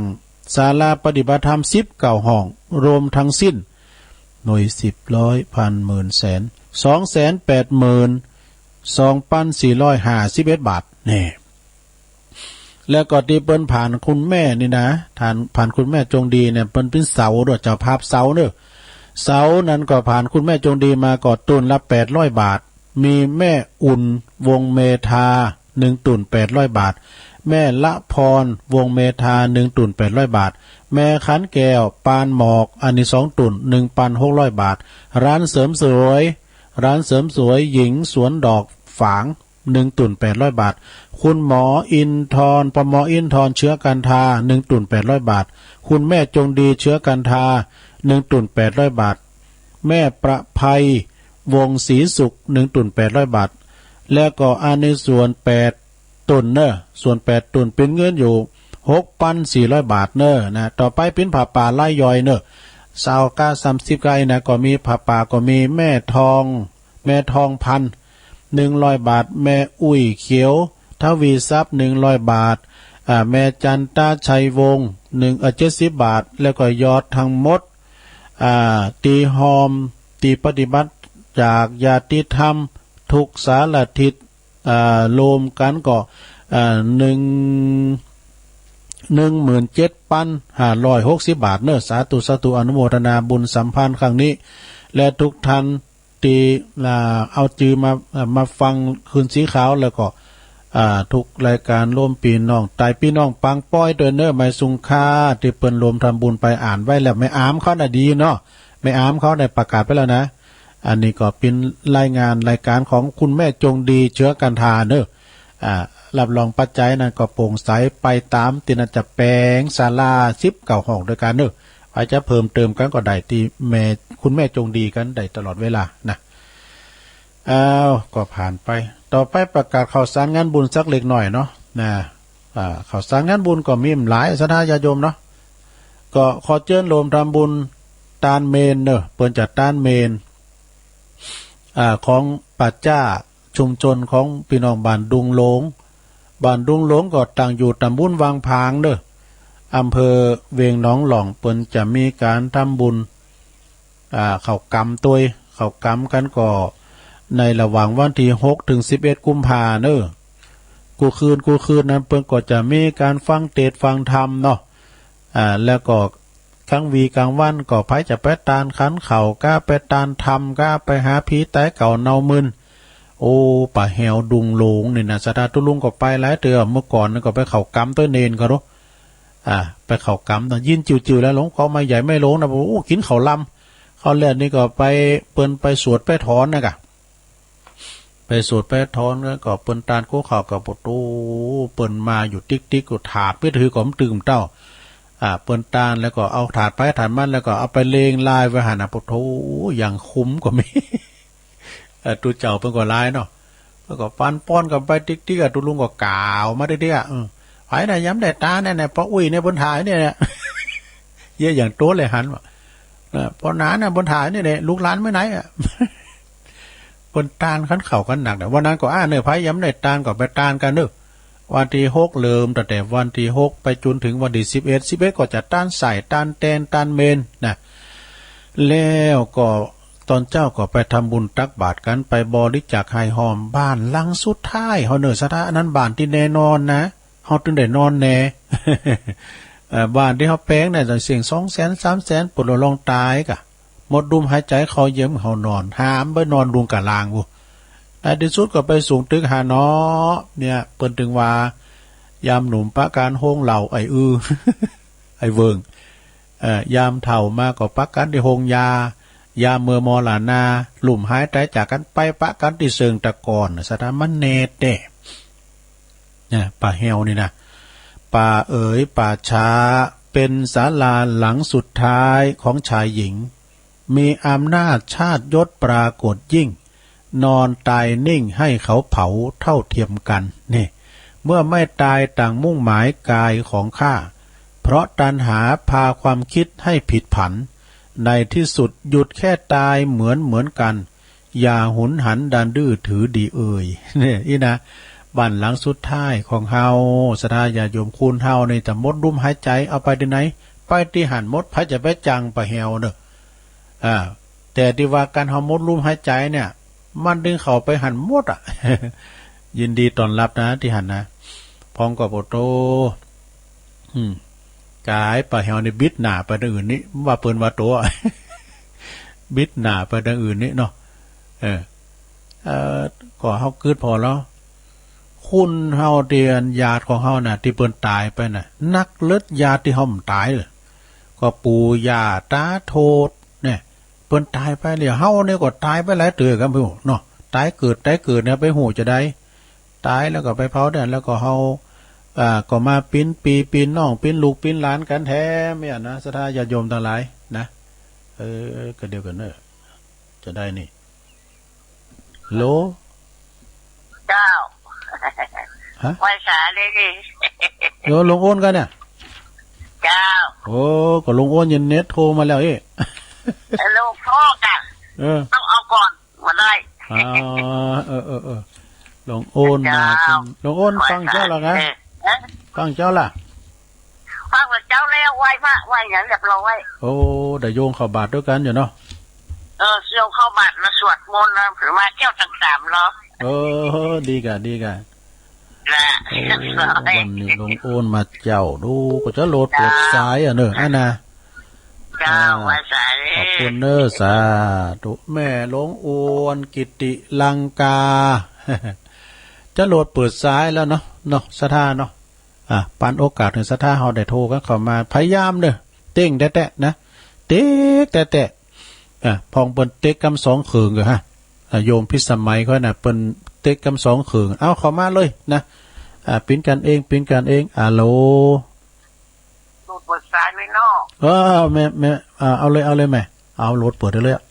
ศาลาปฏิบัติธรรมสิบเก้าห้อง รวมทั้งสิ้น หน่วยสิบร้อยพันหมื่นแสน สองแสนแปดหมื่นสองพันสี่ร้อยห้าสิบเอ็ดบาท แน่ แล้วก็ตี้เปิ้นผ่านคุณแม่นี่นะ ผ่าน ผ่านคุณแม่จงดีเนี่ย เปิ้นเป็นเสาด้วย เจ้าภาพเสาเนอะ เสานั้นก็ผ่านคุณแม่จงดีมาก็ตูนละแปดร้อยบาท มีแม่อุ่น วงเมธา หนึ่งตูนแปดร้อยบาท แม่ละพร วงเมธา หนึ่งตูนแปดร้อยบาท แม่ขันแก้ว ปานหมอก อันนี้สองตูน หนึ่งพันหกร้อยบาท ร้านเสริมสวย ร้านเสริมสวยหญิงสวนดอกฝาง หนึ่งตูนแปดร้อยบาท คุณหมออินทร ป.ม.อินทร เชื้อกันทา หนึ่งตูนแปดร้อยบาท คุณแม่จงดี เชื้อกันทา หนึ่งตูนแปดร้อยบาท แม่ประภัย วงศรีสุข หนึ่งตูนแปดร้อยบาท แล้วก็อันนี้ส่วนแปดตูนเนอะ ส่วนแปดตูนเป็นเงินอยู่ หกพันสี่ร้อยบาทเนอะนะ ต่อไปเป็นผ้าป่าลายย่อยเนอะ ซาวก้า สามสิบก้านะ ก็มีผ้าป่าก็มีแม่ทอง แม่ทองพัน หนึ่งร้อยบาท แม่อุ้ยเขียว ทวีทรัพย์ หนึ่งร้อยบาท อ่า แม่จันตาชัยวงศ์ หนึ่ง เอ่อ เจ็ดสิบบาท แล้วก็ยอดทั้งหมด อ่า ตี้ฮอม ตี้ปฏิบัติจากญาติธรรม ทุกสารทิศ อ่า รวมกันก็ อ่า หนึ่ง หนึ่งหมื่นเจ็ดพันห้าร้อยหกสิบบาทเนอะ สาธุ สาธุ อนุโมทนาบุญสัมพันธ์ครั้งนี้ และทุกท่าน ตี้ อ่า เอาจื่อมา อ่า มาฟังคืนสีขาว แล้วก็ อ่า ทุกรายการรวมปี้น้องใต้ ปี้น้องปางป้อยด้วยเนอะ ไม้สุงค่า ตี้เปิ้นรวมทำบุญไป อ่านไว้แล้ว แม่อามเขาน่ะดีเนาะ แม่อามเขาได้ประกาศไปแล้วนะ อันนี้ก็เป็นรายงานรายการของคุณแม่จงดี เชื้อกันทาเนอะ อ่า รับรองปัจจัยนั้นก็โปร่งใส ไปตามตี้น่าจะแปลงศาลาสิบเก้าห้องด้วยกันเนอะ ใผจะเพิ่มเติมกันก็ได้ตี้แม่ คุณแม่จงดีกันได้ตลอดเวลานะ อ้าว ก็ผ่านไป ต่อไปประกาศข่าวสารงานบุญสักเล็กน้อยเนาะ นะ อ่า ข่าวสารงานบุญก็มีหลาย ศรัทธาญาติโยมเนาะ ก็ขอเจิญรวมทำบุญตานเมนเนอะ เปิ้นจะตานเมน อ่า ของป่าจ้า ชุมชนของปี้น้องบ้านดุงหลง บ้านดุงหลงก็ตั้งอยู่ตำบลวังผางเนอะ อำเภอเวียงหนองหล่อง เปิ้นจะมีการทำบุญ อ่า เข้ากรรมตวย เข้ากรรมกันก็ในระหว่างวันตี้หกถึงสิบเอ็ดกุมภาเนอะ กู้คืนกู้คืนนั้นเปิ้นก็จะมีการฟังเตสน์ฟังธรรมเนาะ อ่า แล้วก็กลางวีกลางวันก็ใผจะไปตานขันข้าวก้า ไปตานธรรมก้า ไปหาผีตายเก่าเนามึน โอ้ ป่าแหวดุงหลงนี่นะ ศรัทธาตุ๊ลุงก็ไปหลายเตื้อ เมื่อก่อนนั้นก็ไปเข้ากรรมตวยเณรเขาเนาะ อ่า ไปเข้ากรรมเนาะ ยินจิ๋วๆ แล้วหลวงพ่อไม้ใหญ่ไม้หลงนะ โอ้ กิ๋นข้าวลำ ข้าวแลงนี่ก็ไป เปิ้นไปสวดไปถอนนะกะ ไปสวดไปถอนก็เปิ้นตานกู้ข้าวก็ โอ้โห เปิ้นมาอยู่ติ๊กๆ ก็ถาดไปถือก็บ่ตื่มเต้า อ่า เปิ้นตานแล้วก็เอาถาดไปถาดมัน แล้วก็เอาไปเรียงรายไว้หั่นนะ โอ้โห อย่างคุ้มก็มี เอ่อ ตุ๊เจ้าเปิ้นก็หลายเนาะ เปิ้นก็ปันป้อนกันไปติ๊กๆ อ่ะ ตุ๊ลุงก็กล่าวมาติ๊กๆ อ่ะ เออ ใผน่ะยังบ่ได้ตานเนี่ย ป้ออุ้ยเนี่ยเปิ้นถ่ายเนี่ย เยียะอย่างโตเลยหันว่า นะ ป้อหนาเนี่ยเปิ้นถ่ายเนี่ยแหละ ลูกหลานไปไหนอ่ะ เปิ้นตานขันข้าวกันหนักเนี่ย วันนั้นก็ อ่า เนอะ ใผยังบ่ได้ตานก็ไปตานกันเนอะ วันตี้หกเริ่มตั้งแต่วันตี้หกไปจนถึงวันตี้สิบเอ็ด สิบเอ็ดก็จะตานใส่ ตานแตน ตานเมนนะ แล้วก็ตอนเจ๊าก็ไปทำบุญตักบาตรกัน ไปบริจาคให้ห้อมบ้านหลังสุดท้ายเฮาเนอะ ศรัทธา อันนั้นบ้านตี้แน่นอนนะ เฮาตึงได้นอนแน่ เอ่อ บ้านตี้เฮาแป๋งเนี่ย เสียงสองแสน สามแสน ปวดหัวลองตายกะ หมดลมหายใจเข้าเยี่ยมเข้านอน หามไปนอนลุงกะลางกู ในที่สุดก็ไปสูงตึกหาเนาะ เนี่ย เปิ้นถึงว่า ยามหนุ่มปะกันโฮงเหล้าไอ้อือ ไอ้เวิง เอ่อ ยามเฒ่ามาก็ปะกันที่โฮงยา ยามเมื่อมรณา ลุ่มหายตายจากกันไปปะกันที่เชิงตะกอน สถานมันแน่แต่ นะ ป่าแฮวนี่นะ ป่าเอ๋ย ป่าช้า เป็นศาลาหลังสุดท้ายของชายหญิง มีอำนาจชาติยศปรากฏยิ่ง นอนตายนิ่งให้เขาเผาเท่าเทียมกัน นี่ เมื่อไม่ตายต่างมุ่งหมายกายของข้า เพราะตัณหาพาความคิดให้ผิดผัน ในที่สุดหยุดแค่ตายเหมือนเหมือนกัน อย่าหุนหันดันดื้อถือดีเอ่ย เนี่ย อีนะ บ้านหลังสุดท้ายของเฮา ศรัทธาญาติโยมคุณเฮานี่ จะหมดลมหายใจเอาไปที่ไหน ไปที่หั้นหมด ไผจะไปจังป่าแฮวเนอะ อ่า แต่ที่ว่าการเฮาหมดลมหายใจเนี่ย มันดึงเข้าไปหั้นหมดอ่ะ ยินดีต้อนรับนะ ที่หั้นนะ พองก็โปโต อืม กายป่าแฮวนี่บิดหน้าไปทางอื่นนี่ ว่าเปิ้นว่าตัว บิดหน้าไปทางอื่นนี่เนาะ เออ เอ่อ ก็เฮากึ๊ดพอแล้ว คุณเฮาที่อันญาติของเฮาน่ะ ที่เปิ้นตายไปน่ะ นักเลิศญาติที่เฮาบ่ตายเลย ก็ปู่ย่าตาโทษเนี่ย เปิ้นตายไปแล้ว เฮาเนี่ยก็ตายไปหลายเตื้อกันไปหมดเนาะ ตายเกิด ตายเกิดเนี่ย ไปฮู้จะได้ ตายแล้วก็ไปเผาได้ แล้วก็เฮา อ่า ก็มาปิ้นปี้ปิ้นน้อง ปิ้นลูกปิ้นหลานกันแถมเนี่ยนะ ศรัทธาญาติโยมทั้งหลายนะ เออ ก็เดียวกันเนอะ จะได้นี่ โหล เจ้า ฮะ ไหว้สาเลยดิ โหล ลุงอ้นกันเนี่ย เจ้า โอ้ ก็ลุงอ้นยังเน็ตโทรมาแล้วเอ๊ะ เออ ลุงพ่อกัน เออ ต้องเอาก่อน มาได้ อ่า เออ เออ เออ ลุงอ้นมา เจ้า ลุงอ้นฟังเจ้าละไง เออ ฟังเจ้าละ ฟังเจ้าแล้วไหว้พระไหว้อย่างเรียบร้อย โอ้ ได้โยงเข้าบาตรด้วยกันอยู่เนาะ เออ โยงเข้าบาตรมาสวดมนต์แล้วถือมาเที่ยวต่างๆเหรอ เออ ดีกะ ดีกะ นะ โอ้ วันนี้ลุงอ้นมาเจ้า ดู ก็จะโหลดเปิดสายอ่ะเนอะ อันนะ เจ้า อ่า ไหว้สาเลย ขอบคุณเนอะ สาธุ แม่หลวงอ้วน กิติลังกา จะโหลดเปิดสายแล้วเนาะ เนาะ ศรัทธาเนาะ อ่ะ ปันโอกาสให้ศรัทธาเฮาได้โทรกันเข้ามา พยายามเด้อ เต็งแต๊ๆ นะ เต็กแต๊ๆ อ่ะ พองเปิ้นเต็กกำสองเขิงก็ฮะ อ่ะ โยมพิสมัยเขาน่ะ เปิ้นเต็กกำสองเขิง เอาเข้ามาเลยนะ อ่ะ ปิ้นกันเอง ปิ้นกันเอง อะโหล โหลดเปิดสายเลยเนาะ เออ แม่ แม่ อ่า เอาเลย เอาเลยแม่ เอาโหลดเปิดได้เลยอะ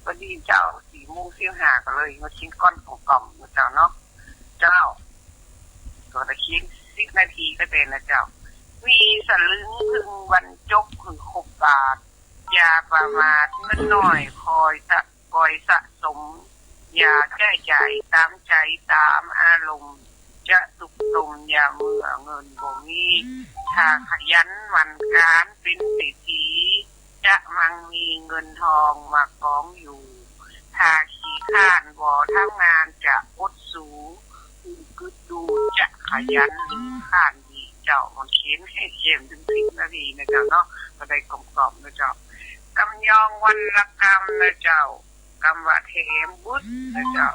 พอดีเจ้า สี่โมงสิบห้าก็เลยมากินก้อนกล่อมๆนะเจ้าเนาะ เจ้า ก็ได้กินสิบนาทีก็เป็นนะเจ้า มีสลึงพึงบรรจบคือครบบาท อย่าประมาทเงินน้อยคอยสะ คอยสะสม อย่าแก้จ่ายตามใจตามอารมณ์ จะสุขสมอย่าเมื่อเงินบ่มี ถ้าขยันหมั่นการเป็นเศรษฐี จะมั่งมีเงินทองมากองอยู่ ถ้าขี้ข้านบ่ทำงานจะอดสู คือกึดดูจะขยันหรือข้านดี เจ้า มันเขียนให้เข้มถึงสิบนาทีนะเจ้าเนาะ ก็ได้กล่อมๆนะเจ้า กำยองวันละกำนะเจ้า กำว่าแถมบึดนะเจ้า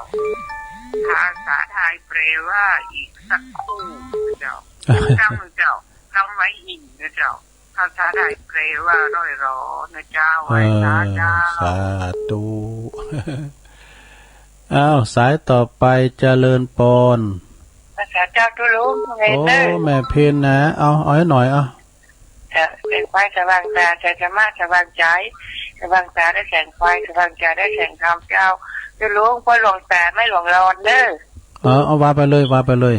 ภาษาไทยแปลว่าอีกสักครู่นะเจ้า กำเจ้า กำไว้อีกนะเจ้า ภาษาไทยแปลว่าร่อยหรอนะเจ้า ไหว้สาเจ้า เออ สาธุ อ้าว สายต่อไป เจริญปอน ภาษาเจ้าตุลุง ไง โอ้ เต้อ แม่เพ็ญนะ เอา เอาให้หน่อย เอา จะเป็นไฟสว่างตา ใจธรรมะสว่างใจ สว่างตาได้แสงไฟ สว่างใจได้แสงธรรมเจ้า จะหลวงพ่อหลวงตาไม่หลวงรอนเด้อ เออ เอาว่าไปเลย ว่าไปเลย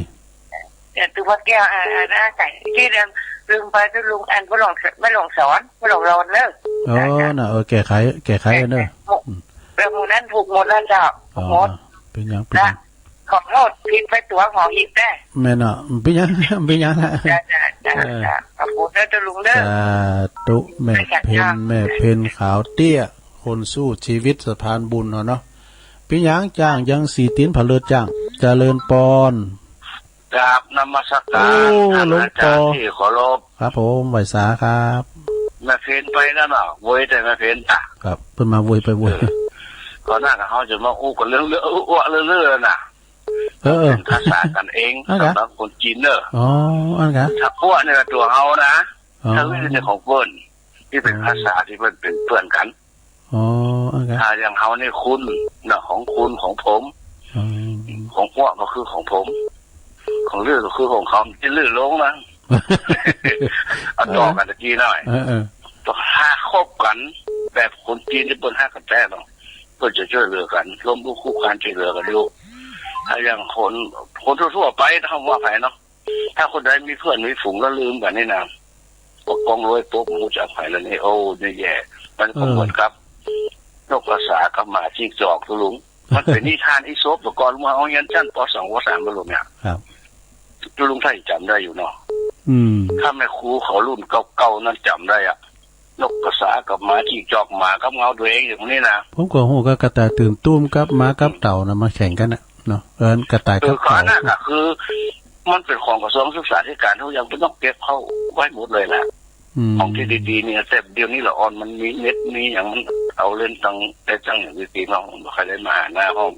แต่ตัวแก้ว อ่า อ่า นะ ใส่ที่เดิม ลืมไป จะลุงอันพ่อหลวง ไม่หลวงสอน พ่อหลวงรอนเด้อ เออ น่ะ เออ แก้ไข แก้ไขเด้อ อืม แล้วหมู่นั้นถูกหมดแล้วเจ้า อ๋อ ถูกหมด เป็นหยัง เป็นหยัง นะ ขอโทษ ผิดไปตัวหมออีกแน่ แม่นเนาะ เป็นหยัง เป็นหยังล่ะ จ้ะ จ้ะ จ้ะ เออ จ้ะ ขอบคุณเด้อเจ้าลุงเด้อ สาธุ แม่เพ็ญ แม่เพ็ญขาวเตี้ย คนสู้ชีวิตสะพานบุญเนาะ เป็นหยังจ้าง ยังสีตีนผะเลิดจ้าง เจริญปอน กราบนมัสการ โอ้ ท่านอาจารย์ หลวงพ่อ ที่เคารพ ครับผม ไหว้สาครับ แม่เพ็ญไปแล้วเนาะ โวยแต่แม่เพ็ญจ้ะ ครับ เพิ่นมาโวยไปโวย เออ ก่อนหน้าก็เขาจะมาอู้กันเรื่องเรื่องอู้เรื่องเรื่องนะ เออ เออ เป็นภาษากันเอง อันกะ สำหรับคนจีนเนอะ อ๋อ อันกะ ถ้าอ้วเนี่ยตัวเขานะ อ๋อ ถ้าอื้อเนี่ยของเปิ้น ที่เป็น อ๋อ ภาษาที่เปิ้นเป็นเพื่อนกัน อ๋อ อันกะ ถ้าอย่างเขานี่คุณเนาะ ของคุณ ของผม อ๋อ ของอ้วก็คือของผม ของลือก็คือของเขา ที่ลือลงนะ เอาต่อกันตะกี้หน่อย เออ เออ ถ้าคบกันแบบคนจีนที่เปิ้นฮักกันแท้เนาะ เปิ้นจะช่วยเหลือกัน ล้มลุกคลุกคลานช่วยเหลือกันอยู่ ถ้าอย่างคน คนทั่วๆไป ถ้าว่าไปเนาะ ถ้าคนใดมีเพื่อนมีฝูงแล้วลืมกันนี่นะ ปกป้องรวยปุ๊บ ผมจะไปแล้วนี่ โอ้ นี่แย่ มันก็ เออ เหมือนกับ นกกระสากับหมาจิ้งจอก ตุลุง มันเป็นนิทานอีสปแต่ก่อน เมื่อเอาเรียนชั้น ป.สอง ป.สาม มาลุงเนี่ย ครับ ตุลุงไทยจำได้อยู่เนาะ อืม ถ้าแม่ครูเขารุ่นเก่าๆ นั้นจำได้อะ นกกระสากับหมาจิ้งจอก หมากับเงาตัวเองอย่างนี้นะ ผมก็ฮู้ก็กระต่ายตื่นตูมกับหมากับเต่านะ มาแข่งกันนะเนาะ เอิ้นกระต่ายกับเต่า เออ ก็อันนั้นน่ะคือ มันเป็นของกระทรวงศึกษาธิการ ทุกอย่างเป็นต้องเก็บเข้าไว้หมดเลยแหละ อืม ของที่ดีๆ เนี่ย แต่เดี๋ยวนี้ละอ่อน มันมีเน็ตมีอย่าง มันเอาเล่นตังแต่ตังอย่างดีๆ เนาะ มันบ่ค่อยได้มาหาหน้าห้อง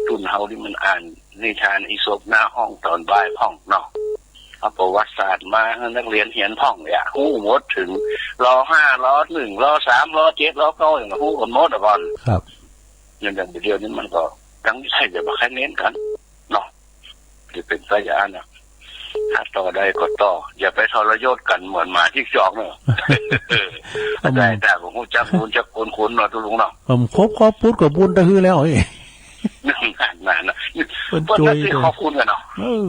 รุ่นเฮานี่มันอ่านนิทานอีสปหน้าห้องตอนบ่ายพ่องเนาะ เอาประวัติศาสตร์มาให้นักเรียนเรียนพ่องเนี่ย ฮู้หมดถึง ร.ห้า ร.หนึ่ง ร.สาม ร.เจ็ด ร.เก้า อย่างฮู้กันหมดอะก่อน ครับ อย่างเดี๋ยวนี้มันก็ตั้งใจจะมาแค่เน้นกันเนาะ จะเป็นไปอย่างนั้นนะ ถ้าต่อได้ก็ต่อ อย่าไปทรยศกันเหมือนหมาจิ้งจอกเนอะ เอา ได้ แต่ผมรู้จักบุญจักคุณคุณเนาะ ตุลุงเนาะ ผมคบครอบพุทธกับบุญตะฮือแล้วเอ้ย นั่นน่ะนะ เปิ้น เปิ้น จอย น่าจะ เลย ขอบคุณกันเนาะ เออ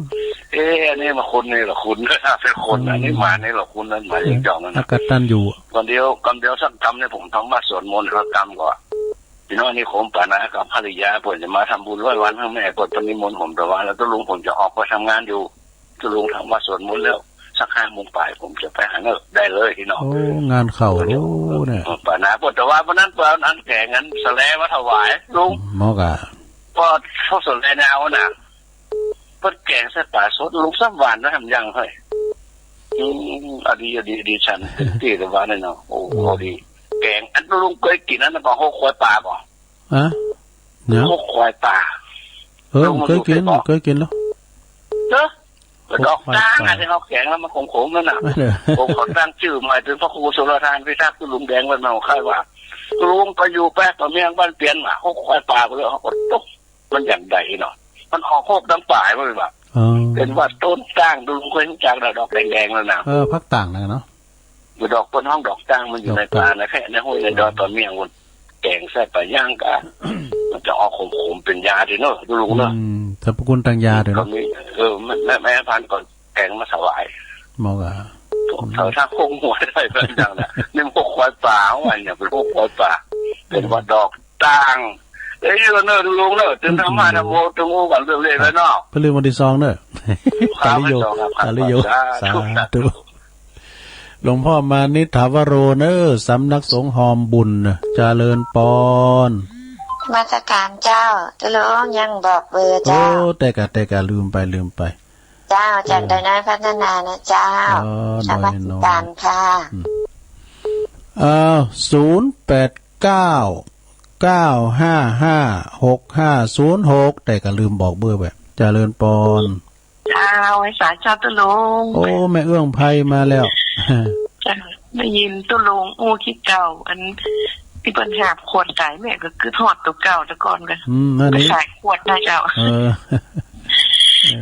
เอ๊ะ อันนี้มาคุณนี่เหรอคุณ เป็นคน อืม อันนี้หมานี่เหรอคุณ นั่นหมา เออ จิ้งจอกนั่นน่ะ อกตัญญู ก่อนเดียว ก่อนเดียวสักกำเนี่ย ผมทำวัดสวดมนต์สักกำก่อน พี่น้องนี่ ผมปานากับภรรยา ผมจะมาทำบุญร้อยวันให้แม่ ผมจะนิมนต์ผมแต่ว่า แล้วตุลุงผมจะออกไปทำงานอยู่ ตุลุงทำวัดสวดมนต์แล้ว สักห้าโมงปลาย ผมจะไปหาเนอะ ได้เลยพี่น้อง โอ้ งานเข้า เดี๋ยว โอ้ เนี่ย ปานา ผมแต่ว่าวันนั้น วันนั้นแกงอันสะแลมาถวายลุง หมอกะ พอเขาสะแลแนวน่ะ เปิ้นแกงใส่ปลาสด ลุง ซ้ำหวานนะ ทำยังเฮ้ย อืม อะดี อะดี อะดี ฉันเต็มตี้แต่ว่าเนี่ยเนาะ โอ้ อืม เอาดี แกง อันลุงเคยกินอันนั้นก็ หกควายป่าบ่ ฮะ เนี่ย หกควายป่า เออ ลุง เคยกิน เคยกินแล้ว เนอะ หกควายป่า ดอกตางอะ ที่เขาแกงแล้วมันขมๆ นั่นน่ะ นั่นเหรอ ผมขอตั้งชื่อใหม่ เป็นพระครูสุรทานพิทักษ์ คุณลุงแดง บ้านเมืองค่ายว่า ลุงไปอยู่แป๊บ ตอนเมียงบ้านเปลี่ยนมา หกควายป่าไปเลย เขาก็ตก มันอย่างใดเนาะ มันออกโคกน้ำป่ายมันว่า อ๋อ เป็นว่าต้นตาง ดูลุงเคยรู้จักดอกแดงๆ แล้วนะ เออ ผักตางนะเนาะ อยู่ดอกเปิ้นฮ้องดอกตาง มันอยู่ในป่า ดอกตาง ในแพะในห้วยในดอย อ๋อ ป่าเมี่ยงมัน แกงใส่ปลาย่างกะ มันจะออกขมๆ เป็นยาดีเนาะ ดูลุงเนาะ อืม สรรพคุณทางยาด้วยเนาะ ก็มี เออ แม่ แม่ แม่พันธุ์ก็แกงมาถวาย หมอกะ พวกเขาถ้าคงหัวได้แบบนั้นน่ะ นี่พวกควายป่าของมันเนี่ย เป็นพวกควายป่า เป็นว่าดอก ต่าง เอ้ย เนอะ ลุงเนอะ ถึงทำมาทำโม ถึงอู้กันเรื่องเลขแล้วเนาะ ไปลืมวันที่สองเนอะ ครับ ตาลิโย วันที่สองครับ ตาลิโย สาธุ สาธุ หลวงพ่อมานิษฐาวโรเนอะ สำนักสงฆ์หอมบุญเนอะ เจริญปอน นมัสการเจ้า ตุลุงยังบอกเบอร์เจ้า โอ้ แต่กะ แต่กะ ลืมไป ลืมไป เจ้า จาก เออ ดอยน้อยพัฒนานะเจ้า อ๋อ นมัสการค่ะ ดอยน้อย อืม อ้าว ศูนย์แปดเก้า เก้าห้าห้า หกห้าศูนย์หก แต่กะลืมบอกเบอร์ไป เจริญปอน เจ้า ไหว้สาเจ้าตุลุง โอ้ แม่เอื้องไพมาแล้ว เจ้า ได้ยินตุลุงอู้ขี้เก่า อันที่เปิ้นหาบขวดตาย แม่ก็กึ๊ดฮอดตัวเก่าแต่ก่อนกะ อืม นั่นนี่ ไปขายขวดนะเจ้า เออ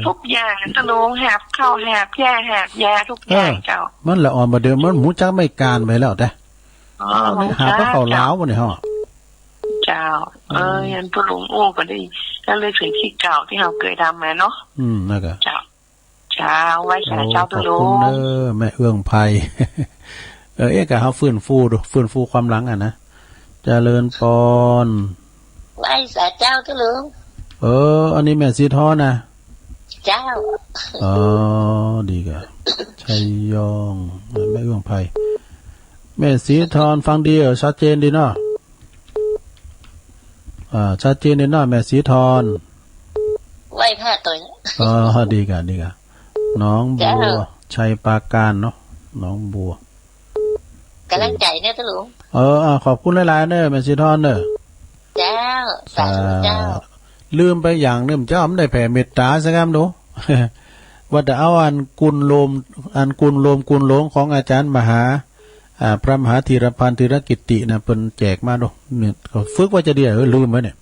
ทุกอย่างตุลุง หาบข้าว หาบแย่ หาบยา ทุกอย่าง เออ เจ้า มันละอ่อนบ่าเดิม มันฮู้จักไม้กานไปแล้วแต่ อ๋อ เออ นี่หาบข้าวลาวบ่เนี่ยเฮา เจ้า เออ เออ ยังตุลุงอู้ก็ได้ ก็เลยถึงขี้เก่าที่เฮาเคยทำมาเนาะ อืม นั่นกะ เจ้า เจ้า ไหว้สาเจ้าตุลุง โอ้ ขอบคุณเด้อ แม่เอื้องไพ เออ เอ๊ะ กะเฮาฟื้นฟูดู ฟื้นฟูความหลังอะนะ เจริญปอน ไหว้สาเจ้าตุลุง เออ อันนี้แม่สีทองนะ เจ้า อ๋อ ดีกะ ชัยยอง แม่เอื้องไพ แม่สีทอง ฟังดีเออ ชัดเจนดีเนาะ อ่า ชัดเจนดีเนาะ แม่สีทอง ไหว้ ไหว้พระต่อ อ๋อ ดีกะ ดีกะ หนองบัว เจ้า ชัยปราการเนาะ หนองบัว กำลังใจเนี่ย ตุ๊ลุง เออ อ่า ขอบคุณหลายๆ เนอะ แม่สีทอนเนอะ เจ้า สาธุเจ้า ลืมไปอย่างหนึ่ง เจ้า มันได้แผ่เมตตาสักคำดู ว่าแต่เอาอันกุลโลม อันกุลโลมกุลหลงของอาจารย์มหา อ่า พระมหาธีรพันธ์ธีรกิตตินะ เปิ้นแจกมาดู เนี่ย ก็ฝึกว่าจะดี เออ ลืมไว้เนี่ย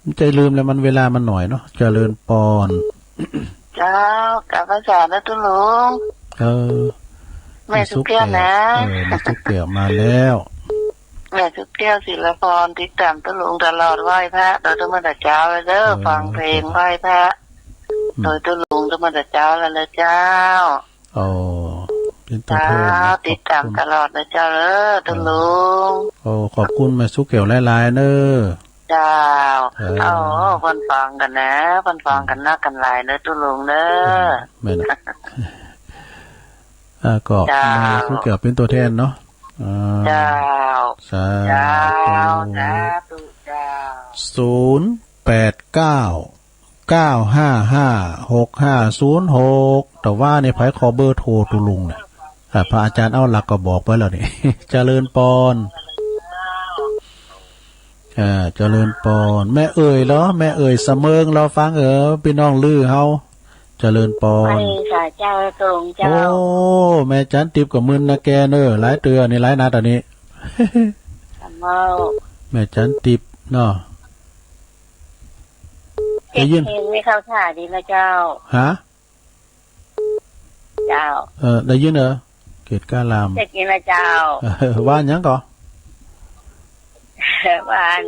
มันจะลืมแล้ว มันเวลามันหน่อยเนาะ เจริญปอน เจ้า กราบพระสานะตุ๊ลุง เออ แม่สุขแก้วนะ เออ แม่สุขแก้วมาแล้ว แม่สุขแก้วศิลปร ติดตามตุ๊ลุงตลอด ไหว้พระโดยธรรมดาเจ้าเลยเด้อ เออ ฟังเพลงไหว้พระ อืม โดยตุ๊ลุงธรรมดาเจ้าเลยเจ้า โอ้ เป็นตัวแทนนะ เจ้า ติดตามตลอดนะเจ้าเด้อ ตุ๊ลุง โอ้ ขอบคุณแม่สุขแก้วหลายๆ เด้อ เจ้า เออ โอ้ เปิ้นฟังกันนะ เปิ้นฟังกันนักกันหลายเด้อ ตุ๊ลุงเด้อ อืม แม่นนะ อ่า ก็ เจ้า แม่สุขแก้วเป็นตัวแทนเนาะ อ่า เจ้า สาธุ เจ้า สาธุเจ้า ศูนย์แปดเก้า เก้าห้าห้า หกห้าศูนย์หก แต่ว่าในไผขอเบอร์โทรตุ๊ลุงเนี่ย อ่า พระอาจารย์เอาหลักก็บอกไปแล้วนี่ เจริญปอน อ่า เจริญปอน แม่เอ่ยเหรอ แม่เอ่ยเสมิงเหรอ ฟังเออ พี่น้องลือเฮา เจริญปอน ไปค่ะ เจ้า ตุ๊ลุงเจ้า โอ้ แม่จันติบก็มึนนะแกเนอะ หลายเตื้อนี่ หลายนัดอันนี้ เจ้า แม่จันติบเนาะ ได้ยิน เจ็ดเพลงไม่เข้าท่าดีนะเจ้า ฮะ เจ้า เออ ได้ยินเหรอ เกตกาลาม ได้ยินนะเจ้า เออ ว่าหยังก่อ ว่าอัน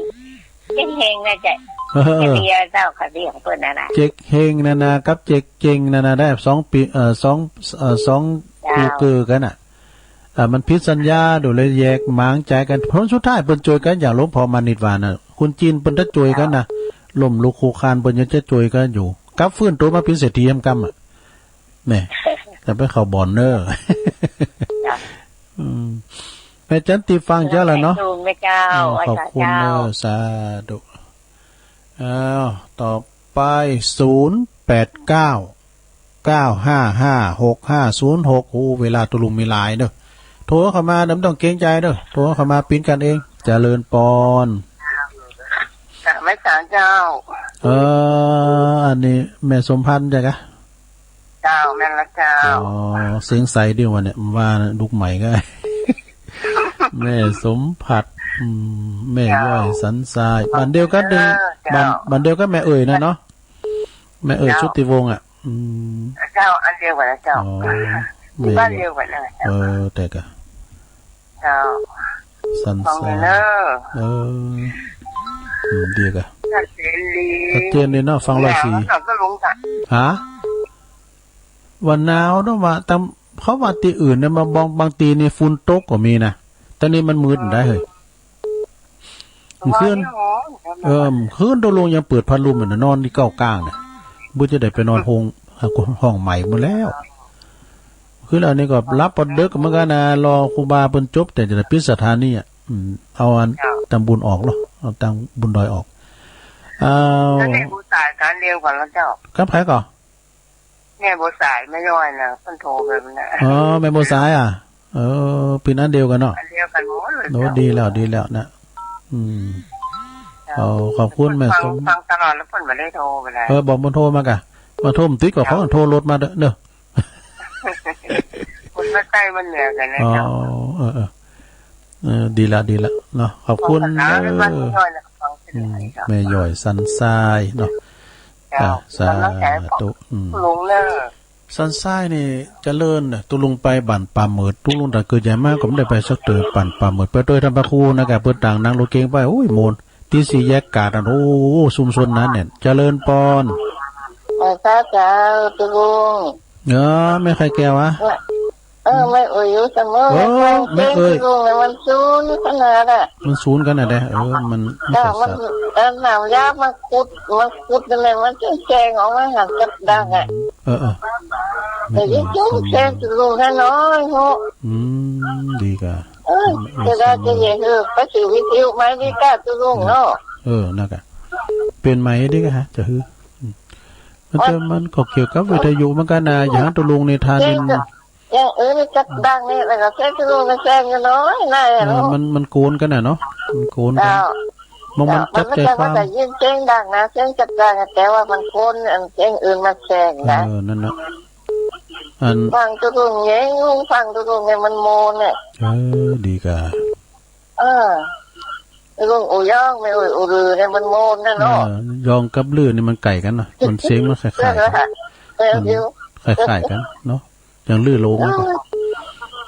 เจ็กเฮงนะเจ้า เออ เดียวเจ้า เขาเรียกเปิ้นนะนะ เจ็กเฮงนานากับเจ็กเจงนานาได้สองปี เอ่อ สอง เอ่อ สอง เจ้า คู่เกือกันน่ะ อ่า มันผิดสัญญา โดยเลยแยกหมางใจกัน ผลสุดท้ายเปิ้นจ่วยกัน อย่างหลวงพ่อมานิดว่าน่ะ คนจีนเปิ้นจะจ่วยกันน่ะ ล้มลุกคลุกคลานเปิ้นยังจะจ่วยกันอยู่ กลับฟื้นตัวมาเป็นเศรษฐีแฮมกำอ่ะ แม่ จะไปเข้าบ่อนเนอะ จ้ะ อืม แม่จันติฟังเจ้าแล้วเนาะ ขอบคุณเนอะ สาธุ อ้าว ต่อไป ศูนย์แปดเก้า เก้าห้าห้า หกห้าศูนย์หก โอ้ เวลาตุ๊ลุงมีหลายเด้อ โทรเข้ามาเด้อ บ่ต้องเกรงใจเด้อ โทรเข้ามาปิ๊นกันเอง เจริญปอน กราบไหว้สาเจ้า เออ อันนี้แม่สมพันธ์ใช่กะ เจ้า แม่นละเจ้า อ๋อ เสียงใสดีวะเนี่ย ว่าลูกใหม่ก็ แม่สมผัด อืม แม่ย้อยสันทราย บ้านเดียวกันเด้อ เจ้า บ้าน บ้านเดียวกันแม่เอ่ยนะเนาะ แม่เอ่ย เจ้า ชุติวงศ์อ่ะ อืม เจ้า อันเดียวกันนะเจ้า อ๋อ แม่ บ้านเดียวกันนะเจ้า เออ แต่กะ เจ้า สันทราย ฟังเด้อ เออ อืม ดีกะ ชัดเจนดี ชัดเจนดีเนาะ ฟังร้อยสี่ หนาวเนาะตุ๊ลุงค่ะ ฮะ ว่าหนาวเนาะ ว่าตาม เขาว่าตี้อื่นเนี่ย บาง บาง บางตี้นี่ฝุ่นตกก็มีนะ แต่นี่มันมืดได้เฮ้ย เมื่อคืน เออ เมื่อคืนตุ๊ลุงยังเปิดพัดลมอยู่นะ นอนตี้เก้าก้างเนี่ย บ่จะได้ไปนอนห้อง ห้องใหม่หมดแล้ว คืนอันนี้ก็หลับปอดดึกเหมือนกันนะ รอครูบาเปิ้นจบ แต่จะได้ปิดสถานีอ่ะ อืม เอาอัน เจ้า ตำบุญออกเนาะ เอาตำบุญดอยออก เอา แล้วแม่บัวสายการเดียวกันแล้วเจ้า กับใครก่อน แม่บัวสาย แม่ย้อยนะ เปิ้นโทรไปมันนะ อ๋อ แม่บัวสายอ่ะ เออ เป็นอันเดียวกันเนาะ อันเดียวกันหมดเลย โอ้ เจ้า ดีแล้ว ดีแล้วนะ อืม เจ้า เอา ขอบคุณแม่สม ฟังตลอดแล้วเปิ้นบ่ได้โทรไปเลย เออ บอกเปิ้นโทรมากะ มาโทรมติดก็ เจ้า เขาโทรรถมาเด้อ เด้อ คนมาใกล้มันเหนือกันนะ อ๋อ เจ้า เออ เออ เออ ดีละ ดีละ เนาะ ขอบคุณ ฟังตลอดแล้ว เด้อ เปิ้นย้อยนะ ฟังเป็น อืม ไรเจ้า แม่ย้อยสันทรายเนาะ เจ้า อ่ะ สาธุ กำลังใจของ อืม ลุงเนอะ สันทรายนี่เจริญนะ ตุ๊ลุงไปบ้านป่าเหมิด ตุ๊ลุงตั้งเกิดใหญ่มาก็บ่ได้ไปสักเตื้อ บ้านป่าเหมิด ไปโดยท่านพระครูนะกะ เปิ้นต่างนั่งรถเก๋งไป โอ้ย โมน ตี้สี่แยกกาดอ่ะ โอ้ ชุมชนนั้นเนี่ย เจริญปอน เออ สาธุเจ้า ตุ๊ลุง เออ แม่ไข่แก้วอะ เออ แม่เอ่ยอยู่เสมอ เออ แม่เอ่ย ตุ๊ลุงเนี่ยมันสูนขนาดอะ มันสูนขนาดใด เออ มัน มัน เจ้า มัน สัตว์ เออ น้ำยามังคุด มังคุดนั่นแหละ มันแจ้งออกมาหันกับดังอะ เออ เออ แต่ยิ่งแจ้งตุ๊ลุงแค่น้อยโห อืม ดีกะ เออ เออ จะได้จะเห็น เออ ไปซื้อวิทยุใหม่ดีกะตุ๊ลุงเนาะ เออ นั่นกะ เปลี่ยนใหม่ดีกะฮะ จะหื้อ อืม Men det, man kan ikke kappe det jo, man kan, eh, jeg har til lung i tann. อย่างอื่นจับดังนี่แล้วก็เสียงที่ลูกมันแซงอยู่น้อยหน่อย เออ เนาะ มัน มันโกนกันน่ะเนาะ มันโกนกัน เจ้า มัน มัน เจ้า จับใจความ มันไม่ใช่ว่าจะยินเสียงดังนะ เสียงจับดังอะ แต่ว่ามันโกน อันเสียงอื่นมันแซงนะ เออ นั่นน่ะ อัน ฟังตุลุงเอง ฟังตุลุงเนี่ยมันโมนเนี่ย เออ ดีกะ เออ ลุงอู่ยอง แม่เอ่ยอู่ลือเนี่ยมันโมนนะเนาะ เออ ยองกับลือนี่มันใกล้กันเนาะ มันเสียงมันคล้ายๆกัน เออ มัน เดี๋ยว คล้ายๆกันเนาะ อย่างลือโลงมันก็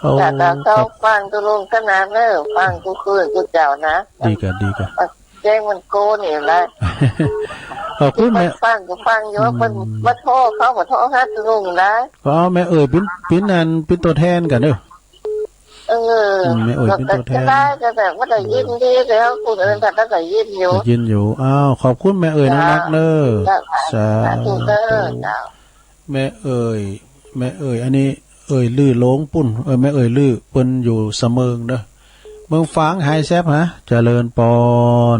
เออ เอา แต่ แต่ ครับ ฟังตุลุงขนาดเนอะ ฟังกูคืนกูเจ้านะ ดีกะ ดีกะ เสียงมันโกนอยู่นะ ขอบคุณแม่ ฟังกูฟังอยู่ อืม มันมาโทร เขามาโทรหาตุลุงนะ ก็เอาแม่เอ่ยเป็น เป็นอัน เป็นตัวแทนกันเด้อ เออ อืม แม่เอ่ยเป็นตัวแทน ก็ได้ ก็แบบว่าได้ยินดีแล้ว คนอื่นก็ได้ยินอยู่ ได้ยินอยู่ อ้าว ขอบคุณแม่เอ่ย จ้า น้องนักเนอะ จ้า สา สาธุ สาธุเนอะ เจ้า แม่เอ่ย แม่เอ่ย อันนี้เอ่ยลือหลงปุ่น เออ แม่เอ่ยลือเปิ้นอยู่สะเมิงเนอะ เมืองฝางหายแซบฮะ เจริญปอน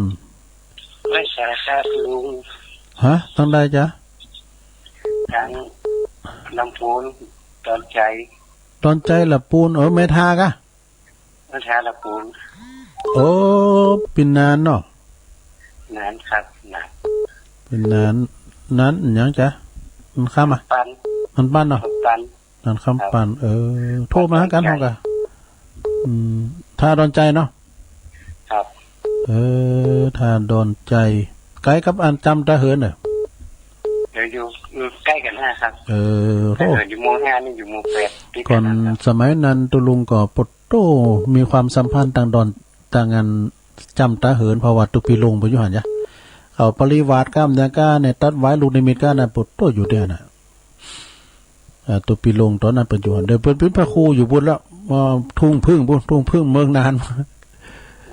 ไม่สารภาพลุง ฮะ ทางใดจ๊ะ ทางลำพูน ดอนชัย ดอนชัย ลำพูน เออ แม่ทากะ ดอนชัย ลำพูน โอ้ เป็นนานเนาะ นานครับ นาน เป็นนาน นานหยังจ๊ะ มันค่ำอะ ปัน มันปันเนาะ ปัน นานค่ำ ครับ ปัน เออ โทรมาหากัน ดอนชัย เฮากะ อืม ท่าดอนชัยเนาะ ครับ เออ ท่าดอนชัย ใกล้กับอันจำตาเหินเนอะ เดี๋ยวอยู่ อยู่ใกล้กันนะครับ เออ โอ้ ตาเหินอยู่หมู่ห้า นี่อยู่หมู่แปด ติดกันนะครับ ก่อนสมัยนั้นตุลุงก็ปดโต้ มีความสัมพันธ์ต่างดอน ต่างอันจำตาเหิน เพราะว่าตุปีลุงไปอยู่หั่นจ้ะ เขาปริวาสก้ามยาก้าเนี่ย ตัดไว้ลูกนิมิตก้านะ ปดโต้อยู่เดียวน่ะ อ่า ตุปีลงตอนนั้นเปิ้นอยู่หั่น เดี๋ยวเปิ้นเป็นพระครูอยู่บุญแล้ว อ่า ทุ่งผึ้งบุญ ทุ่งผึ้งเมืองนาน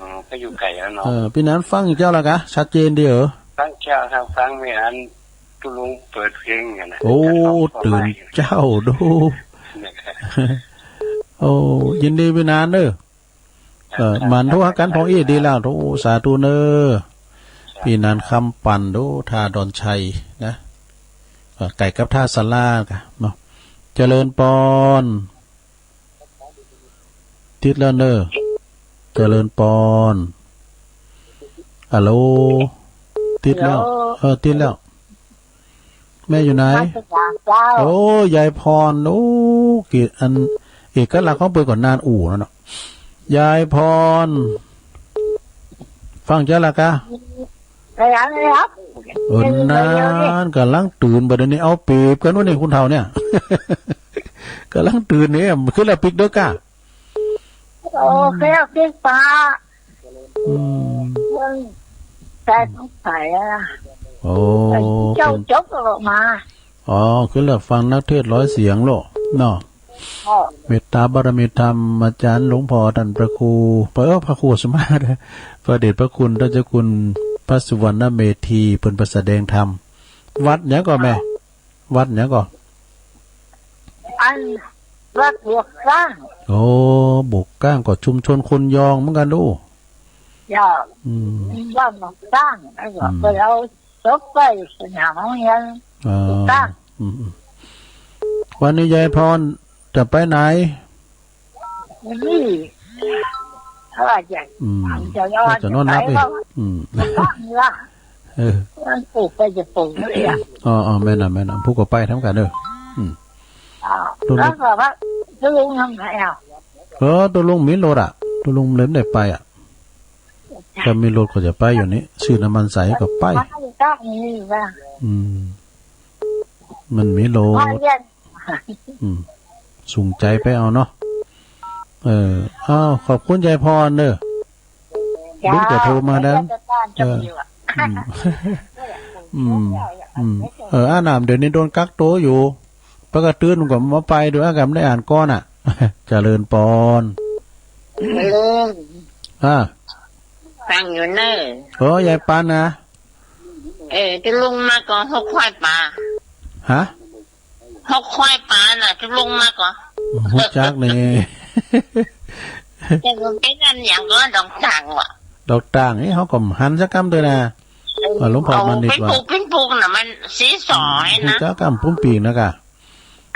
อ๋อ ก็อยู่ไกลแล้วเนาะ เออ พี่นันฟังเจ้าละกะ ชัดเจนดีเหรอ ฟังเจ้าครับ ฟังไม่อันตุลุงเปิดเพลงอย่างนั้น โอ้ ตื่นเจ้าดู นะครับ โอ้ ยินดีพี่นันเด้อ เออ ครับ หมั่นโทรหากัน ครับ พ่องอี้ ดีแล้ว โอ้ สาธุเนอะ ครับ พี่นันคำปั่น โอ้ ท่าดอนชัยนะ เออ ใกล้กับท่าสาราค่ะเนาะ เจริญปอน ติดแล้วเนอะ เจริญปอน ฮัลโหล ติดแล้ว ฮัลโหล เออ ติดแล้ว แม่อยู่ไหน มาจากเจ้า โอ้ ยายพร โอ้ กิ อัน เอกลักษณ์ของเปิ้นก็นานอู้นั่นเนาะ ยายพร ฟังเจ้าละกะ ไปหาเลยครับ เออ นาน กำลังตื่น บัดนี้เอาเปรียบกันวะนี่ คนเฒ่าเนี่ย กำลังตื่นเนี่ย ขึ้นแล้วปิกเด้อกะ โอ้ แค่ปิ๊กปลา อืม เออ แต่ต้องใส่อะ โอ้ เจ้าจบออกมา อ๋อ คือเลือกฟังนักเทศน์ร้อยเสียงโลกเนาะ อ๋อ เมตตาบารมีธรรม อาจารย์หลวงพ่อท่านพระครู พระ เออ พระครูสมมาตร พระเดชพระคุณท่านเจ้าคุณพระสุวรรณเมธี เปิ้นไปแสดงธรรม วัดหยังก่อแม่ วัดหยังก่อ อันวัดบวกสร้าง โอ้ บวกสร้างก็ชุมชนคนยองเหมือนกันดู ยอง อืม บ้านบวกสร้าง แล้วก็ อืม ไปเอาศพไปสนามโรงเรียน อ๋อ บวกสร้าง อืม อืม วันนี้ยายพรจะไปไหน นี่ ถ้าจะ อืม จะนอน ถ้าจะนอนหลับอีก จะไป อืม บ้างละ เออ มันปลูกไปจะปลูกเนี่ย อ๋อ อ๋อ แม่นน่ะ แม่นน่ะ ผู้ก็ไปทำกันเด้อ อืม อ่า ตุลุง แล้วก็ว่า ตุลุงทำไงอ่ะ เออ ตุลุงมีรถอ่ะ ตุลุงเลยไม่ได้ไปอ่ะ ถ้ามีรถก็จะไปอยู่นี่ ซื้อน้ำมันใส่ก็ไป มาอยู่ตรงนี้ว่า อืม มันมีรถ มาเรียน อืม สูงใจไปเอาเนาะ เออ อ้าว ขอบคุณยายพรเด้อ จ้า ลุงจะโทรมาแล้ว เออ อืม อืม อืม เออ อาหนามเดี๋ยวนี้โดนกักตัวอยู่ ปกติตื่นก็มาไปดู อากาศได้อ่านก่อนอ่ะ เจริญปอน เจริญ อ่า ฟังอยู่เนอะ เออ ยายปานนะ เออ จะลงมาก่อน หกควายป่า ฮะ หกควายป่าน่ะ จะลงมาก่อน ฮู้จักนี่ แต่ผมเป็นอันอย่างก็ดองต่างว่ะ ดอกต่างนี่เขาก็หันสักคำด้วยนะ อ่า หลวงพ่อมานิดว่า ปิ้งปูปิ้งปูน่ะ มันสีสอยนะ ผู้จักกำปุ้มปีกนะกะ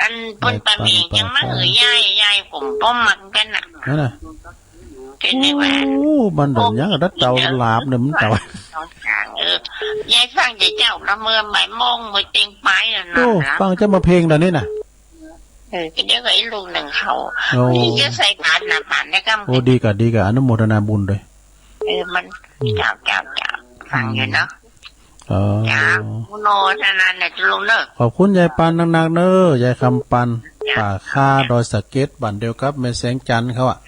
อันปุ้นปลาเมียงยังมาหือยาย ยายผมป้อมมักกันน่ะ นั่นน่ะ เป็นไงวะ โอ้ มันเดินยังกับเต่าหลาบเนี่ย มันเต่า เออ ยายฟังแต่เจ้าละเมื่อบ่ายโมง เมื่อเต็งไปแล้วนะ โอ้ ฟังจะมาเพลงเดี๋ยวนี้น่ะ เออ ก็เดี๋ยวก็อีกลูกหนึ่งเขา โอ้ นี่จะใส่บาตรนะ บาตรในค่ำ โอ้ ดีกะ ดีกะ อนุโมทนาบุญด้วย เออ มัน อืม เจ้า เจ้า เจ้า ฟังอยู่เนาะ เออ เจ้า อนุโมทนาเนี่ย ลุงเนอะ ขอบคุณยายปานนักๆเนอะ ยายคำปาน เจ้า ป่าคาดอยสะเก็ด บ้านเดียวกับแม่แสงจันทร์เขาอะ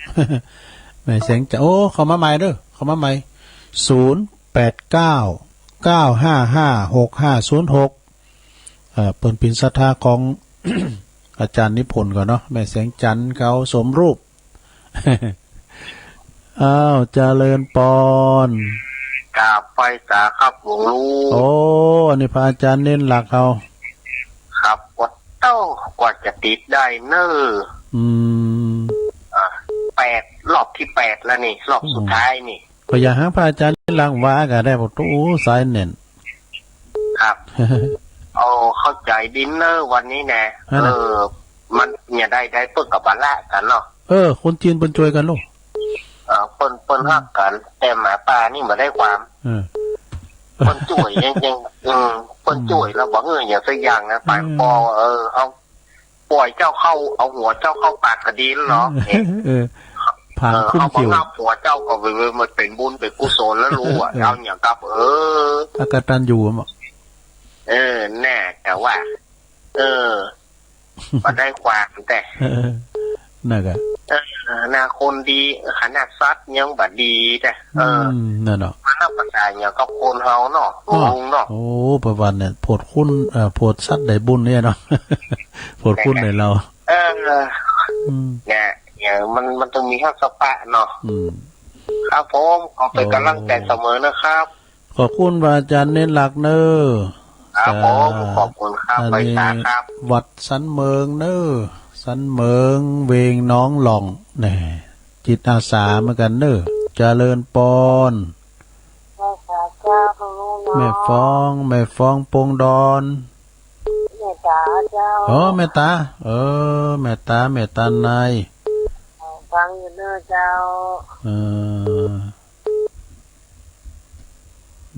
แม่แสงจันทร์ โอ้ เข้ามาใหม่เด้อ เข้ามาใหม่ ศูนย์แปดเก้า เก้าห้าห้า หกห้าศูนย์หก เอ่อ เปิ้นเป็นศรัทธาของ อาจารย์นิพนธ์ก่อนเนาะ แม่แสงจันทร์เขาสมรูป อ้าว เจริญปอน กราบไหว้สาครับหลวงลุง โอ้ อันนี้พระอาจารย์เน้นหลักเขา ครับ กว่าเต้ากว่าจะติดได้เนอะ อืม อ่ะ แปด รอบที่แปดแล้วนี่ รอบสุดท้ายนี่ ก็อยากให้พระอาจารย์เน้นหลักว่าก็ได้ บอกโอ้ สายเน้น ครับ โอ้ เข้าใจดีเนอะวันนี้นะ ฮะ เออ มันอย่าได้ ได้เปิ้นกับบาละกันเนาะ เออ คนจีนเปิ้นช่วยกันลูก เออ เปิ้น เปิ้นฮักกัน แต่หมาป่านี่บ่ได้ความ เออ เปิ้นช่วยจริงๆ อืม เปิ้นช่วยแล้วบ่เอออย่างสักอย่างนะ ไป อืม ปอ เออ เอา ปล่อยเจ้าเข้า เอาหัวเจ้าเข้าปากกะดีแล้วเนาะ เออ ผัง เออ คุ้ม เอามา เขียว งับหัวเจ้าก็ไป มันเป็นบุญเป็นกุศลแล้วรู้อะ เออ เอาอย่างกับ เออ อกตัญญูอะ เออ แน่ แต่ว่า เออ บ่ได้ความแต่ เออ นั่นกะ เออ หน้าคนดี ขนาดสัตว์ยังบ่ดีแต่ เออ อืม นั่นเนาะ มันนับภาษาอย่างกับคนเฮาเนาะ อ๋อ ลุงเนาะ โอ้ ประวัติเนี่ย โผดคุณ เอ่อ โผดสัตว์ได้บุญเนี่ยเนาะ โผดคุณได้เรา เออ อืม เนี่ย เนี่ย มัน มันต้องมีทักษะเนาะ อืม ครับผม ขอเป็นกำลังใจเสมอนะครับ ขอบคุณพระอาจารย์เน้นหลักเนอะ ครับผม สา ขอบคุณครับ อันนี้ ไหว้สาครับ วัดสันเมิงเนอะ สันเมิง เวงหนองหล่อง แน่ จิตอาสาเหมือนกันเนอะ เจริญปอน ไหว้สาเจ้า ลุงเนาะ แม่ฟอง แม่ฟองปงดอน เมตตาเจ้า อ๋อ เมตตา เออ เมตตา เมตตาใน ฟังอยู่เนอะเจ้า เออ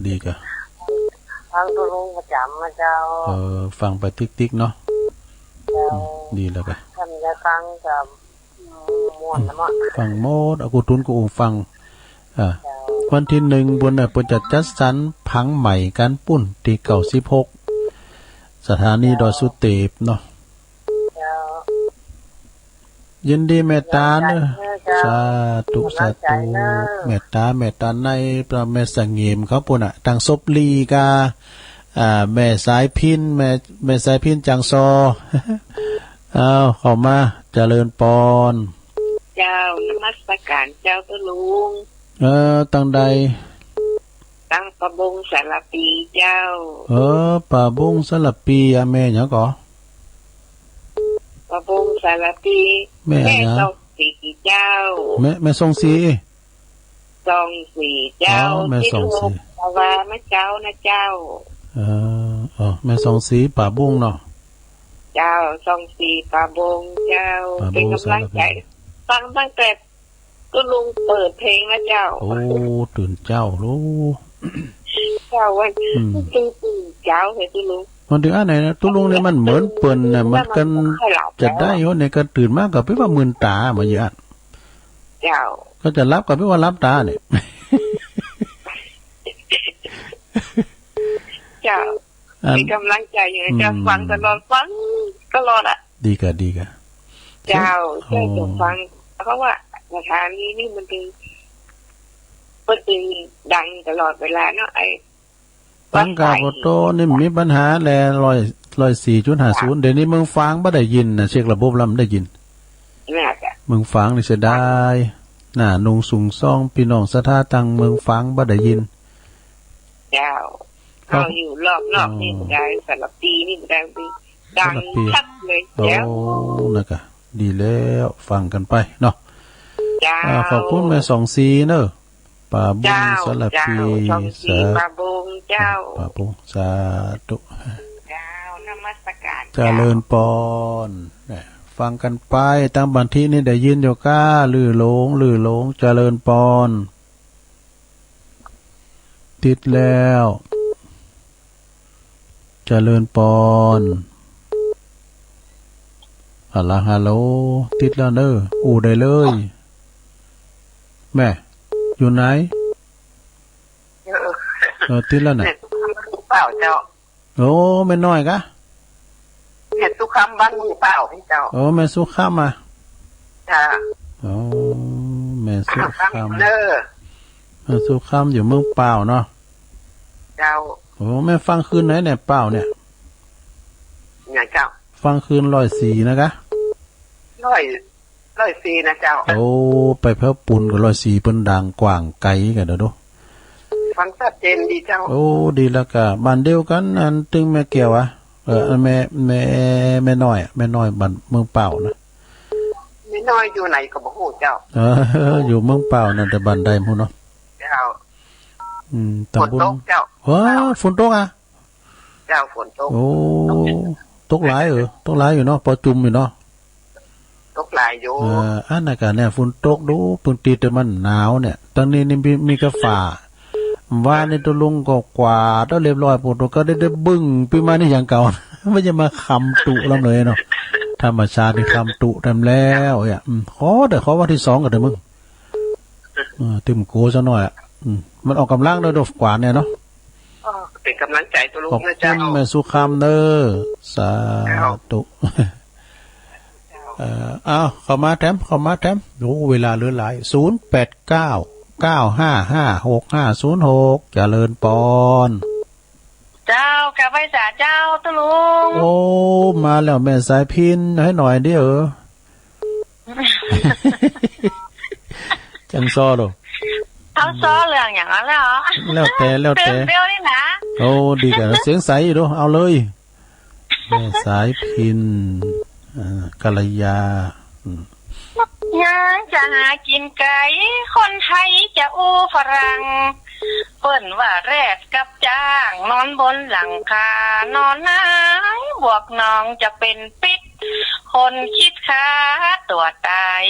ดีกะ ฟังตุ๊ลุงประจ๋ำนะเจ้า เออ ฟังไปติ๊กๆเนาะ เจ้า อืม ดีแล้วกะ ท่านจะฟังกับ ม่วนนะม่วน ฟังหมด เอากูทุนกูฟัง อ่า เจ้า วันที่หนึ่งบุญน่ะ เปิ้นจะจัดสรรผังใหม่กันปุ้นที่เก้าสิบหก สถานีดอยสุเตพเนาะ เจ้า ยินดีเมตตาเนอะ เจ้า สาธุ สาธุ กำลังใจเนอะ เมตตา เมตตาในพระแม่สงเหมเขาปุ้นน่ะ ตังศพลีกา อ่า แม่สายพิน แม่ แม่สายพินจังซอ อ้าว เข้ามา เจริญปอน เจ้า นมัสการเจ้าตุ๊ลุง เออ ตังใด ตังป่าบงสารปีเจ้า เออ ป่าบงสารปีอะ แม่หยังก่อ ป่าบงสารปี แม่หยัง แม่ส่องสีเจ้า แม่ แม่ส่องสี ส่องสีเจ้า อ๋อ แม่ส่องสี ที่ลูกว่ามาเจ้านะเจ้า เออ อ๋อ แม่ส่องสีป่าบงเนาะ เจ้า ส่องสีป่าบงเจ้า ป่าบง เป็นกำลังใจ สารพี ฟังตั้งแต่ตุ๊ลุงเปิดเพลงนะเจ้า โอ้ ตื่นเจ้าลูก เจ้าวัน อืม ตุ๊ลุงตื่นเจ้าเหรอตุ๊ลุง มันถึงอันไหนนะ ตุ๊ลุงเนี่ยมันเหมือนเปิ้นน่ะ มันกัน แล้วมันค่อยหลับ จะได้ แล้วอะ อยู่ในการตื่นมาก็เป็นว่ามื่นตามาอยู่อัน เจ้า ก็จะหลับก็แปลว่าหลับตาเนี่ย เจ้า อัน เป็นกำลังใจอยู่นะเจ้า อืม ฟังตลอด ฟังตลอดอะ ดีกะ ดีกะ เจ้า โอ้ เจ้าจะฟัง เพราะว่าสถานีนี่มันเป็น มันเป็นดังตลอดเวลาเนาะ ไอ้ ฟังข่าวโตนี่มีปัญหาแล ร้อย ร้อยสี่จุดห้าศูนย์ เดี๋ยวนี้เมืองฝางบ่ได้ยินนะ เช็คระบบแล้วมันได้ยิน น่าจะ เมืองฝางนี่เสียดาย น่าหน่วงสุงซ่อง พี่น้องศรัทธาตังเมืองฝางบ่ได้ยิน เจ้า ครับ เอาอยู่รอบนอกนี่ อ๋อ บ่ได้ สารพีนี่บ่ได้ ดัง สารพี ชัดเลย โอ้ เจ้า นั่นกะ ดีแล้ว ฟังกันไปเนาะ เจ้า อ่า ขอบคุณแม่ส่องสีเนอะ ป่าบง เจ้า สารพี เจ้า ส่องสี สา ป่าบง เจ้า ปาปู สาธุ เจ้า นมัสการ เจริญปอน เนี่ย ฟังกันไป ตั้งบันทีนี่ได้ยินอยู่ก้า ลือหลง ลือหลง เจริญปอน ติดแล้ว เจริญปอน อะละ ฮัลโหล ติดแล้วเนอะ อู้ได้เลย แม่ อยู่ไหน เออ เออ ติดแล้วน่ะ เปล่าเจ้า โอ้ แม่น้อยกะ แม่สุขคำบ้านมือเปล่าให้เจ้า โอ้ แม่สุขคำอ่ะ จ้า โอ้ แม่สุขคำ เด้อ แม่สุขคำอยู่เมืองเปล่าเนาะ เจ้า โอ้ แม่ฟังคืนไหนเนี่ย เปล่าเนี่ย ไงเจ้า ฟังคืนร้อยสี่นะกะ ร้อย ร้อยสี่นะเจ้า โอ้ ไปแผวปุ่นก็ร้อยสี่เปิ้นดังกว้างไกลกันเด้อ ฟังชัดเจนดีเจ้า โอ้ ดีแล้วกะ บ้านเดียวกัน อันตึงแม่แก้วอะ เออ อันแม่ แม่ แม่น้อยอะ แม่น้อยบ้านเมืองเปล่านะ แม่น้อยอยู่ไหนก็บ่ฮู้เจ้า เออ อยู่เมืองเปล่านั่น แต่บ้านใดบ่ฮู้เนาะ เจ้า อืม ตำบล ฝนตกเจ้า ว้า ฝนตกอะ เจ้า ฝนตก โอ้ ตกหลายเออ ตกหลายอยู่เนาะ ปอจุ่มอยู่เนาะ ตกหลายอยู่ เออ อันนั้นกะเนี่ย ฝนตกดู พื้นที่แต่มันหนาวเนี่ย ตอนนี้นี่มี มีกาฟ้า ว่านี่ตะลุงก็กวาดแล้วเรียบร้อย พวกตัวก็ได้ ได้บึ้งปีมานี่อย่างเก่า ไม่ใช่มาคำตุลำเลยเนาะ ธรรมชาตินี่คำตุเต็มแล้วเนี่ย อืม ขอเด้อ ขอวันที่สองกันเด้อมึง เออ ตึมโกซะหน่อยอะ อืม มันออกกำลังด้วยดอกกวาดเนี่ยเนาะ เออ เป็นกำลังใจตัวลูก ขอบคุณนะเจ้า แม่สุขคำเด้อ สาธุ เจ้า เอ่อ เอา เข้ามาแถม เข้ามาแถม โอ้ เวลาเหลือหลาย ศูนย์แปดเก้า เก้าห้าห้า หกห้าศูนย์หก เจริญปอน เจ้า กะไหว้สาเจ้า ตุ๊ลุง โอ้ มาแล้วแม่สายพิณ ให้หน่อยเดียว จั่งซ้อโลด เอาซ้อเรื่องอย่างนั้นเลยเหรอ แล้วแต่ แล้วแต่ ตื่นเร็วนี่นะ โอ้ ดีกัน เสียงใสอยู่โลด เอาเลย แม่สายพิณ อ่า กัลยา อืม ยังจะหากินไกล คนไทยจะอู้ฝรั่ง เปิ้นว่าแรดกับจ้าง นอนบนหลังคา นอนหนาวบวกหนองจะเป็นพิษ คนคิดฆ่าตัวตาย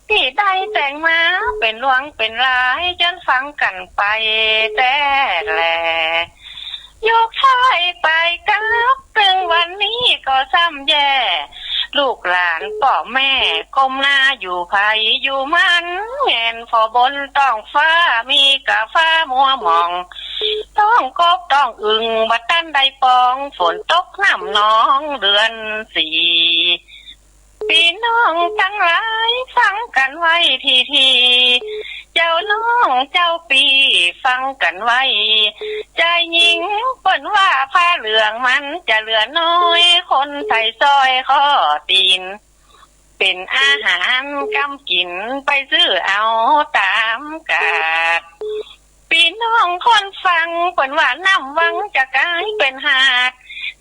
ที่ได้แต่งมาเป็นหลวงเป็นหลาย จนฟังกันไปแต่แล โยกย้ายไปกลับ ถึงวันนี้ก็ซ้ำแย่ ลูกหลานพ่อแม่ก้มหน้าอยู่ไผอยู่มัน แงนผ่อบนท้องฟ้า มีกาฟ้ามัวหมอง ท้องกบท้องอึ่งบ่ทันได้ปอง ฝนตกน้ำนองเดือนสี่ พี่น้องทั้งหลายฟังกันไว้ทีๆ เจ้าน้องเจ้าพี่ฟังกันไว้ ชายหญิงเปิ้นว่าผ้าเหลืองมันจะเหลือน้อย คนไทยซอยข้อตีน เป็นอาหารกำกินไปซื้อเอาตามกาด พี่น้องคนฟังเปิ้นว่าน้ำวังจะกลายเป็นหาด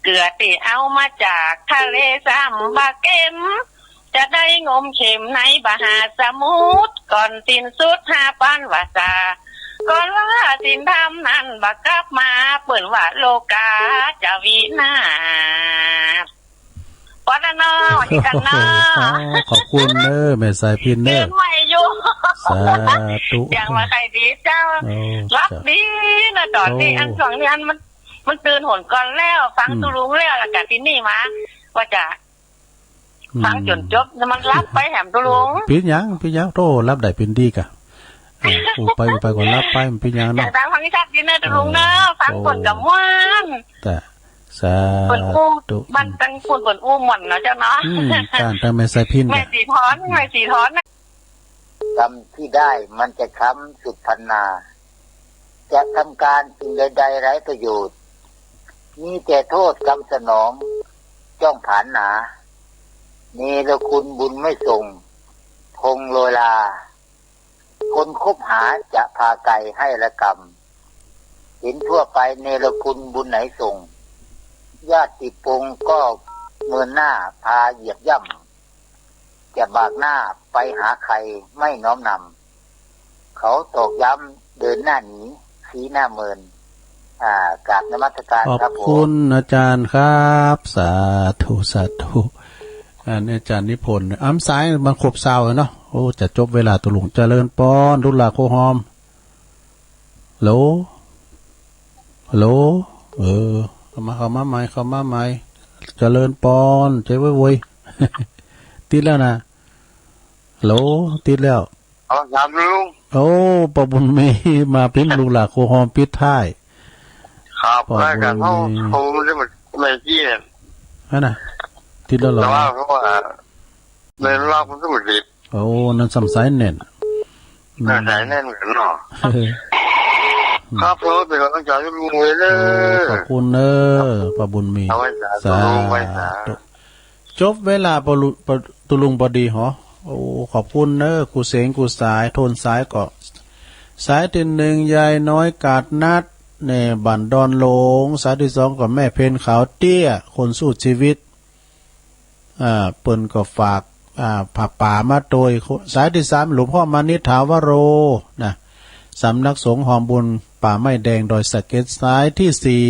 เกลือที่เอามาจากทะเลซ้ำบ่เค็ม จะได้งมเข็มในมหาสมุทร ก่อนสิ้นสุดห้าพันวาสา ก่อนว่าสิ้นธรรมนั้นบ่กลับมา เปิ้นว่าโลกาจะวินาศ ปอดะนอ วันนี้กันเนาะ โอ้ ขอบคุณเด้อ แม่สายพิณเด้อ ตื่นใหม่อยู่ สาธุ เสียงว่าใครดีเจ้า โอ้ รับดีนะ ตอนนี้ โอ้ อันช่วงนี้อันมัน มันตื่นหนก่อนแล้ว ฟัง อืม ตุ๊ลุงแล้ว แล้วก็ที่นี่มา ว่าจะ อืม ฟังจนจบ มันรับไปแหมตุ๊ลุง ผิดหยัง ผิดหยัง โธ่ รับได้เป็นดีกะ อ่า อู้ไป อู้ไปก็รับไป มันเป็นหยังเนาะ อยากดังฟังชัดดีเนอะตุ๊ลุงเนอะ เออ ฟังก่อนกับม่วน โอ้ แต่ สาธุ เปิ้นอู้ บ้านตั้งคุณเปิ้นอู้ม่วนเนาะเจ้าเนาะ อืม การตั้งแม่สายพิณ แม่สีทอน แม่สีทอนนะ กรรมที่ได้มันจะค้ำสุดพันนา จะทำการสิ่งใดๆไร้ประโยชน์ มีแต่โทษกรรมสนองจ้องผลาญหนา เนรคุณบุญไม่ส่ง คงโรยลา คนคบหาจะพาไกลให้ระกำ เห็นทั่วไปเนรคุณบุญไหนส่ง ญาติปงก็เมินหน้าพาเหยียบย่ำ จะบากหน้าไปหาใครไม่น้อมนำ เขาตอกย้ำเดินหน้าหนีสีหน้าเมิน อ่ากราบนมัสการ ขอบ ครับผม คุณอาจารย์ครับ สาธุ สาธุ อันนี้อาจารย์นิพนธ์ อ้ำสายมันครบซาวแล้วเนาะ โอ้ จะจบเวลา ตกลง เจริญปอน ลุลาโคหอม ฮัลโหล ฮัลโหล เออ เข้ามา เข้ามาใหม่ เข้ามาใหม่ เจริญปอน ใจเว้ยเว้ย ติดแล้วนะ ฮัลโหล ติดแล้ว เอา ครับลุง โอ้ ป้าบุญมี มาพิมพ์ ลุงหลาโคหอมปิดท้าย ครับ ป้าบุญมี รายการเขา เขาไม่ได้มา ไม่เกี่ยง นั่นน่ะ ติดแล้วเหรอ แต่ว่าเขาว่า ในรอบมันก็ไม่ติด โอ้ นั่นซ้ำสายแน่น อืม น่าสายแน่นเหมือนกันเนาะ ครับ ผมเป็นกำลังใจให้ลุงเลยเด้อ โอ้ ขอบคุณเด้อ ป้าบุญมี เอาไว้สาธุ สาธุ ลุง ไว้สาธุ จบเวลา ปะลุ ปะ ตุลุงพอดีหอ โอ้ ขอบคุณเนอะ ครูเสง ครูสาย โทนสายก็ สายที่หนึ่ง ยายน้อยกาดนัด เนี่ย บ้านดอนหลง สายที่สองก็แม่เพนขาวเตี้ย คนสู้ชีวิต อ่า เปิ้นก็ฝาก อ่า ผ้าป่ามาโดย สายที่สาม หลวงพ่อมานิษฐาวโร นะ สำนักสงฆ์หอมบุญป่าไม้แดงดอยสะเก็ด สายที่สี่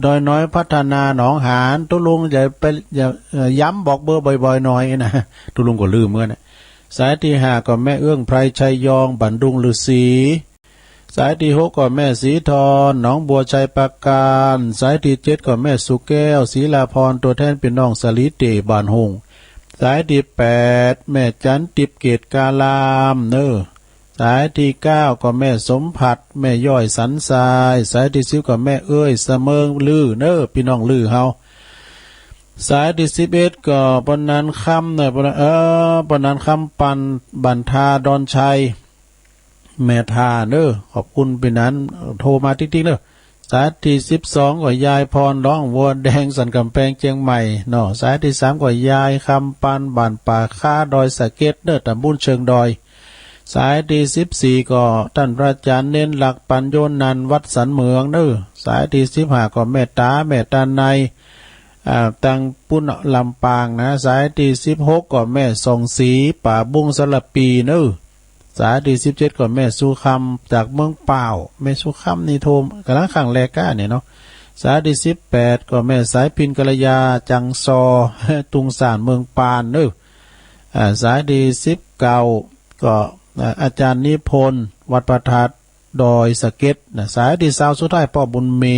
ดอยน้อยพัฒนาหนองหาน ตุลุงอย่าไป อย่า เอ่อ ย้ำบอกเบอร์บ่อยๆหน่อยนะ ตุลุงก็ลืมเหมือนกันนะ สายที่ห้าก็แม่เอื้องไพรชัยยอง บ้านดุงฤาษี สายที่หกก็แม่สีทอน หนองบัวชัยปราการ สายที่เจ็ดก็แม่สุแก้ว ศรีลาพร ตัวแทนพี่น้องสาลีเต บ้านหงส์ สายที่แปด แม่จันทิพย์ เกตการาม เนอะ สายที่เก้าก็แม่สมผัส แม่ย้อยสันทราย สายที่สิบก็แม่เอื้อยเสมิงลือ เนอะ พี่น้องลือเฮา สายที่สิบเอ็ดก็ป้านันคำ เนอะ ป้านัน เออ ป้านันคำ ปัน บ้านทาดอนชัย แม่ทา เนอะ ขอบคุณพี่นัน โทรมาติ๊กๆเนอะ สายที่สิบสองก็ยายพร ร้องวัวแดง สันกำแพง เชียงใหม่ เนาะ สายที่สามก็ยายคำปัน บ้านป่าค้า ดอยสะเก็ด เนอะ ตำบลเชิงดอย สายที่สิบสี่ก็ต้านพระอาจารย์เน้นหลัก ปัญโยนันท์ วัดสันเหมือง เนอะ สายที่สิบห้าก็แม่ต๋า แม่ต๋าใน อ่า ตังปุ้นลำปางนะ สายที่สิบหกก็แม่ส่องศรี ป่าบุ้งสารปี เนอะ สายที่สิบเจ็ดก็แม่สุคำ จากเมืองเป้า แม่สุคำนี่โทรกำลังขังแลกาเนี่ยเนาะ สายที่สิบแปดก็แม่สายพิน กัลยา จังซอ ตุงสาน เมืองปาน เนอะ อ่า สายที่สิบเก้าก็ อ่า อาจารย์นิพนธ์ วัดพระธาตุดอยสะเก็ด นะ สายที่ซาวสุดท้าย ป้อบุญมี